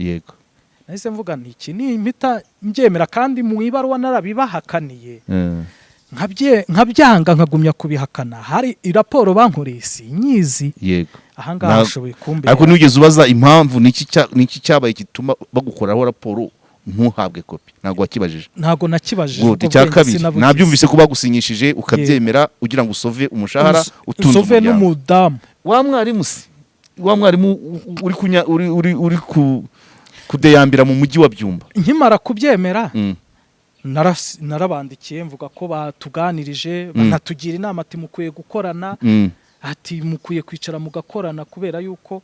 Nahise mvuga nti: "Iki ni impita mbyemera, kandi mu ibaruwa narabibahakaniye, nkabyanga, nkagumya kubihakana. Hari raporo bankoreye sinyizi." Ahangaha bashoboye kumbera. Ariko ntiwigeze ubaza impamvu, niki cyabaye gituma bagukoraho raporo ntuhabwe kopi? Ntabwo wakibajije? Ntabwo nakibajije. Good. Ubwo Icya bwenge kabiri, sinabugize. nabyumvise ko bagusinyishije ukabyemera ugira ngo usove umushahara, utunze nsove umuryango. N'umudamu. Wa mwarimu se, wa mwarimu uri kunya uri ku kudeyambira mu mujyi wa Byumba? Nkimara kubyemera, narabandikiye mvuga ko batuganirije, banatugira inama, ati: "Mukwiye gukorana," ati: "Mukwiye kwicara mugakorana kubera yuko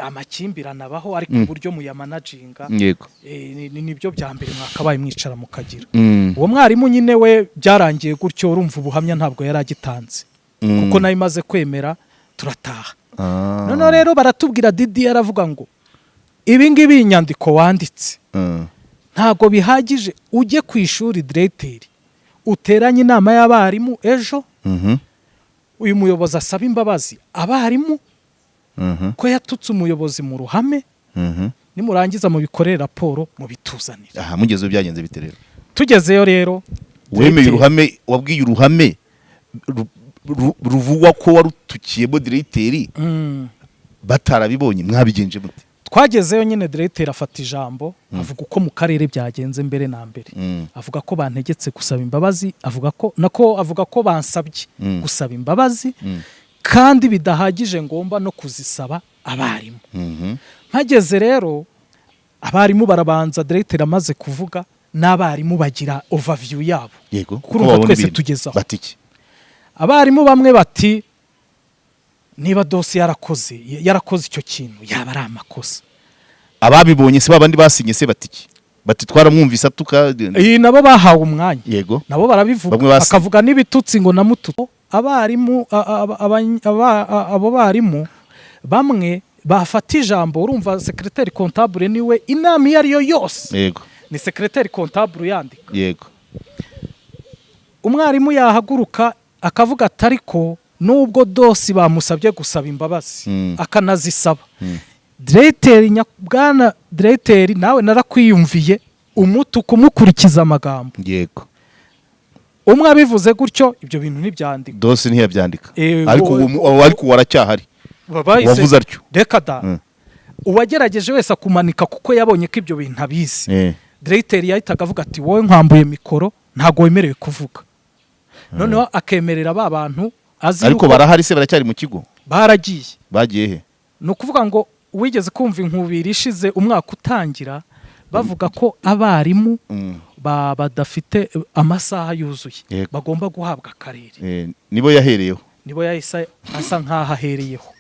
amakimbirane abaho, ariko uburyo muyamanaginga nibyo bya mbere mwakabaye mwicara mukagira." Uwo mwarimu nyine we byarangiye gutyo, urumva ubuhamya ntabwo yari agitanze kuko nayo imaze kwemera turataha. Noneho rero baratubwira, Didi aravuga ngo: "Ibi ngibi, iyi nyandiko wanditse ntabwo bihagije, ujye ku ishuri, diregiteri, uteranye inama y'abarimu ejo, uyu muyobozi asaba imbabazi abarimu ko yatutse umuyobozi mu ruhame, nimurangiza mubikorere raporo, mubituzanire." Aha mugezeyo byagenze bite rero? Tugezeyo rero, Wemeye diregiteri- uruhame, wabwiye uruhame ruvugwa ko warutukiyemo diregiteri, batarabibonye, mwabigenje mute? Twagezeyo nyine, diregiteri afata ijambo, avuga uko mu karere byagenze mbere na mbere. Avuga ko bantegetse gusaba imbabazi, avuga ko nako avuga ko bansabye gusaba imbabazi, kandi bidahagije, ngomba no kuzisaba abarimu. Mpageze rero, abarimu barabanza, diregiteri amaze kuvuga n'abarimu bagira overview yabo. Kuko Uko urumva babona twese ibintu. tugezaho. Bati iki? Abarimu bamwe bati: "Niba Dosi yarakoze icyo kintu, yaba ari amakosa." Ababibonye se, babandi basinye se, bati iki? Bati: "Twaramwumvise atuka." Iyi nabo bahawe umwanya, nabo barabivuga, Bamwe basinye. bakavuga n'ibitutsi ngo namututse. Abarimu abo barimu bamwe bafata ijambo, urumva secrétaire comptable niwe, inama iyo ariyo yose ni secrétaire comptable yandika. Umwarimu yahaguruka akavuga ati: "Ariko nubwo Dosi bamusabye gusaba imbabazi, akanazisaba, diregiteri, bwana diregiteri, nawe narakwiyumviye umutuku umukurikiza amagambo." Umwe abivuze gutyo, ibyo bintu ntibyandikwa. Dosi ntiyabyandika. Ariko ariko uwo aracyahari wavuze atyo? Reka da. Uwagerageje wese akumanika kuko yabonye ko ibyo bintu abizi, diregiteri yahitaga avuga ati: "Wowe nkwambuye mikoro, ntabwo wemerewe kuvuga." Noneho akemerera ba bantu azi Ariko yuko barahari se? Baracyari mu kigo? Baragiye. Bagiye he? Ni ukuvuga ngo wigeze kumva inkubiri ishize umwaka utangira bavuga ko abarimu badafite amasaha yuzuye, bagomba guhabwa akarere? Nibo yahereyeho. Nibo yahise asa nk'aho ahereyeho.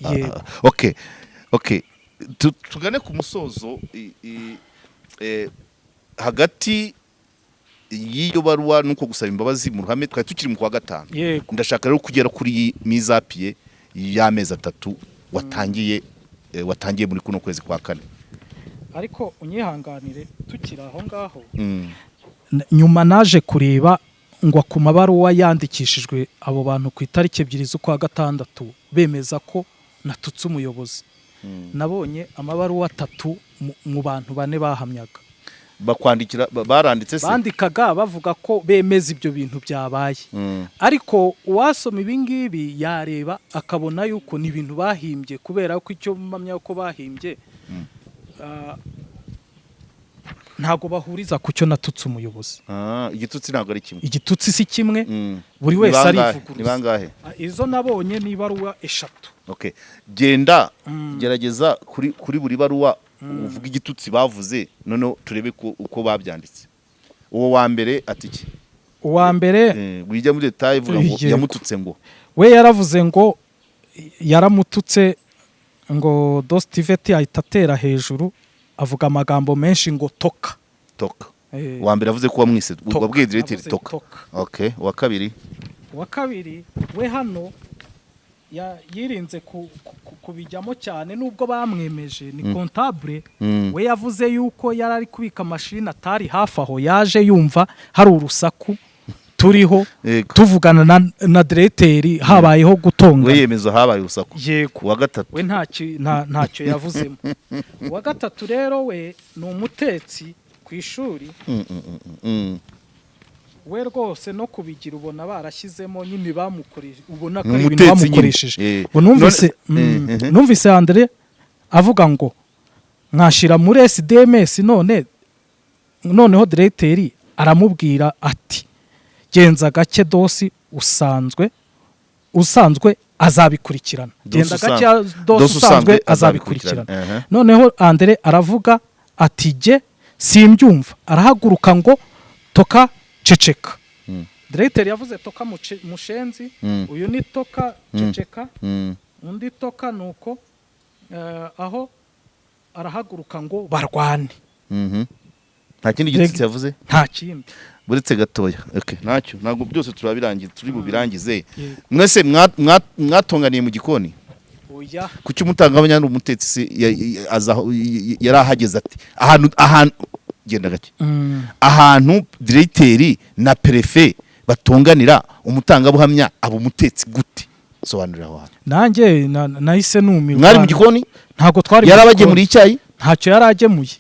Yego. Okay, tugane ku musozo. Hagati y'iyo baruwa nuko gusaba imbabazi mu ruhame, twari tukiri mu kwa gatanu. Ndashaka rero kugera kuri mise à pied y'amezi 3 watangiye muri kuno kwezi kwa kane. Ariko unyihanganire, tukiri aho ngaho, nyuma naje kureba ngo ku mabaruwa yandikishijwe abo bantu ku itariki 2 z'ukwa gatandatu bemeza ko natutse umuyobozi, nabonye amabaruwa atatu mu bantu bane bahamyaga. Bakwandikira, baranditse se? Bandikaga bavuga ko bemeza ibyo bintu byabaye. Ariko uwasoma ibi ngibi yareba akabona yuko ni ibintu bahimbye, kubera ko icyo mpamya ko bahimbye, ntabwo bahuriza ku cyo natutse umuyobozi. Ah, igitutsi ntabwo ari kimwe. Igitutsi si kimwe. Buri Ni wese bangahe? Ni arivuguruza. bangahe? Izo nabonye ni ibaruwa eshatu. Okay, genda, gerageza kuri buri baruwa uvuga igitutsi bavuze, noneho turebe ko uko babyanditse. Uwo wa mbere ati iki? Uwa mbere, Wijya muri détail, uvuga ngo Yego. yamututse ngo? We yaravuze ngo yaramututse ngo DOS TVET, ahita atera hejuru avuga amagambo menshi ngo toka. Toka. Uwa mbere avuze ko wamwise Toka. wabwiye directeur Avuze toka. toka. Okay, uwa kabiri? Uwa kabiri we hano yirinze kubijyamo cyane nubwo bamwemeje, ni comptable. We yavuze yuko yari ari kubika mashini, atari hafi aho, yaje yumva hari urusaku turiho tuvugana na directeur, habayeho gutonga. We yemeza habaye urusaku. Yego. Uwa gatatu? We ntacyo yavuzemo. Uwa gatatu rero we ni umutetsi ku ishuri. We rwose no kubigira ubona barashyizemo nyine bamukoresheje, ubona ko Ni ari ibintu umutetsi nyine. bamukoresheje. Ngo numvise numvise Andre avuga ngo mwashyira muri SDMS none. Noneho directeur aramubwira ati: "Genza gake, DOS usanzwe azabikurikirana." DOS Genda gake, DOS DOS usanzwe azabikurikirana. Noneho Andre aravuga ati: "Jye simbyumva." Arahaguruka ngo: "Toka, ceceka." Directeur yavuze toka mushenzi. Uyu ni toka, ceceka. Undi toka, nuko aho arahaguruka ngo barwane. Nta kindi gitutsi yavuze? Nta kindi. Buretse gatoya. Okay, ntacyo, ntabwo byose turabirangiza, turi bubirangize. Yego. Mwese mwatonganiye mu gikoni? Oya. Kuki umutangabuhamya ni umutetsi se, yari ahageze ati ahantu, genda gake, ahantu directeur na préfet batonganira, umutangabuhamya aba umutetsi gute? Sobanurira aho hantu. Nanjye nahise numirwa. Mwari mu gikoni? Ntabwo twari mu Yari gikoni. abagemuriye icyayi? Ntacyo yari agemuye.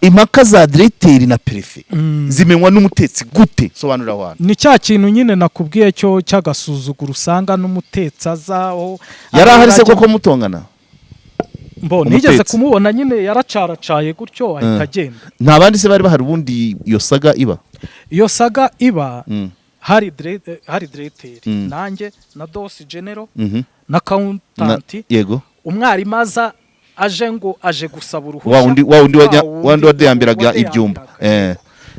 Impaka za directeur na préfet zimenywa n'umutetsi gute? Sobanurira aho hantu. Ni cya kintu nyine nakubwiye cyo cy'agasuzuguro, usanga n'umutetsi azaho. Yari ahari se koko mutongana? Mbo nigeze Umutetsi. kumubona nyine, yaracaracaye gutyo ahita agenda. Nta bandi se bari bahari ubundi iyo saga iba? Iyo saga iba, hari directeur, nanjye na DOS général na accountant. Yego. Umwarimu aza aje ngo aje gusaba uruhushya. Wa wundi Wa wa wundi wadeyambiraga ibyumba.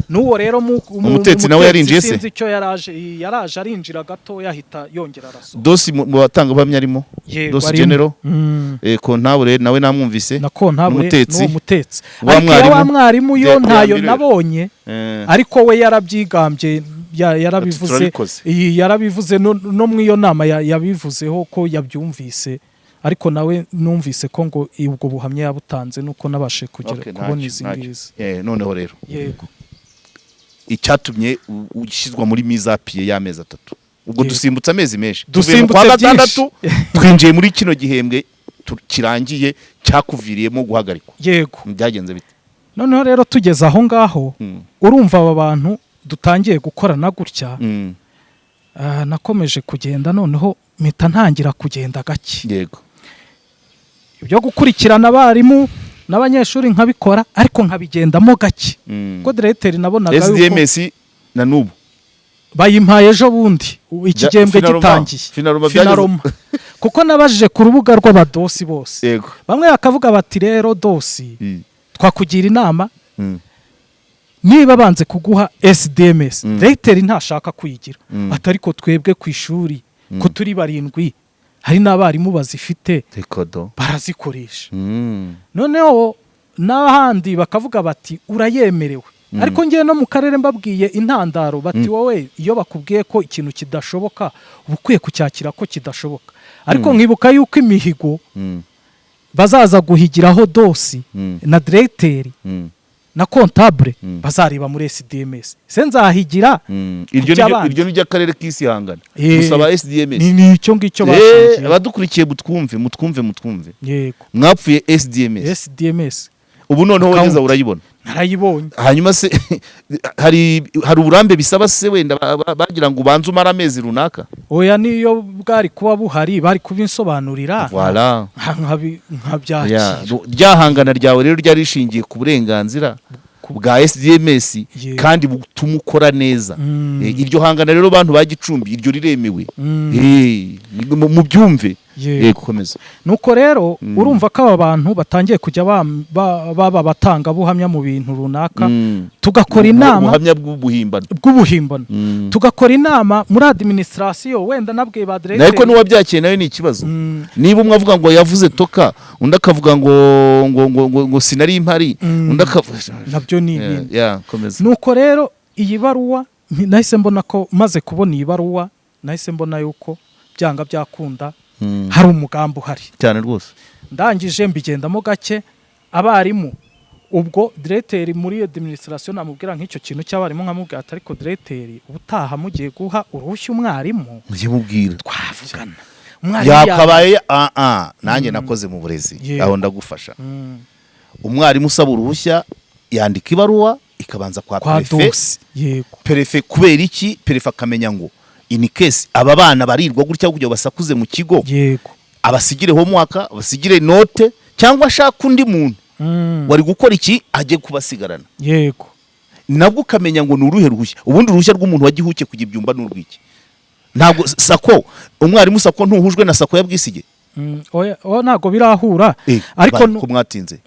N'uwo rero Umutetsi nawe yarinjiye se? Sinzi icyo yaraje, arinjira gato yahita yongera arasohoka. DOS mu batangabuhamya arimo? Yego, DOS arimo. général, comptable nawe namwumvise. Na comptable. N'umutetsi. N'uwo mutetsi. Wa Ariko iya mwarimu? wa mwarimu yo ntayo Deyambire. nabonye. Ariko we yarabyigambye, yarabivuze. Turabikoze. Iyi yarabivuze no mu iyo nama yabivuzeho ko yabyumvise, ariko nawe numvise ko ngo ubwo buhamya yabutanze, nuko nabashe kugera Okay, kubona ntacyo, izi ntacyo. ngizi. Noneho rero Yego. icyatumye ushyirwa muri mise à pied y'amezi 3 ubwo, dusimbutse amezi menshi. Tuvuye mu Dusimbutse kwa byinshi. gatandatu, twinjiye muri kino gihembwe kirangiye cyakuviriyemo guhagarikwa. Yego. Byagenze bite? Noneho rero tugeze aho ngaho, urumva aba bantu dutangiye gukorana gutya, nakomeje kugenda, noneho mpita ntangira kugenda gake. Ibyo gukurikirana abarimu n'abanyeshuri nkabikora, ariko nkabigendamo gake, kuko directeur nabonaga yuko SDMS na n'ubu? Bayimpaye ejo bundi, iki gihembwe Finalement, gitangiye. Finalement. Finalement, kuko nabajije ku rubuga rw'abaDOS bose, bamwe bakavuga bati: "Rero DOS, twakugira inama, niba banze kuguha SDMS, directeur ntashaka kuyigira, ati ariko twebwe ku ishuri ko turi barindwi, hari n'abarimu bazifite, Rekodo. barazikoresha." Noneho n'ahandi bakavuga bati: "Urayemerewe." Ariko ngewe no mu karere mbabwiye intandaro, bati: "Wowe iyo bakubwiye ko ikintu kidashoboka, uba ukwiye kucyakira ko kidashoboka." Ariko nkibuka yuko imihigo bazaza guhigiraho DOS na directeur na comptable, bazareba muri SDMS, se nzahigira Iryo ni by'abandi. Iryo ni ry'akarere k'isi hangana gusaba SDMS. Ni icyo ngicyo bashingiye. Abadukurikiye mutwumve, mutwumve, mutwumve. Yego. Mwapfuye SDMS. SDMS. Ubu noneho Account. wageze urayibona? Narayibonye. Hanyuma se hari uburambe bisaba se wenda bagira ngo ubanze umare amezi runaka? Oya, niyo bwari kuba buhari bari kubinsobanurira. Voilà. Nkabyakira. Ryahangana ryawe rero ryari rishingiye ku burenganzira bwa SDMS kandi butuma ukora neza. Iryo hangana rero, bantu ba Gicumbi, iryo riremewe. Mubyumve. Komeza. Nuko rero urumva ko aba bantu batangiye kujya baba abatangabuhamya mu bintu runaka, tugakora inama. Ubuhamya bw'ubuhimbano. Bw'ubuhimbano. Tugakora inama muri administration, wenda nabwiye ba Ariko directeur. n'uwabyakiye nawe ni ikibazo. Niba umwe avuga ngo yavuze toka, undi akavuga ngo sinari impari, undi akavuga Nabyo ni ibindi. Yeah, komeza. Nuko rero iyi baruwa nahise mbona ko, maze kubona iyi baruwa, nahise mbona yuko byanga byakunda hari umugambi uhari. Cyane rwose. Ndangije mbigendamo gake, abarimu, ubwo directeur muri administration namubwira nk'icyo kintu cy'abarimu, nkamubwira ati: "Ariko directeur, ubutaha mugiye guha uruhushya umwarimu, Mujye mubwira. twavugana umwarimu Yakabaye nanjye nakoze mu burezi, aho ndagufasha. Umwarimu usaba uruhushya yandika ibaruwa, ikabanza kwa kwa préfet. Dosi, yego. Préfet, kubera iki? Préfet akamenya ngo in case aba bana barirwa gutya kugira ngo basakuze mu kigo, abasigire homework, abasigire note, cyangwa ashaka undi muntu wari gukora iki ajye kubasigarana. Nabwo ukamenya ngo ni uruhe ruhushya. Ubundi uruhushya rw'umuntu wagihuke kujya ibyumba ni urw'iki? Ntabwo SACCO, umwarimu SACCO ntuhujwe na SACCO ya Bwisige. Oya, oya, ntabwo birahura. Ariko ko mwatinze.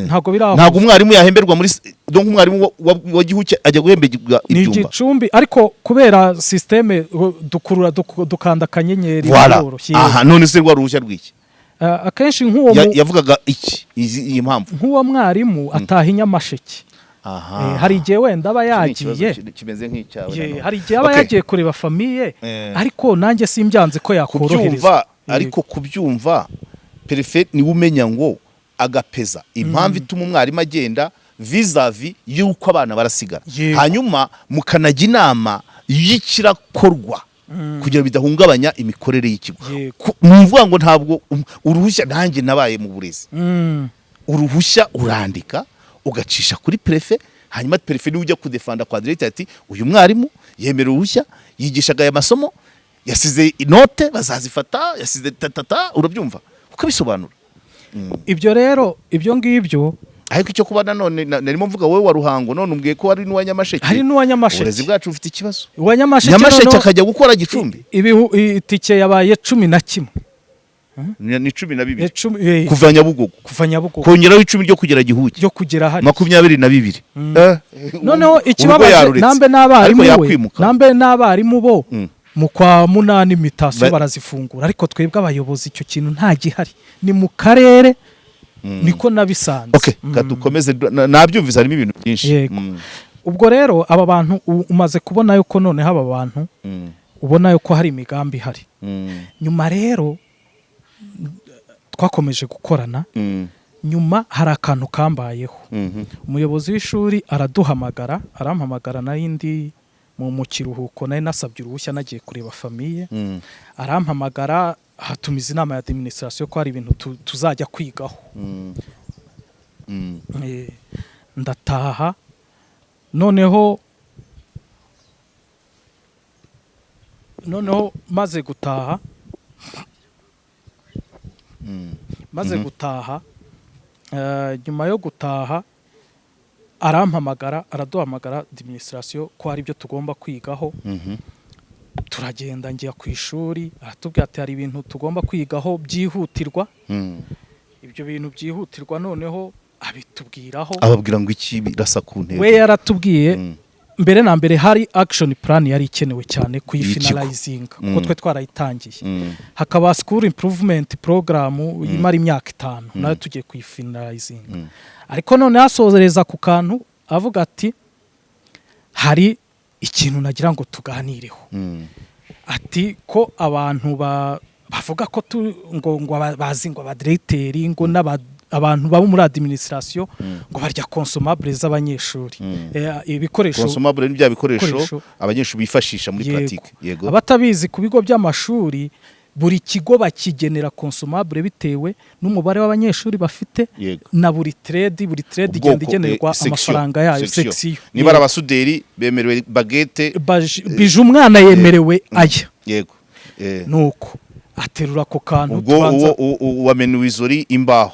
Ntabwo birahura. Ntabwo umwarimu yahemberwa muri, donc umwarimu wa Gihuke ajya guhemberwa Ni ibyumba. Igicumbi, ariko kubera système dukurura dukanda akanyenyeri, Voilà. biroroshye. Aha none se rwa ruhushya rw'iki? Akenshi nk'uwo Yavugaga iki, iyi mpamvu? Nk'uwo mwarimu ataha i Nyamasheke. Aha. Hari igihe wenda aba Iki ni ikibazo yagiye kimeze nk'icyawe nanone. Hari igihe aba yagiye kureba famille, ariko nanjye simbyanze ko yakorohereza. Kubyumva, ariko kubyumva, préfet niwe umenya ngo agapeza impamvu ituma umwarimu agenda vis-à-vis y'uko abana barasigara, hanyuma mukanajya inama y'ikirakorwa kugira bidahungabanya imikorere y'ikigo. Ni ukuvuga ngo ntabwo uruhushya, nanjye nabaye mu burezi, uruhushya urandika ugacisha kuri préfet, hanyuma préfet niwe ujya kudefanda kwa directeur ati: "Uyu mwarimu yemera uruhushya, yigishaga aya masomo, yasize inote bazazifata, yasize tatata." Urabyumva, ukabisobanura. Ibyo rero, ibyo ngibyo. Ariko icyo kuba nanone narimo mvuga wowe wa Ruhango, none umbwiye ko hari n'uwa Nyamasheke. Hari n'uwa Nyamasheke. Uburezi bwacu bufite ikibazo. Uwa Nyamasheke. Nyamasheke Noneho akajya gukora Gicumbi. Itike yabaye 11. Ni 12. 10. Kuva Nyabugogo. Kuva Nyabugogo. Kongeraho 10 ryo kugera Gihuke. Ryo kugera hari. 22. Noneho Urugo ikibabaje yaruretse. nambe n'abarimu Ariko we yakwimuka. nambe n'abarimu bo mu kwa munani mutation barazifungura, ariko twebwe abayobozi icyo kintu nta gihari, ni mu karere niko nabisanze. Okay, dukomeze, nabyumvise harimo ibintu byinshi. Yego. Ubwo rero aba bantu umaze kubona yuko noneho aba bantu ubona yuko hari imigambi ihari. Nyuma rero twakomeje gukorana. Nyuma hari akantu kambayeho. Umuyobozi w'ishuri araduhamagara, arampamagara, nari ndi mu kiruhuko, nari nasabye uruhushya nagiye kureba famille. Arampamagara, hatumiza inama ya administration ko hari ibintu tuzajya kwigaho. Ndataha, noneho maze gutaha, nyuma yo gutaha arampamagara, araduhamagara administration ko hari ibyo tugomba kwigaho. Turagenda, njya ku ishuri, aratubwira ati: "Hari ibintu tugomba kwigaho byihutirwa." Ibyo bintu byihutirwa noneho abitubwiraho. Ababwira ngo iki? Birasa ku ntego. We yaratubwiye, mbere na mbere hari action plan yari ikenewe cyane kuyifinalizinga, kuko twe twarayitangiye, hakaba school improvement program imara imyaka 5, nayo tugiye kuyifinalizinga. Ariko none asosereza ku kantu avuga ati: "Hari ikintu nagira ngo tuganireho." Ati ko abantu bavuga ko ngo bazi ngo abadiregiteri ngo n'aba abantu baba muri administration ngo barya consommables z'abanyeshuri. Ibikoresho. Consommable ni bya bikoresho Bikoresho. abanyeshuri bifashisha muri Yego. pratique, yego. Abatabizi, ku bigo by'amashuri Buri kigo bakigenera consommables bitewe n'umubare w'abanyeshuri bafite na buri trade. Buri trade igenda Ubwoko, igenerwa section, amafaranga yayo, section. Section. Niba ari abasuderi, bemerewe baguette. Bije umwana yemerewe aya. Nuko aterura ako kantu, Ubwo tubanza uwo wa menuiserie, imbaho.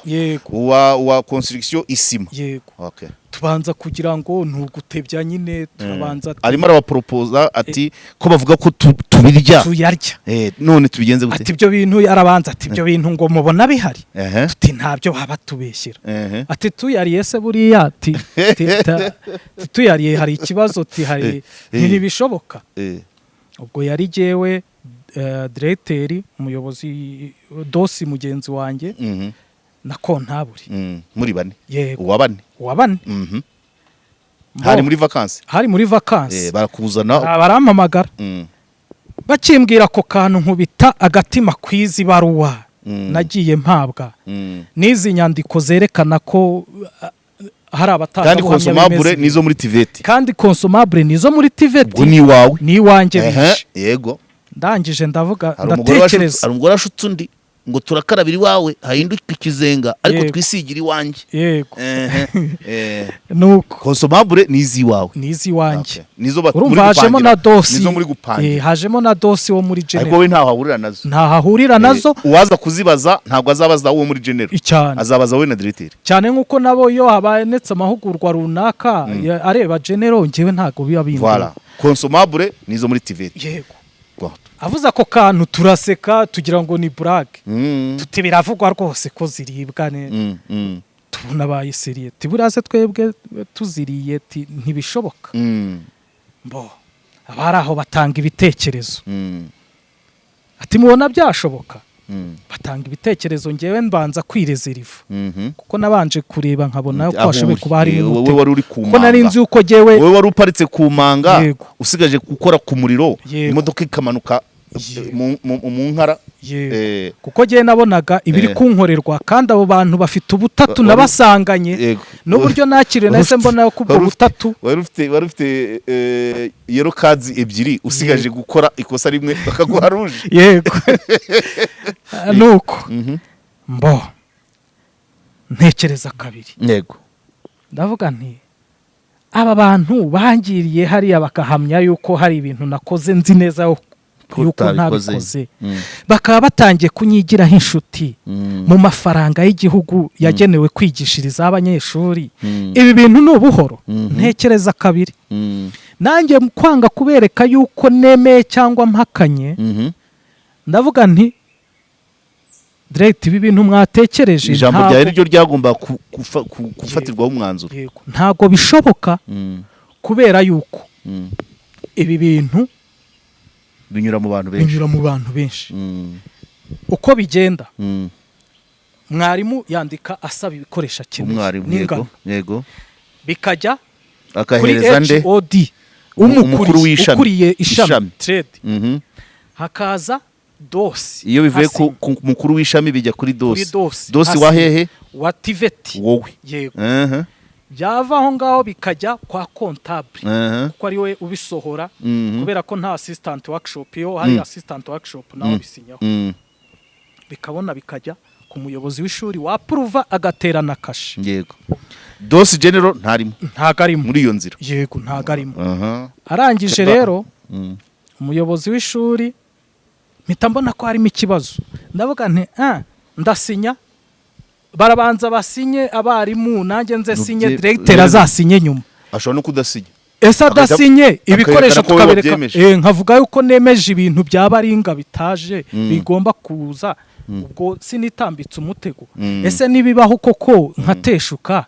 Uwa construction, isima. Yego. Okay. Tubanza kugira ngo ntugutebya nyine, turabanza Arimo arabaporopoza ati ko bavuga ko tubirya, tuyarya. None tubigenze Ati gute? ibyo bintu, arabanza ati ibyo bintu ngo mubona bihari? Tuti ntabyo, baba batubeshyera. Ati tuyariye se buriya, ati tuyariye hari ikibazo? Ati hari, ntibishoboka. Ubwo yari jyewe, directeur, umuyobozi, DOS mugenzi wanjye na comptable. Muri bane? Yego. Uwa bane? Uwa bane. Hari muri vacances? Hari muri vacances. Barakuzana. Barampamagara. Bakimbwira ako kantu, nkubita agatima kwizi baruwa nagiye mpabwa n'izi nyandiko zerekana ko hari Kandi abatangabuhamya consommables bemeza. nizo muri TVET. Kandi consommables nizo muri TVET. Ubwo ni iwawe. Ni iwanjye. Bishe. Ndangije ndavuga, ndatekereza. Hari umugore washutse undi ngo turakarabira iwawe hahinduke ikizenga, ariko twisigira iwanjye. Nuko Consommables ni iz'iwawe. Ni iz'iwanjye. Okay. Nizo Urumva muri hajemo gupangira. na DOS. Nizo muri gupangira. Hajemo na DOS wo muri Ariko general. wowe ntaho ahurira nazo. Ntahahurira nazo. Uwaza kuzibaza ntabwo azabaza uwo muri general. Cyane. Azabaza wowe na directeur. Cyane, nk'uko nabo iyo habonetse amahugurwa runaka areba general, njyewe ntabwo biba bindeba. Voilà, consommables nizo muri TVET. Yego. Avuze ako kantu turaseka, tugira ngo ni blague. Tuti biravugwa rwose ko ziribwa ne. Tubona bayiseriye, tiburiya se twebwe tuziriye ntibishoboka. Mbo abari aho batanga ibitekerezo. Ati mubona byashoboka? Batanga ibitekerezo, ngewe mbanza kwirezeriva kuko nabanje kureba nkabona ko Aho hashoboye uri. kuba harimo Wowe umutego, wari uri ku kuko nari manga. nzi yuko jyewe Wowe wari uparitse ku manga. Usigaje gukora ku muriro, imodoka ikamanuka mu nkara. Kuko jyewe nabonaga ibiri kunkorerwa, kandi abo bantu bafite ubutatu nabasanganye n'uburyo nakiriwe, nahise mbona ko ubwo butatu. Wari ufite yellow cards ebyiri, usigaje gukora ikosa rimwe bakaguha rouge. Yego, nuko mbo ntekereza kabiri. Ndavuga nti aba bantu bangiriye hariya bakahamya yuko hari ibintu nakoze, nzi neza Ko yuko utabikoze. ntabikoze, bakaba batangiye kunyigiraho inshuti mu mafaranga y'igihugu yagenewe kwigishiriza abanyeshuri, ibi bintu ni ubuhoro. Ntekereza kabiri. Nanjye kwanga kubereka yuko nemeye cyangwa mpakanye, ndavuga nti direct ibi bintu mwatekereje Ijambo ryawe niryo ryagomba gufatirwaho umwanzuro. Yego, ntabwo bishoboka kubera yuko ibi bintu binyura mu bantu benshi. Binyura mu bantu benshi. Uko bigenda, mwarimu yandika asaba ibikoresho akeneye Umwarimu, yego. n'ingano, bikajya kuri Akahereza nde? HOD, Umukuru umukuriye, w'ishami. ukuriye ishami, Ishami. trade. Hakaza DOS. Iyo bivuye Hasi. ku mukuru w'ishami bijya kuri Kuri DOS. DOS. DOS Hasi. wa hehe? Wa TVET. Wowe. Yego. Byava aho ngaho bikajya kwa comptable, kuko ari we ubisohora, kubera ko nta assistant workshop. Iyo hari assistant workshop nawe bisinyaho. Bikabona bikajya ku muyobozi w'ishuri wa approva, agatera na kashe. Yego, DOS general ntarimo. Ntago arimo. Muri iyo nzira. Yego, ntago arimo. Arangije rero, umuyobozi w'ishuri mpita mbona ko harimo ikibazo, ndavuga nti ah, ndasinya, barabanza basinye abarimu, nanjye nze sinye, directeur azasinye nyuma. Ashobora no kudasinya. Ese adasinye ibikoresho Akerekana ko wowe tukabereka wabyemeje. Nkavuga yuko nemeje ibintu byaba ari inga bitaje bigomba kuza, ubwo sinitambitse umutego? Ese nibibaho koko nkateshuka,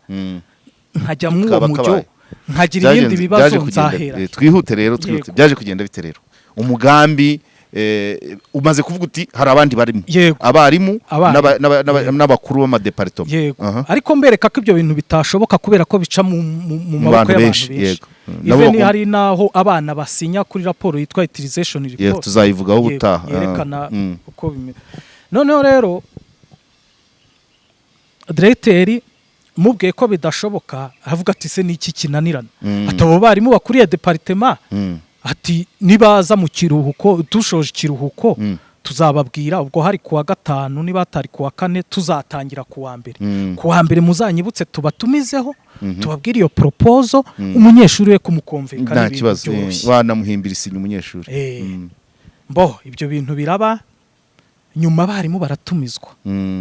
nkajya muri uwo Kaba mujyo, kabaye. nkagira ibindi bibazo, Byaje kugenda, nzahera? Twihute rero, twihute. Byaje kugenda bite rero umugambi? Umaze kuvuga uti hari abandi barimo, abarimu Abarimu. n'abakuru b'amadepartoma. Yego. Ariko mbereka ko ibyo bintu bitashoboka kubera ko bica mu Mu maboko bantu y'abantu benshi, benshi. yego. Nabo Even hari n'aho abana basinya kuri raporo yitwa utilization report. Tuzayivugaho Yego, ubutaha. yerekana uko bimeze. Noneho rero directeur mubwiye ko bidashoboka, aravuga ati se niki kinanirana? Ati abo barimu bakuriye département, ati nibaza mu kiruhuko, dushoje ikiruhuko, Tuzababwira ubwo hari kuwa gatanu, niba hatari kuwa kane, tuzatangira kuwa mbere. Kuwa mbere muzanyibutse tubatumizeho, tubabwire iyo proposal, umunyeshuri we kumuconvainca Nta ni ibintu kibazo, byoroshye. Wanamuhimbira isinya umunyeshuri. Mbo ibyo bintu biraba, nyuma abarimu baratumizwa,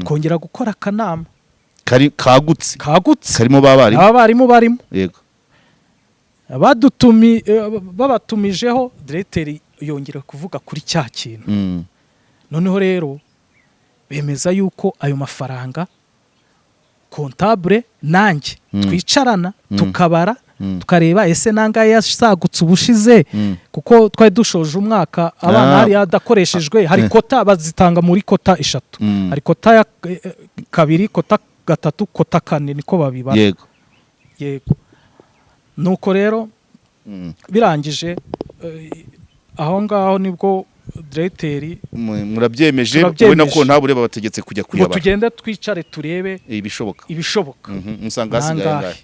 twongera gukora akanama. Kari kagutse? Kagutse. Karimo ba barimu? Aba barimu barimo. Babatumijeho, diregiteri yongera kuvuga kuri cya kintu. Noneho rero bemeza yuko ayo mafaranga comptable nanjye twicarana, tukabara, tukareba ese nangahe yasagutse ubushize, kuko twari dushoje umwaka abana hari adakoreshejwe. Hari quota, bazitanga muri quota eshatu. Hari quota ya kabiri, quota gatatu, quota kane, niko babibara. Yego, nuko rero birangije, aho ngaho nibwo diregiteri Murabyemeje wowe na Turabyemeje. comptable babategetse kujya Ngo kuyabara. tugende twicare turebe Ibishoboka. ibishoboka. Musanga hasigaye Nangahe? angahe?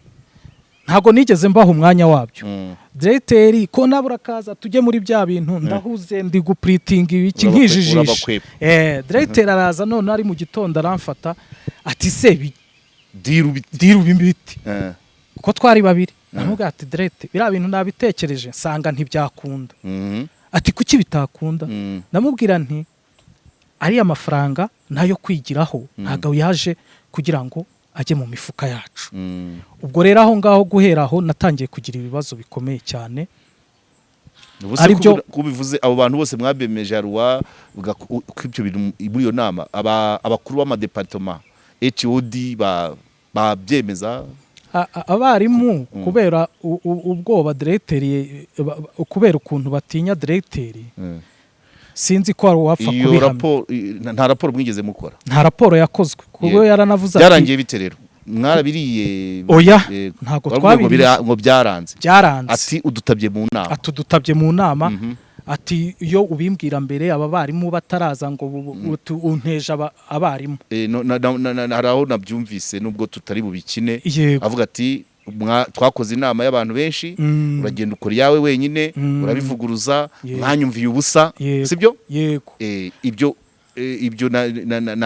Ntabwo nigeze mbaha umwanya wabyo. Diregiteri ko nabura akaza tujye muri bya bintu, ndahuze, ndi guprintinga ibiki, nkijijisha. Urabakwepa. Diregiteri araza none ari mu gitondo, aramfata ati: "Se Diru biti. Diru bimiti?" Kuko twari babiri, namubwira ati: "Diregiteri, biriya bintu nabitekereje nsanga ntibyakunda." Ati: "Kuki bitakunda?" Ndamubwira nti: "Ariya mafaranga nayo kwigiraho, ntabwo yaje kugira ngo ajye mu mifuka yacu." Ubwo rero aho ngaho, guhera aho, natangiye kugira ibibazo bikomeye cyane. Ubu se kubivuze, abo bantu bose mwabemeje haruwa ko ibyo bintu muri iyo nama abakuru b'amadepartema, HOD babyemeza? Abarimu kubera ubwoba diregiteri, kubera ukuntu batinya diregiteri, sinzi ko hari uwapfa Iyo kubihamya. raporo, nta raporo mwigeze mukora? Nta raporo yakozwe, kuko yaranavuze ati Byarangiye bite rero? Mwarabiriye? Oya, ntabwo Waravuze ngo twabiriye. Ngo byaranze. Byaranze. Ati: "Udutabye mu nama." Atudutabye mu nama. Ati: "Iyo ubimbwira mbere aba barimu bataraza ngo unteje abarimu." No, hari aho nabyumvise nubwo tutari bubikine. Avuga ati: "Twakoze inama y'abantu benshi, uragenda ukora iyawe wenyine, urabivuguruza, mwanyumviye ubusa." Sibyo? Yego. Ibyo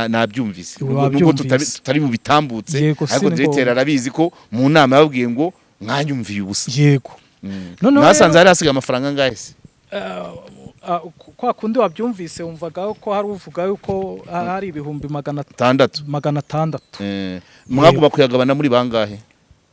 nabyumvise. Wabyumvise. Nubwo tutari bubitambutse, Yego, si ariko ni diregiteri ngombwa. arabizi ko mu nama yababwiye ngo mwanyumviye ubusa. Yego. Noneho Mwasanze rero, hari hasigaye amafaranga angahe se? Kwa kundi wabyumvise, wumvaga ko hari uvuga yuko hari ibihumbi magana 6. 600. Mwagomba kuyagabana muri bangahe?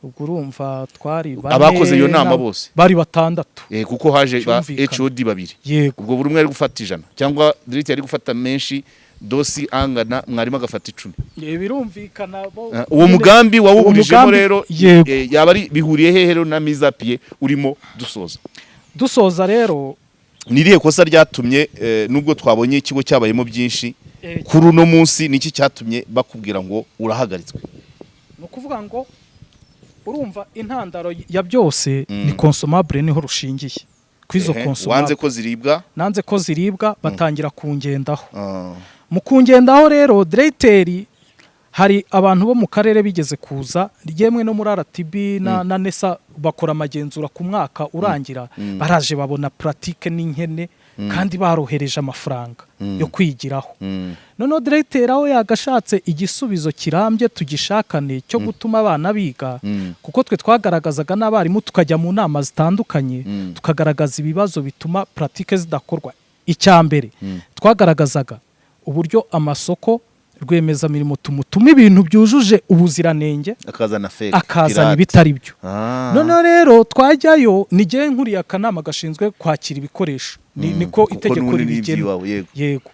Ubwo urumva twari bane. Abakoze iyo nama bose? Bari batandatu. Kuko haje ba Cyumvikana. HOD babiri. Yego. Ubwo buri umwe ari gufata 100, cyangwa directeur ari gufata menshi, dosi angana, mwarimu agafata 10. Birumvikana Uwo nyine mugambi wawuburijemo. Uwo mugambi- Rero Yego. yaba ari bihuriye hehe rero na mise à pied urimo dusoza? Dusoza rero, Ni irihe kosa ryatumye, nubwo twabonye ikigo cyabayemo byinshi, kuri uno munsi niki cyatumye bakubwira ngo urahagaritswe? Ni ukuvuga ngo urumva intandaro ya byose ni consomable, niho rushingiye ku izo Ehe, consomable. Wanze ko ziribwa. Nanze ko ziribwa, batangira kungendaho. Mu kungendaho rero, diregiteri, hari abantu bo mu karere bigeze kuza, yemwe no muri RTB na NESA bakora amagenzura ku mwaka urangira. Baraje babona pratique n'inkene kandi barohereje amafaranga yo kwigiraho. Noneho diregiteri aho yagashatse igisubizo kirambye tugishakane cyo gutuma abana biga, kuko twe twagaragazaga n'abarimu, tukajya mu nama zitandukanye, tukagaragaza ibibazo bituma pratique zidakorwa. Icya mbere twagaragazaga uburyo amasoko, rwiyemezamirimo tumutuma ibintu byujuje ubuziranenge, Akazana fake. akazana Pirate. ibitari byo. Noneho rero twajyayo, nijye nkuriye akanama gashinzwe kwakira ibikoresho. Niko Kuko itegeko n'ubundi ni ribigena. iby'iwawe, yego. Yego,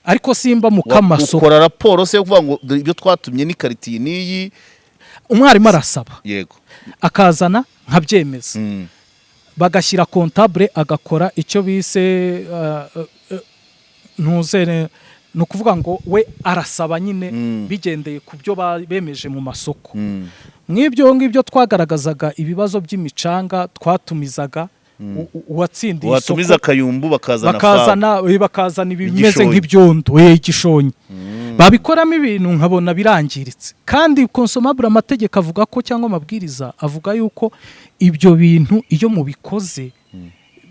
ariko simba mu kamasoko. Ukora raporo se yo kuvuga ngo dore ibyo twatumye ni qualité n'iyi? Umwarimu arasaba, akazana nkabyemeza, bagashyira comptable agakora icyo bise ntuzere, ni ukuvuga ngo we arasaba nyine bigendeye ku byo bemeje mu masoko. Mw'ibyo ngibyo twagaragazaga ibibazo by'imicanga twatumizaga, uwatsindiye Watumiza isoko akayumbu bakazana fabu. bakazana ibimeze Igishonyi. nk'ibyondo, igishonyi, babikoramo ibintu nkabona birangiritse. Kandi consomable, amategeko avuga ko, cyangwa amabwiriza avuga yuko ibyo bintu iyo mubikoze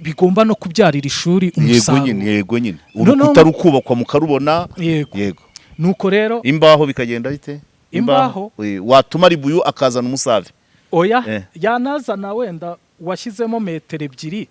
Bigomba no kubyarira ishuri Yego umusaruro. nyine, yego nyine. Noneho- Urukuta rukubakwa mukarubona. Yego. Yego. Nuko rero Imbaho bikagenda bite? Imbaho? Watuma ribuyu akazana umusave? Oya. Yanazana wenda washyizemo metero 2,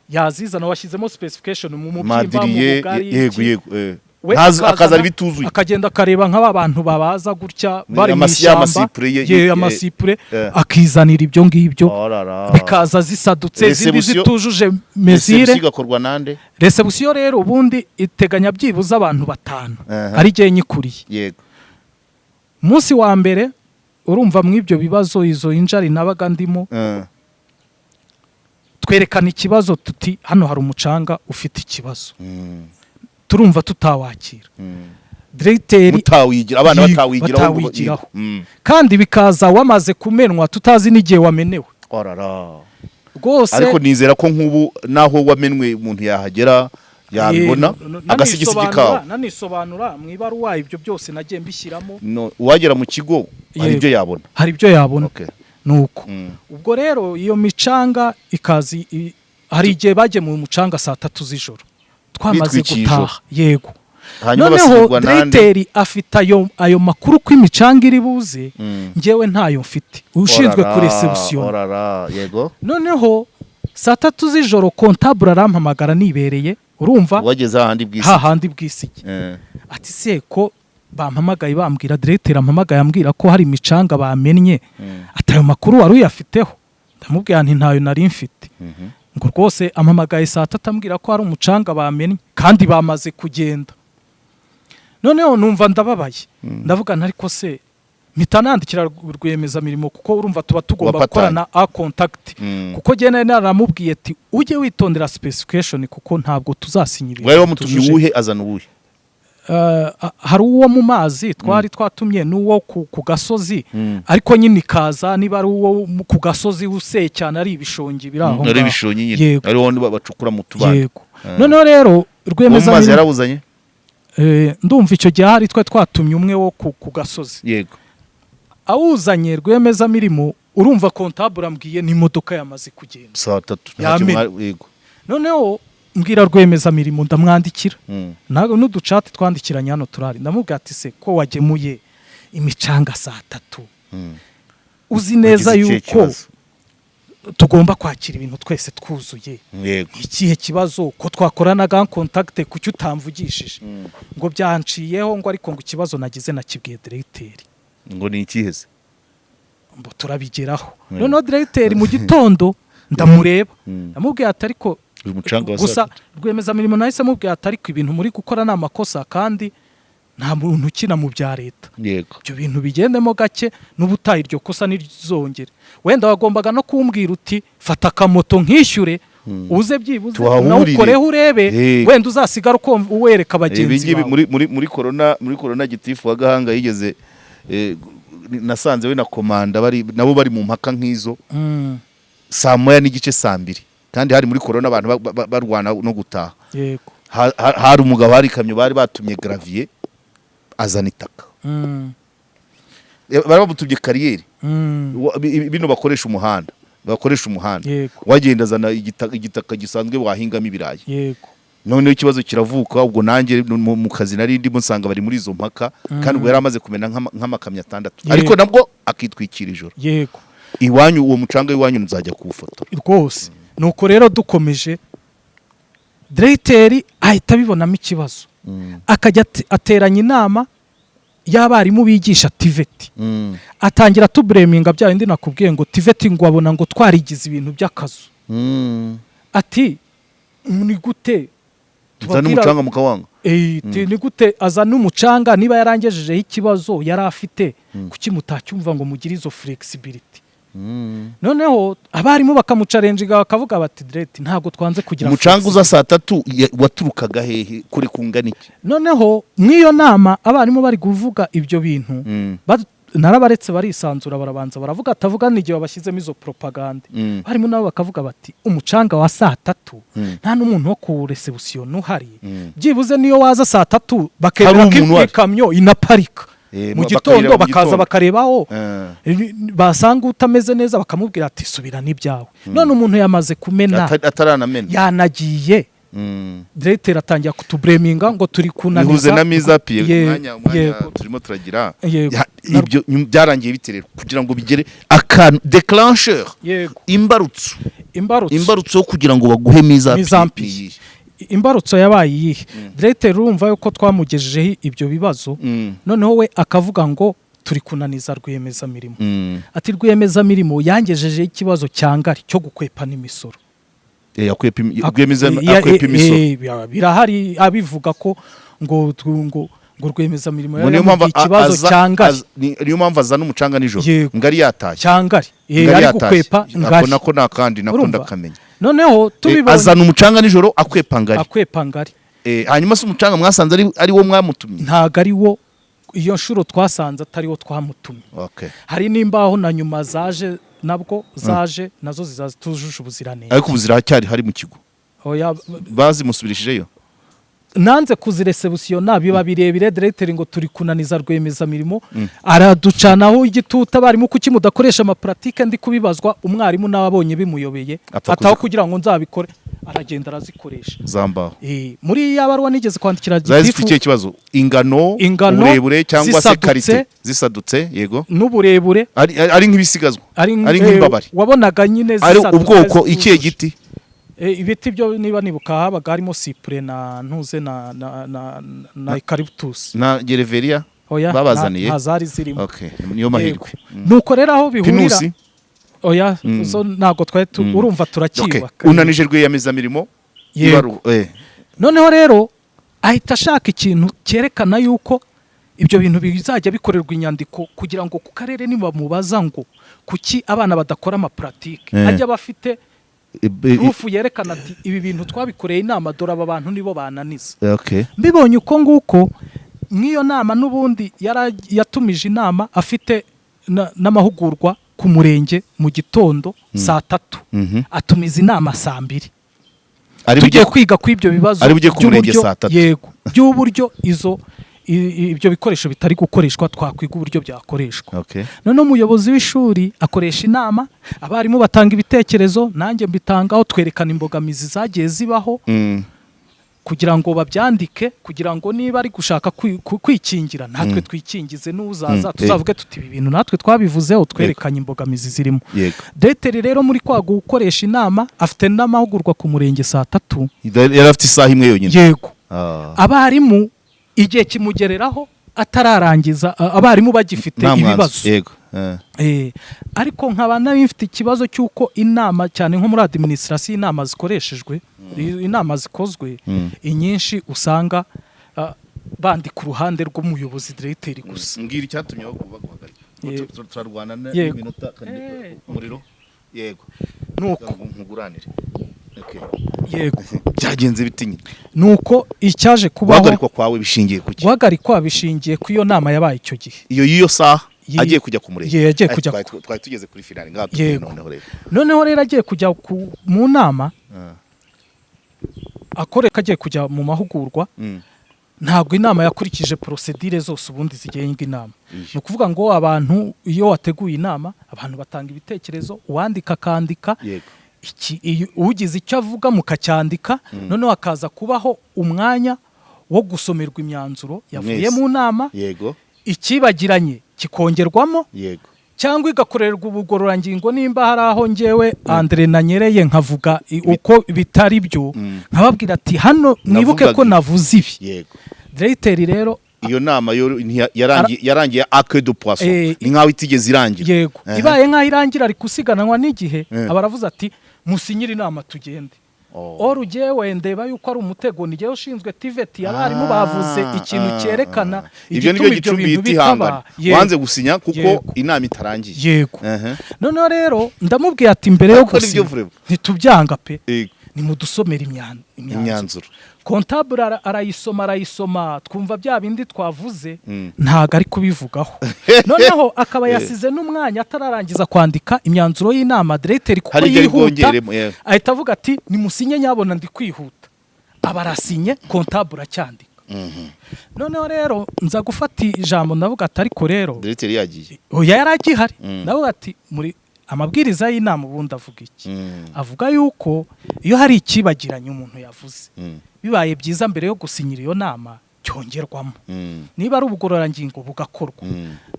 yazizana washyizemo specification mu mubyimba, mu madiriye bugari, yego. iki. Yego. We Akazana ibituzuye. Akagenda akareba nk'aba bantu babaza gutya bari mu ya ishyamba. Masipure Ye, amasipure, akizanira ibyo ngibyo, Oh là là. bikaza zisadutse, izindi zitujuje Réception mesure. igakorwa nande? Réception rero ubundi iteganya byibuze abantu batanu, ari jye nyikuriye. Umunsi wa mbere, urumva mu ibyo bibazo, izo injari nabaga ndimo, twerekana ikibazo tuti: "Hano hari umucanga ufite ikibazo, turumva tutawakira." Diregiteri Mutawigira abana batawigiraho. Batawigiraho. Kandi bikaza wamaze kumenwa, tutazi n'igihe wamenewe. Oh là là. Rwose. Ariko nizera ko nk'ubu naho wamenwe umuntu yahagera yabibona, agasigisigi kawo. Nanisobanura mu ibaruwa, ibyo byose nagiye mbishyiramo. No, uwagera mu kigo hari ibyo yabona. Hari ibyo yabona. Nuko ubwo rero iyo micanga ikaza, hari igihe bagemuye umucanga saa 3 z'ijoro twamaze Bitwikiye gutaha, yego. Hanyuma Noneho basigirwa nande? diregiteri afite ayo makuru ko imicanga iri buze, njyewe ntayo mfite, ushinzwe Oh là là, kureception. Oh là là, yego. Noneho saa 3 z'ijoro comptable arampamagara nibereye, urumva, Wageze ahandi bwisi. hahandi bwisige. Ati: "Se ko bampamagaye bambwira, diregiteri ampamagaye ambwira ko hari imicanga bamennye, ati ayo makuru wari uyafiteho?" Ndamubwira nti: "Ntayo nari mfite." Ngo rwose ampamagaye saa 3 ambwira ko hari umucanga bamennye kandi bamaze kugenda. Noneho numva ndababaye, ndavuga nti: "Ariko se?" Mpita nandikira rwiyemezamirimo, kuko urumva tuba tugomba Wapatanye. gukorana a contact, kuko njye nari naramubwiye ati: "Ujye witondera specification, kuko ntabwo tuzasinya ibintu Wari wamutumye bitujuje." uwuhe? Azana uwuhe? Hari uwo mu mazi twari twatumye n'uwo ku gasozi, ariko nyine ikaza niba ari uwo ku gasozi useye cyane, ari ibishongi biri aho Ari ngaho. ibishonyi nyine. Yego. Ari wo bacukura mu tubande. Yego. Noneho rero Uwo mu mazi rwiyemezamirimo yarawuzanye? Ndumva icyo gihe hari twe twatumye umwe wo ku gasozi. Awuzanye rwiyemezamirimo, urumva comptable ambwiye n'imodoka yamaze kugenda. Saa 3 ntacyo. Yamena. Yego. Noneho mbwira rwiyemezamirimo, ndamwandikira, n'uducati twandikiranye hano turari. Ndamubwira ati: "Se ko wagemuye imicanga saa 3, uzi neza Wagize ikihe yuko kibazo? tugomba kwakira ibintu twese twuzuye, ikihe kibazo ko twakoranaga contact, kuki utamvugishije?" Ngo byanciyeho, ngo ariko ngo ikibazo nagize nakibwiye diregiteri. Ngo ni ikihe se? Ngo turabigeraho. Noneho diregiteri mu gitondo ndamureba, ndamubwira ati: "Ariko Uyu mucanga wa gusa saa 3. Rwiyemezamirimo nahise mubwira ati: "Ariko ibintu muri gukora ni amakosa, kandi nta muntu ukina mu bya leta. Ibyo bintu bigendemo gake, n'ubutaha iryo kosa ntirizongere. Wenda wagombaga no kumbwira uti: 'Fata akamoto nkishyure, uze byibuze Tuhahurire. nawe ukoreho urebe, wenda uzasigara uko wereka Ibi bagenzi ngibi bawe." muri corona gitifu wa Gahanga yigeze, nasanze we na komanda bari nabo bari mu mpaka nk'izo, saa 1:30, saa 2, kandi hari muri corona, abantu barwana no gutaha. Hari umugabo, hari ikamyo bari batumye gravier, azana itaka. Bari bamutumye carrière. Bino bakoresha umuhanda. Wagenda azana igitaka gisanzwe wahingamo ibirayi. Noneho ikibazo kiravuka. Ubwo nanjye mu kazi nari ndimo nsanga bari muri izo mpaka, kandi ubwo yari amaze kumena nk'amakamyo atandatu, ariko nabwo akitwikira ijoro. Iwanyu, uwo mucanga w'iwanyu nzajya kuwufotora. Rwose. Nuko rero dukomeje, diregiteri ahita abibonamo ikibazo, akajya ateranya inama y'abarimu bigisha TVET, atangira tubureminga bya bindi nakubwiye, ngo TVET ngo abona ngo twarigize ibintu by'akazu. Ati: "Ni gute Nzana umucanga mukawanga?" Ni gute azana umucanga niba yarangejejeho ikibazo yari afite? Kuki mutacyumva ngo mugire izo flexibility? Noneho abarimu bakamuchallenginga, bakavuga bati: "Direct, ntabwo twanze kugira Umucanga uza flexibility." saa 3 waturukaga hehe? Kure kungana iki? Noneho mw'iyo nama abarimu bari kuvuga ibyo bintu, narabaretse barisanzura, barabanza baravuga, atavuga n'igihe babashyizemo izo propagande. Barimo nabo bakavuga bati: "Umucanga wa saa 3, nta n'umuntu wo ku réception uhari, byibuze niyo waza saa 3 bakemera Hari ko umuntu uhari. ikamyo inaparika." Mu Bakayireba gitondo mu bakaza gitondo. bakarebaho, basanga utameze neza bakamubwira ati: "Subira n'ibyawe." None umuntu yamaze kumena, Ataranamena. yanagiye. Directeur atangira kutublaminga ngo turi kunaniza. Bihuze na mise à pied. Umwanya Yego. turimo turagira. Yego. Ibyo byarangiye bite rero kugira ngo bigere akantu déclencheur, imbarutso? Imbarutso. Imbarutso yo kugira ngo baguhe mise à pied. Mise à pied. Ni iyihe? Imbarutso yabaye iyihe? Directeur, urumva yuko twamugejejeho ibyo bibazo, noneho we akavuga ngo turi kunaniza rwiyemezamirimo. Ati: "Rwiyemezamirimo yangejejeho ikibazo cya ngari cyo gukwepa n'imisoro." Akwepa imisoro. Birahari, abivuga ko ngo rwiyemezamirimo Ngo niyo mpamvu yamubwiye ikibazo cya ngari. Niyo mpamvu azana umucanga nijoro. Yego. Ngari yatashye. Cya ngari. Ngari Ari yatashye. gukwepa Ako ngari. nako nakandi nako Urumva? ndakamenya. Noneho tubibonye, Azana umucanga nijoro akwepa ngari. Akwepa ngari. Hanyuma se umucanga mwasanze ari wo mwamutumye? Ntago ari wo, iyo nshuro twasanze atari wo twamutumye. Hari n'imbaho na nyuma zaje, nabwo zaje nazo zizaza zitujuje ubuziranenge. Ariko ubu ziracyari hari mu kigo? Oya. Bazimusubirishijeyo? Nanze kuzireceptionna, biba birebire. Directeur ngo turi kunaniza rwiyemezamirimo, araducanaho igituta: "Abarimu kuki mudakoresha amapratique?" Ndi kubibazwa, umwarimu nawe abonye bimuyobeye, Apfa ataho kugira ngo nzabikore, aragenda arazikoresha. Zambaho. Muri ya baruwa nigeze kwandikira Zari zifite gitifu, ikihe kibazo? Ingano, Ingano, uburebure cyangwa se zisadutse. Qualité, zisadutse, yego. N'uburebure. Ari nk'ibisigazwa, ari nk'imbabari. Wabonaga nyine Ari zisadutse, ubwoko ikihe zitujuje. giti? Ibiti byo niba nibuka habaga harimo cyprès na ntuze na eucalyptus. Na gereveriya? Oya, Babazaniye? nta zari zirimo. Okay, niyo mahirwe. Yego. Nuko rero aho bihurira, Pinusi? Oya, zo ntabwo twari urumva turacyubaka. Unanije rwiyemezamirimo. Yego. Ibaru. Noneho rero ahita ashaka ikintu cyerekana yuko ibyo bintu bizajya bikorerwa inyandiko, kugira ngo ku karere nibamubaza ngo kuki abana badakora amapratique, ajya aba afite proof yerekana ati: "Ibi bintu twabikoreye inama, dore aba bantu nibo bananiza." Mbibonye uko nguko, nk'iyo nama n'ubundi yatumije inama afite n'amahugurwa ku murenge mu gitondo saa 3, atumiza inama saa 2, Ari tugiye bujye kwiga ku ibyo bibazo Ari bujye ku murenge by'uburyo- saa 3. Yego, by'uburyo izo ibyo bikoresho bitari gukoreshwa, twakwiga uburyo byakoreshwa. Noneho umuyobozi w'ishuri akoresha inama, abarimu batanga ibitekerezo, nanjye mbitangaho, twerekana imbogamizi zagiye zibaho kugira ngo babyandike, kugira ngo niba ari gushaka kwikingira, natwe twikingize, n'uzaza tuzavuge tuti: "Ibi bintu natwe twabivuzeho, twerekanye imbogamizi zirimo." Directeur rero muri kwa gukoresha inama afite n'amahugurwa ku murenge saa 3. Yari afite isaha imwe yonyine. Yego. Abarimu igihe kimugereraho atararangiza, abarimu bagifite Nta mwanzuro. ibibazo. Yego. Ariko nkaba nari mfite ikibazo cy'uko inama, cyane nko muri administration, inama zikoreshejwe, inama zikozwe, inyinshi usanga bandika uruhande rw'umuyobozi directeur gusa. Mbwira icyatumye baguhagarika. Yego. Turarwana Yego. n'iminota kandi umuriro, yego. Nuko Nkuguranire. Okay. Yego. Byagenze bite nyine? Nuko icyaje kubaho, Guhagarikwa kwawe bishingiye ku ki? Guhagarikwa bishingiye ku iyo nama yabaye icyo gihe. Iyo y'iyo saha agiye kujya ku murenge? Ye, agiye Ay, kujya twari tugeze kuri finale ngaha tubwire. Yego. Noneho rero Noneho rero agiye kujya mu nama, akoreka agiye kujya mu mahugurwa, ntabwo inama yakurikije procédure zose ubundi zigenga inama. Ni ukuvuga ngo abantu, iyo wateguye inama, abantu batanga ibitekerezo, uwandika akandika, ugize icyo avuga mukacyandika, noneho hakaza kubaho umwanya wo gusomerwa imyanzuro yavuye Mwese. mu nama, ikibagiranye kikongerwamo, cyangwa igakorerwa ubugororangingo nimba hari aho ngewe Andre nanyereye nkavuga uko bitari byo, nkababwira ati: "Hano mwibuke ko Navugaga ibi." navuze ibi." Directeur rero Iyo nama yo yarangiye à queue de poisson, ni nkaho itigeze irangira. Yego. Ibaye nk'aho irangira, ari gusiganwa n'igihe, aba aravuze ati: "Musinyire inama tugende." Or ujyewe ndeba yuko ari umutego, ni jyewe ushinzwe TVET, abarimu bavuze ikintu cyerekana Ibyo nibyo igituma ibyo Gicumbi bintu yita bitaba. ihangana. Wanze gusinya kuko inama itarangiye. Yego. Noneho rero ndamubwiye ati: "Mbere yo Ariko nibyo gusinya, vraiment. ntitubyanga pe, nimudusomere imyanzuro." Imyanzuro. Comptable arayisoma, arayisoma, twumva bya bindi twavuze ntago ari kubivugaho. Noneho akaba yasize n'umwanya atararangiza kwandika imyanzuro y'inama, directeur kuko Hari ibyo ari yihuta, bwongeremo, yeah. ahita avuga ati: "Nimusinye nyabona, ndi kwihuta." Aba arasinye, comptable aracyandika. Noneho rero nza gufata ijambo, ndavuga ati: "Ariko rero..." Diregiteri yagiye? Oya, yari agihari. Ndavuga ati: "Muri amabwiriza y'inama ubundi avuga iki?" Avuga yuko iyo hari ikibagiranye umuntu yavuze, bibaye byiza mbere yo gusinyira iyo nama cyongerwamo, niba ari ubugororangingo bugakorwa.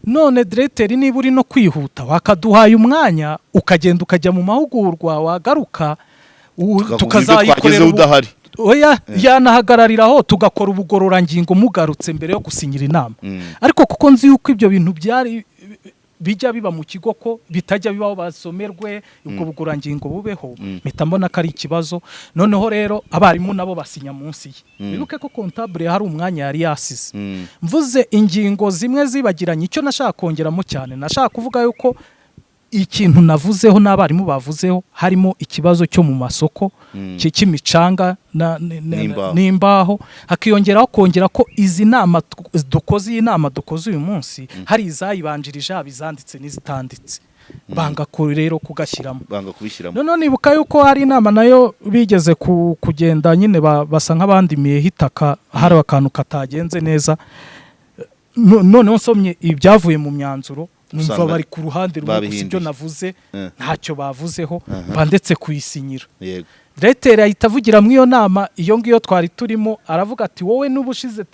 None diregiteri, niba uri no kwihuta, wakaduhaye umwanya ukagenda ukajya mu mahugurwa, wagaruka Tukakubwira ibyo tukazayikorera twagezeho udahari. Oya, yanahagarariraho tugakora ubugororangingo mugarutse mbere yo gusinyira inama. Ariko kuko nzi yuko ibyo bintu byari bijya biba mu kigo, ko bitajya bibaho basomerwe ubwo bugororangingo bubeho, mpita mbona ko ari ikibazo. Noneho rero abarimu nabo basinya munsi ye. Wibuke ko comptable hari umwanya yari yasize. Mvuze ingingo zimwe zibagiranye, icyo nashaka kongeramo cyane, nashaka kuvuga yuko ikintu navuzeho n'abarimu bavuzeho harimo ikibazo cyo mu masoko cy'imicanga N'imbaho. n'imbaho, hakiyongeraho kongera ko izi nama dukoze, iyi nama dukoze uyu munsi, hari izayibanjirije, haba izanditse n'izitanditse, banga ko rero kugashyiramo. Banga kubishyiramo. Noneho nibuka yuko hari inama nayo bigeze kugenda nyine basa nk'abandimiyeho itaka, hari akantu katagenze neza. Noneho nsomye ibyavuye mu myanzuro, numva Usanga bari ku ruhande rumwe gusa, babihinduye. ibyo navuze ntacyo bavuzeho, mba ndetse kuyisinyira. Diregiteri ahita avugira muri iyo nama, iyo ngiyo twari turimo, aravuga ati: "Wowe n'ubushize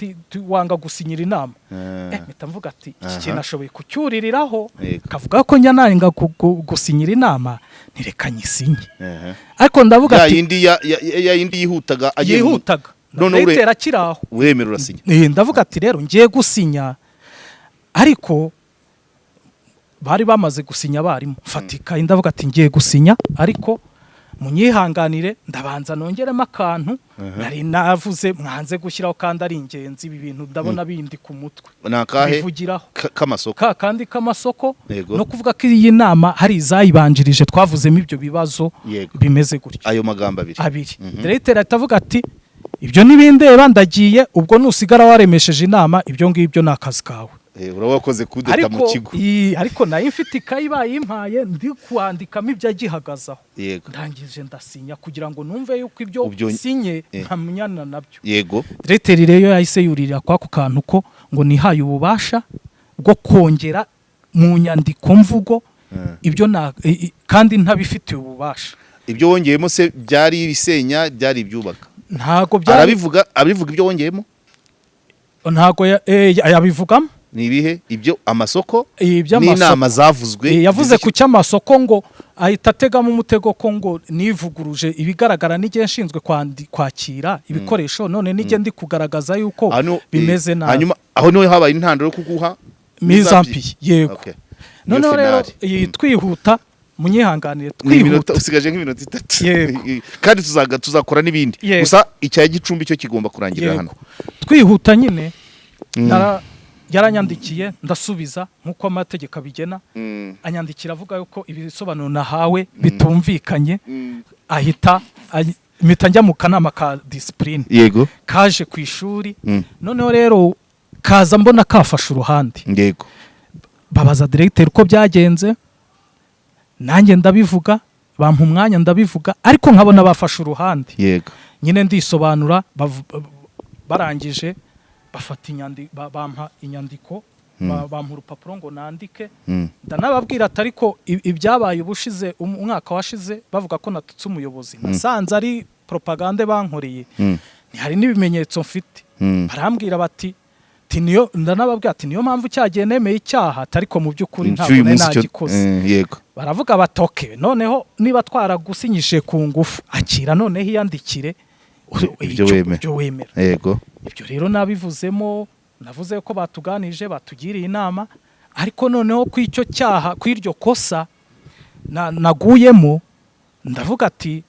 wanga gusinyira inama." Mpita mvuga ati: "Iki kintu ashoboye kucyuririraho." Kavuga ko njya nanga gusinyira inama, ntireka nyisinye. Ariko ndavuga Ya ati yindi ya yindi yihutaga agiye Yihutaga. Noneho Diregiteri akiri aho. Uremera urasinya. Ndavuga ati: "Rero ngiye gusinya." Ariko bari bamaze gusinya abarimu, mfata ikayi, ndavuga ati: "Ngiye gusinya, ariko munyihanganire ndabanza nongeremo akantu nari navuze mwanze gushyiraho kandi ari ingenzi. Ibi bintu ndabona bindi ku mutwe." Ni akahe? Bivugiraho. K'amasoko. Ka kandi k'amasoko. No kuvuga ko iyi nama hari izayibanjirije twavuzemo ibyo bibazo bimeze gutyo. Ayo magambo abiri. Abiri. Diregiteri ahita avuga ati: "Ibyo ntibindeba, ndagiye, ubwo nusigara waremesheje inama, ibyo ngibyo ni akazi kawe." Uraba wakoze kudeta mu Ariko kigo. Ariko nayo mfite ikayi bayimpaye, ndi kwandikamo ibyo agihagazaho. Ndangije ndasinya kugira ngo numve yuko ibyo sinye nkamyana nabyo. Diregiteri rero yahise yuririra kwako kantu ko ngo nihaye ububasha bwo kongera mu nyandiko mvugo ibyo kandi ntabifitiye ububasha. Ibyo wongeyemo se byari ibisenya, byari ibyubaka? Ntago byari Arabivuga ibyo wongeyemo? Ntago yabivugamo. Ni ibihe? Ibyo amasoko Iby'amasoko. n'inama zavuzwe. Yavuze ku cy'amasoko, ngo ahita ategamo umutego ko ngo nivuguruje ibigaragara n'igihe nshinzwe kwakira ibikoresho, none nijye ndi kugaragaza yuko Hano, bimeze nabi. Hanyuma aho niho habaye intandaro yo kuguha Mise en pied, yego. Okay. Niyo Noneho rero finale. iyi twihuta, munyihanganire, Ni iminota twihuta. Usigaje nk'iminota 3. Kandi tuzakora n'ibindi. Yego. Gusa icya Gicumbi cyo kigomba kurangirira hano. Twihuta nyine, yaranyandikiye ndasubiza nk'uko amategeko abigena. Anyandikira avuga yuko ibisobanuro nahawe bitumvikanye, ahita mpita njya mu kanama ka discipline kaje ku ishuri. Noneho rero kaza mbona kafashe uruhande. Babaza diregiteri uko byagenze, nanjye ndabivuga, bampa umwanya ndabivuga, ariko nkabona bafashe uruhande. Nyine ndisobanura, barangije bafata inyandiko, bampa inyandiko, bampa urupapuro ngo nandike. Ndanababwira ati: "Ariko ibyabaye ubushize, umwaka washize, bavuga ko natutse umuyobozi, nasanze ari propagande bankoreye, ntihari n'ibimenyetso mfite." Barambwira bati ti niyo, ndanababwira ati: "Niyo mpamvu cyagiye nemeye icyaha," ati: "Ariko mu by'ukuri ntabwo Cy'uyu nari munsi cyo nagikoze." Baravuga bati: "Okay, noneho niba twaragusinyishije ku ngufu, akira noneho iyandikire Ibyo wemera. Ibyo wemera." Ibyo rero nabivuzemo, navuze ko batuganije, batugiriye inama, ariko noneho ku icyo cyaha, ku iryo kosa naguyemo, ndavuga ati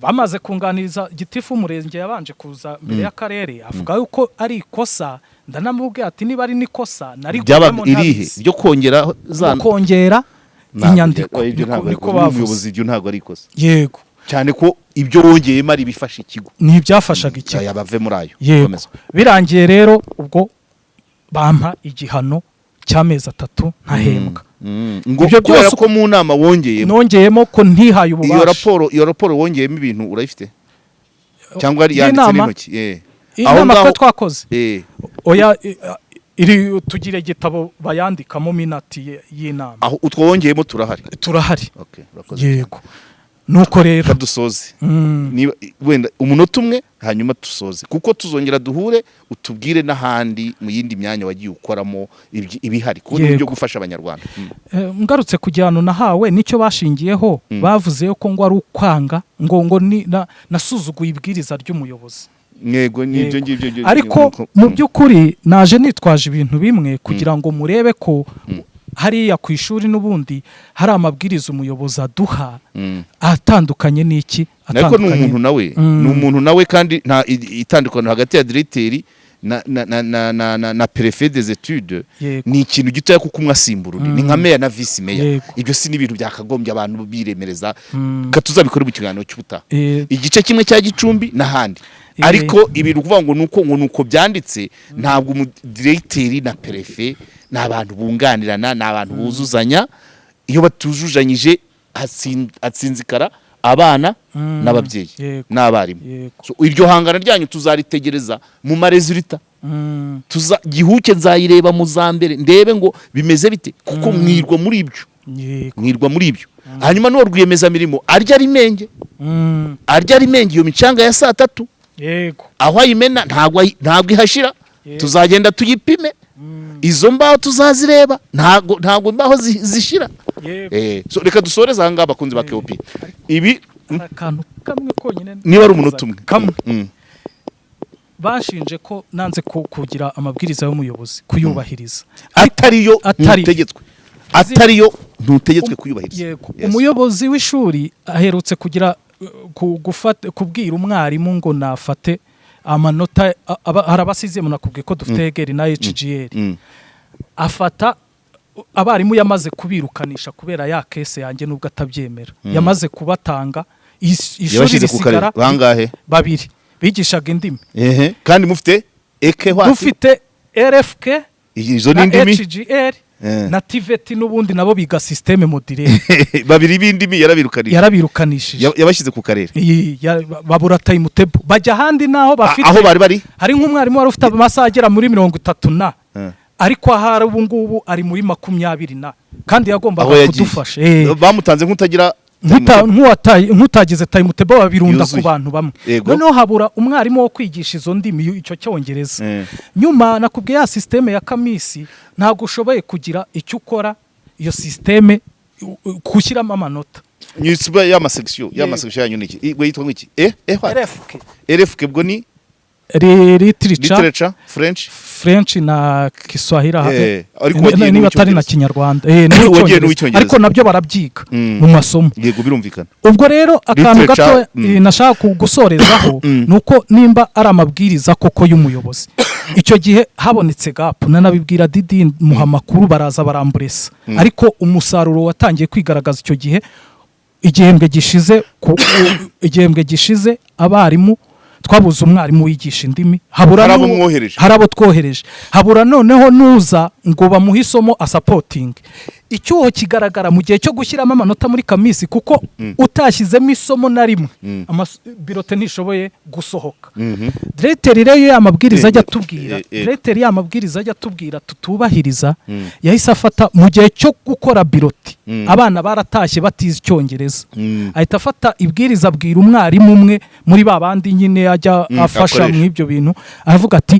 bamaze kunganiriza, gitifu w'umurenge yabanje kuza mbere y'akarere avuga yuko ari ikosa. Ndanamubwira ati: "Niba ari n'ikosa Byaba nariguyemo irihe? ntabizi." Ryo kongera za Ryo kongera Ntabwo inyandiko. ibyo ntabwo Niko ari bavuze. umuyobozi, ibyo ntabwo ari ikosa. Cyane ko ibyo wongeyemo ari ibifasha ikigo. Ni ibyafashaga ikigo. Aya bave muri ayo. Yego. Komeza. Birangiye rero ubwo bampa igihano cy'amezi 3 ntahembwa. Ngo Ibyo kubera byose ko mu nama wongeyemo nongeyemo ko ntihaye Iyo ububasha. raporo, iyo raporo wongeyemo ibintu urayifite cyangwa yari yanditse Y'inama? n'intoki? Aho Inama ngaho twe twakoze, oya, iri tugira igitabo bayandikamo minutes y'inama. Aho utwo wongeyemo turahari? Turahari. Okay, urakoze cyane. Yego, nuko rero Reka dusoze, niba wenda umunota umwe, hanyuma dusoze, kuko tuzongera duhure utubwire n'ahandi mu yindi myanya wagiye ukoramo ibihari, kuko ni uburyo gufasha Abanyarwanda. Ngarutse ku gihano nahawe, nicyo bashingiyeho, bavuze ko ngo ari ukwanga ngo ni nasuzuguye ibwiriza ry'umuyobozi. Yego, nibyo. Yego. Ngibyo Ariko mu by'ukuri naje nitwaje ibintu bimwe kugira ngo murebe ko hariya ku ishuri n'ubundi hari amabwiriza umuyobozi aduha atandukanye n'iki? Ariko ni Atandukanye. umuntu nawe. Ni umuntu nawe, kandi nta itandukaniro hagati ya directeur na préfet des études ni ikintu gitoya, kuko umwe asimbura undi, ni nka meya na vice meya. Ibyo si n'ibintu byakagombye abantu biremereza. Ka tuzabikore mu kiganiro cy'ubutaha, igice kimwe cya Gicumbi n'ahandi. Ariko ibintu kuvuga ngo nuko byanditse, ntabwo umudiregiteri na préfet ni abantu bunganirana, ni abantu buzuzanya. Iyo batujujanyije hatsinzikara abana n'ababyeyi n'abarimu. So, iryo hangana ryanyu tuzaritegereza mu ma résultats. Tuza Gihuke nzayireba mu za mbere, ndebe ngo bimeze bite, kuko mwirwa muri ibyo. Mwirwa muri ibyo, hanyuma n'uwo rwiyemezamirimo arya ari menge, arya ari menge iyo micanga ya saa 3, aho ayimena ntabwo ihashira. Tuzagenda tuyipime, izo mbaho tuzazireba, ntabwo imbaho zishira. So reka dusoreze aha ngaha, abakunzi ba KOP, ibi Hari akantu kamwe konyine. Niba ari umunota umwe. Kamwe. Banshinje ko nanze kugira amabwiriza y'umuyobozi, kuyubahiriza. Atariyo Atari. ntutegetswe, atariyo ntutegetswe kuyubahiriza. Yego. Yes. Umuyobozi w'ishuri aherutse kugira kubwira umwarimu ngo nafate amanota hari abasizemo, nakubwiye ko dufite EGL na HGL. Afata abarimu yamaze kubirukanisha kubera ya case yanjye, nubwo atabyemera, yamaze kubatanga. Ishuri Yabashyize ku karere. risigara Bangahe? Babiri bigishaga indimi. Ehe, kandi mufite eke hwati? Dufite RFK Izo ni na indimi. HGL na TVET, n'ubundi nabo biga système modulaire. Babiri b'indimi yarabirukanije? Yarabirukanishije. Yabashyize ku karere? Babura timetable, bajya ahandi naho bafite. Aho bari bari? Hari nk'umwarimu wari ufite amasaha agera muri 30 na, ariko ahari ubu ngubu ari muri 20 na, kandi yagombaga Aho yagiye kudufasha. Bamutanze nk'utagira Nk'utagize timetable, babirunda ku Yuzuye. bantu bamwe. Noneho habura umwarimu wo kwigisha izo ndimi, icyo Cyongereza. Nyuma nakubwiye ya système ya CAMIS, ntabwo ushoboye kugira icyo ukora iyo système gushyiramo amanota. Nyitsuba y'ama section, y'ama section yanyu niki? Igwe yitwa ngiki? What? RFK. RFK bwo ni? Literature. Literature, French. French na Kiswahili aha. Ariko wagiye Niba atari na n'uw'icyongereza. Kinyarwanda, Wagiye n'uw'icyongereza. n'uw'icyongereza. Ariko nabyo barabyiga mu masomo. Yego, birumvikana. Ubwo rero akantu Literature, gato nashaka gusorezaho ni uko nimba ari amabwiriza koko y'umuyobozi, icyo gihe habonetse gap, nanabibwira Didi, muha amakuru, baraza baramburesa, ariko umusaruro watangiye kwigaragaza icyo gihe, igihembwe gishize abarimu twabuze umwarimu wigisha indimi, habura Hari abo mwohereje? Hari abo twohereje, habura noneho nuza ngo bamuhe isomo asupportinge. Icyuho kigaragara mu gihe cyo gushyiramo amanota muri CAMIS, kuko utashyizemo isomo na rimwe, bulletin ntishoboye gusohoka. Directeur rero ya mabwiriza ajya atubwira, directeur ya mabwiriza ajya atubwira tutubahiriza, yahise afata mu gihe cyo gukora bulletin, abana baratashye batize Icyongereza, ahita afata ibwiriza, abwira umwarimu umwe muri ba bandi nyine ajya afasha Akoresha. mu ibyo bintu, aravuga ati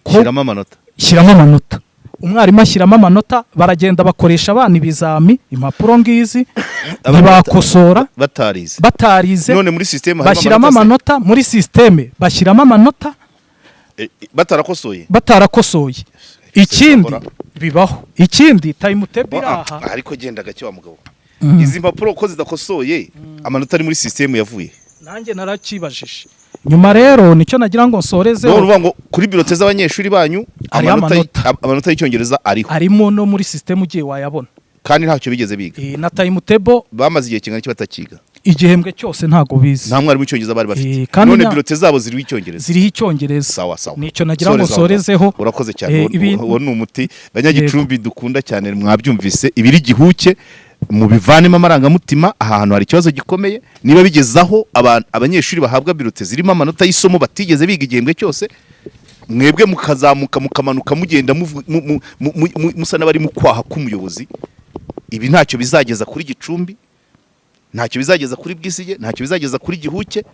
ko Shyiramo amanota. Shyiramo amanota. Umwarimu ashyiramo amanota, baragenda bakoresha abana ibizami, impapuro ngizi, ntibakosora. Batarize? Batarize. None muri système harimo Bashyiramo amanota se? amanota muri système, bashyiramo amanota. Batarakosoye? Batarakosoye. Ikindi Bakora. bibaho, ikindi timetable iri Ah, aha. ariko genda gake wa mugabo, izi mpapuro ko zidakosoye, amanota ari muri système yavuye? Nanjye narakibajije nyuma rero, nicyo nagira ngo nsorezeho. None uvuga ngo kuri bulletin z'abanyeshuri banyu Hariho amanota amanota. Amanota y'Icyongereza ariho? Arimo, no muri système ugiye wayabona. Kandi ntacyo bigeze biga? Na timetable. Bamaze igihe kingana iki batakiga? Igihembwe cyose ntago bize. Nta mwarimu w'icyongereza bari bafite? Kandi None bulletin zabo ziriho Icyongereza? Ziriho Icyongereza. Sawa sawa. Nicyo nagira ngo Soreza aho ngaho. nsorezeho. Urakoze cyane. Uwo ni umuti. Banyagicumbi dukunda cyane, mwabyumvise ibiri Gihuke. Mubivanemo amarangamutima. Aha hantu hari ikibazo gikomeye. Niba bigezaho abanyeshuri bahabwa bulletin zirimo amanota y'isomo batigeze biga igihembwe cyose, mwebwe mukazamuka mukamanuka mugenda musa n'abari mu kwaha k'umuyobozi, ibi ntacyo bizageza kuri Gicumbi, ntacyo bizageza kuri Bwisige, ntacyo bizageza kuri Gihuke.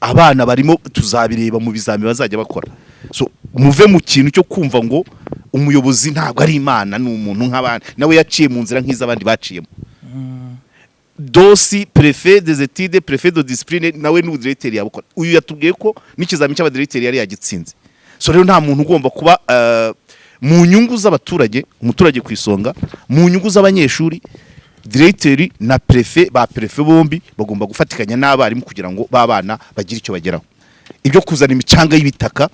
Abana barimo tuzabireba mu bizami bazajya bakora. So muve mu kintu cyo kumva ngo umuyobozi ntabwo ari Imana, ni umuntu nk'abandi, nawe yaciye mu nzira nk'iz'abandi baciyemo. DOS, préfet des études, préfet de discipline, nawe ni udirecteur yabukora. Uyu yatubwiye ko n'ikizami cy'abadirecteur yari yagitsinze. So rero nta muntu ugomba kuba mu nyungu z'abaturage, umuturage ku isonga, mu nyungu z'abanyeshuri, directeur na préfet, ba préfet bombi bagomba gufatikanya n'abarimu kugira ngo babana bagire icyo bageraho. Ibyo kuzana imicanga y'ibitaka,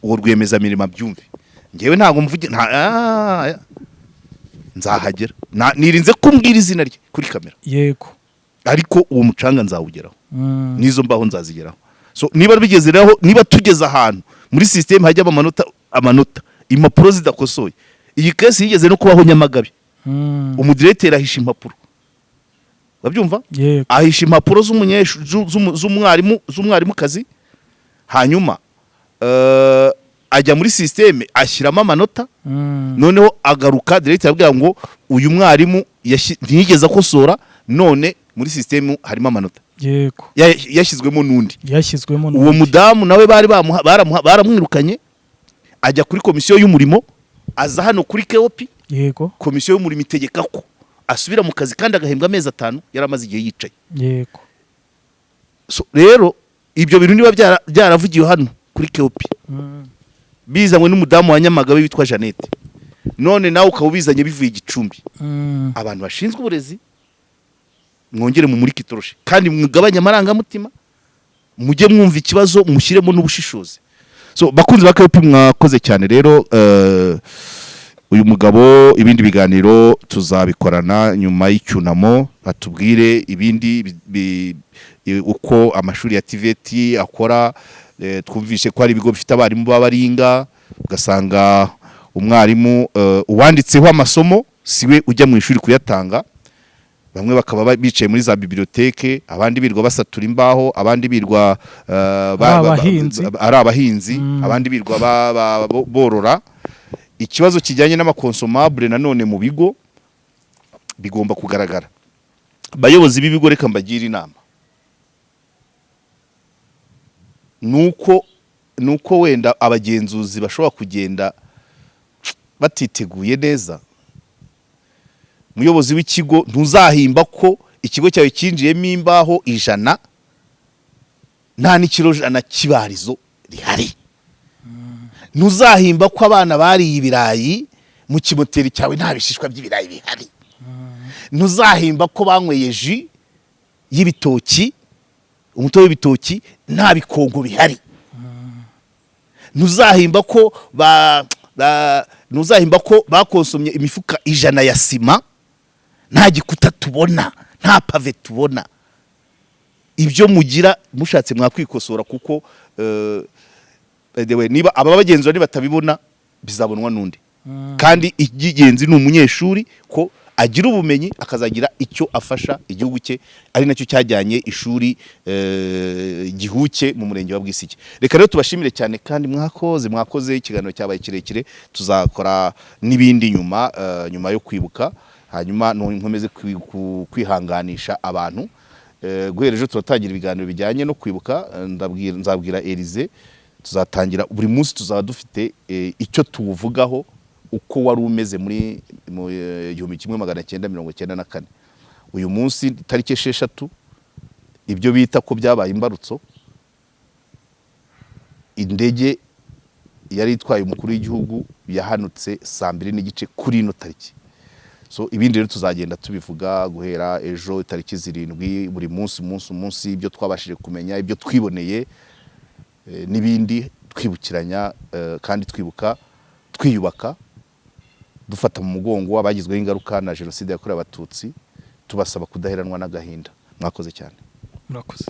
uwo rwiyemezamirimo abyumve. Ngewe ntabwo mvuge nta nzahagera. Nirinze kumbwira izina rye kuri kamera. Ariko uwo mucanga nzawugeraho, n'izo mbaho nzazigeraho. So niba bigeze rero, niba tugeze ahantu muri système hajyamo amanota impapuro zidakosoye, iyi case yigeze no kubaho Nyamagabe, umudirecteur ahisha impapuro, babyumva? Yego. Ahisha impapuro z'umwarimu, z'umwarimukazi, hanyuma ajya muri système ashyiramo amanota. Noneho agaruka directeur abwira ngo uyu mwarimu ntiyigeze akosora, none muri système harimo amanota yashyizwemo n'undi. Yashyizwemo Uwo n'undi. mudamu nawe bari baramwirukanye, ajya kuri komisiyo y'umurimo, aza hano kuri KOP. Komisiyo y'umurimo itegeka ko asubira mu kazi kandi agahembwa amezi 5 yari amaze igihe yicaye. So, rero ibyo bintu niba byaravugiwe hano kuri KOP, bizanywe n'umudamu wa Nyamagabe witwa Jeannette, none nawe ukaba ubizanye bivuye Gicumbi, abantu bashinzwe uburezi mwongere mumurike itoroshi kandi mugabanye amarangamutima, mujye mwumva ikibazo, mushyiremo n'ubushishozi. So bakunzi ba KOP, mwakoze cyane. Rero uyu mugabo, ibindi biganiro tuzabikorana nyuma y'icyunamo, atubwire ibindi uko amashuri ya TVET akora. Twumvishe ko hari ibigo bifite abarimu b'abaringa, ugasanga umwarimu uwanditseho amasomo siwe ujya mu ishuri kuyatanga, bamwe bakaba bicaye muri za bibliothèque, abandi birwa basatura imbaho, abandi birwa Ari abahinzi. Ari abahinzi, abandi birwa borora. Ikibazo kijyanye n'amaconsommables nanone mu bigo bigomba kugaragara. Bayobozi b'ibigo, reka mbagire inama. Nuko wenda abagenzuzi bashobora kugenda batiteguye neza. Umuyobozi w'ikigo, ntuzahimba ko ikigo cyawe cyinjiyemo imbaho 100 nta n'ikiro 100 cy'ibarizo rihari. Ntuzahimba ko abana bariye ibirayi mu kimoteri cyawe nta bishishwa by'ibirayi bihari. Ntuzahimba ko banyweye jus y'ibitoki, umutobe w'ibitoki, nta bikongo bihari. Ntuzahimba ko ba, ba ntuzahimba ko bakonsomye imifuka 100 ya sima nta gikuta tubona, nta pavé tubona. Ibyo mugira mushatse mwakwikosora, kuko by the way, niba aba bagenzura nibatabibona bizabonwa n'undi. Kandi icy'ingenzi ni umunyeshuri, ko agira ubumenyi akazagira icyo afasha igihugu cye, ari nacyo cyajyanye ishuri Gihuke mu murenge wa Bwisige. Reka rero tubashimire cyane kandi mwakoze, mwakoze. Ikiganiro cyabaye kirekire, tuzakora n'ibindi nyuma nyuma yo kwibuka. Hanyuma nkomeze kwihanganisha abantu. Guhera ejo turatangira ibiganiro bijyanye no kwibuka. Nzabwira Elize, tuzatangira buri munsi tuzaba dufite icyo tuwuvugaho, uko wari umeze muri mu 1994. Uyu munsi tariki 6, ibyo bita ko byabaye imbarutso, indege yari itwaye umukuru w'igihugu yahanutse saa 2:30 kuri ino tariki. So ibindi rero tuzagenda tubivuga guhera ejo tariki 7, buri munsi, umunsi umunsi, ibyo twabashije kumenya, ibyo twiboneye, n'ibindi, twibukiranya kandi twibuka, twiyubaka, dufata mu mugongo abagizweho ingaruka na jenoside yakorewe Abatutsi, tubasaba kudaheranwa n'agahinda. Mwakoze cyane. Murakoze.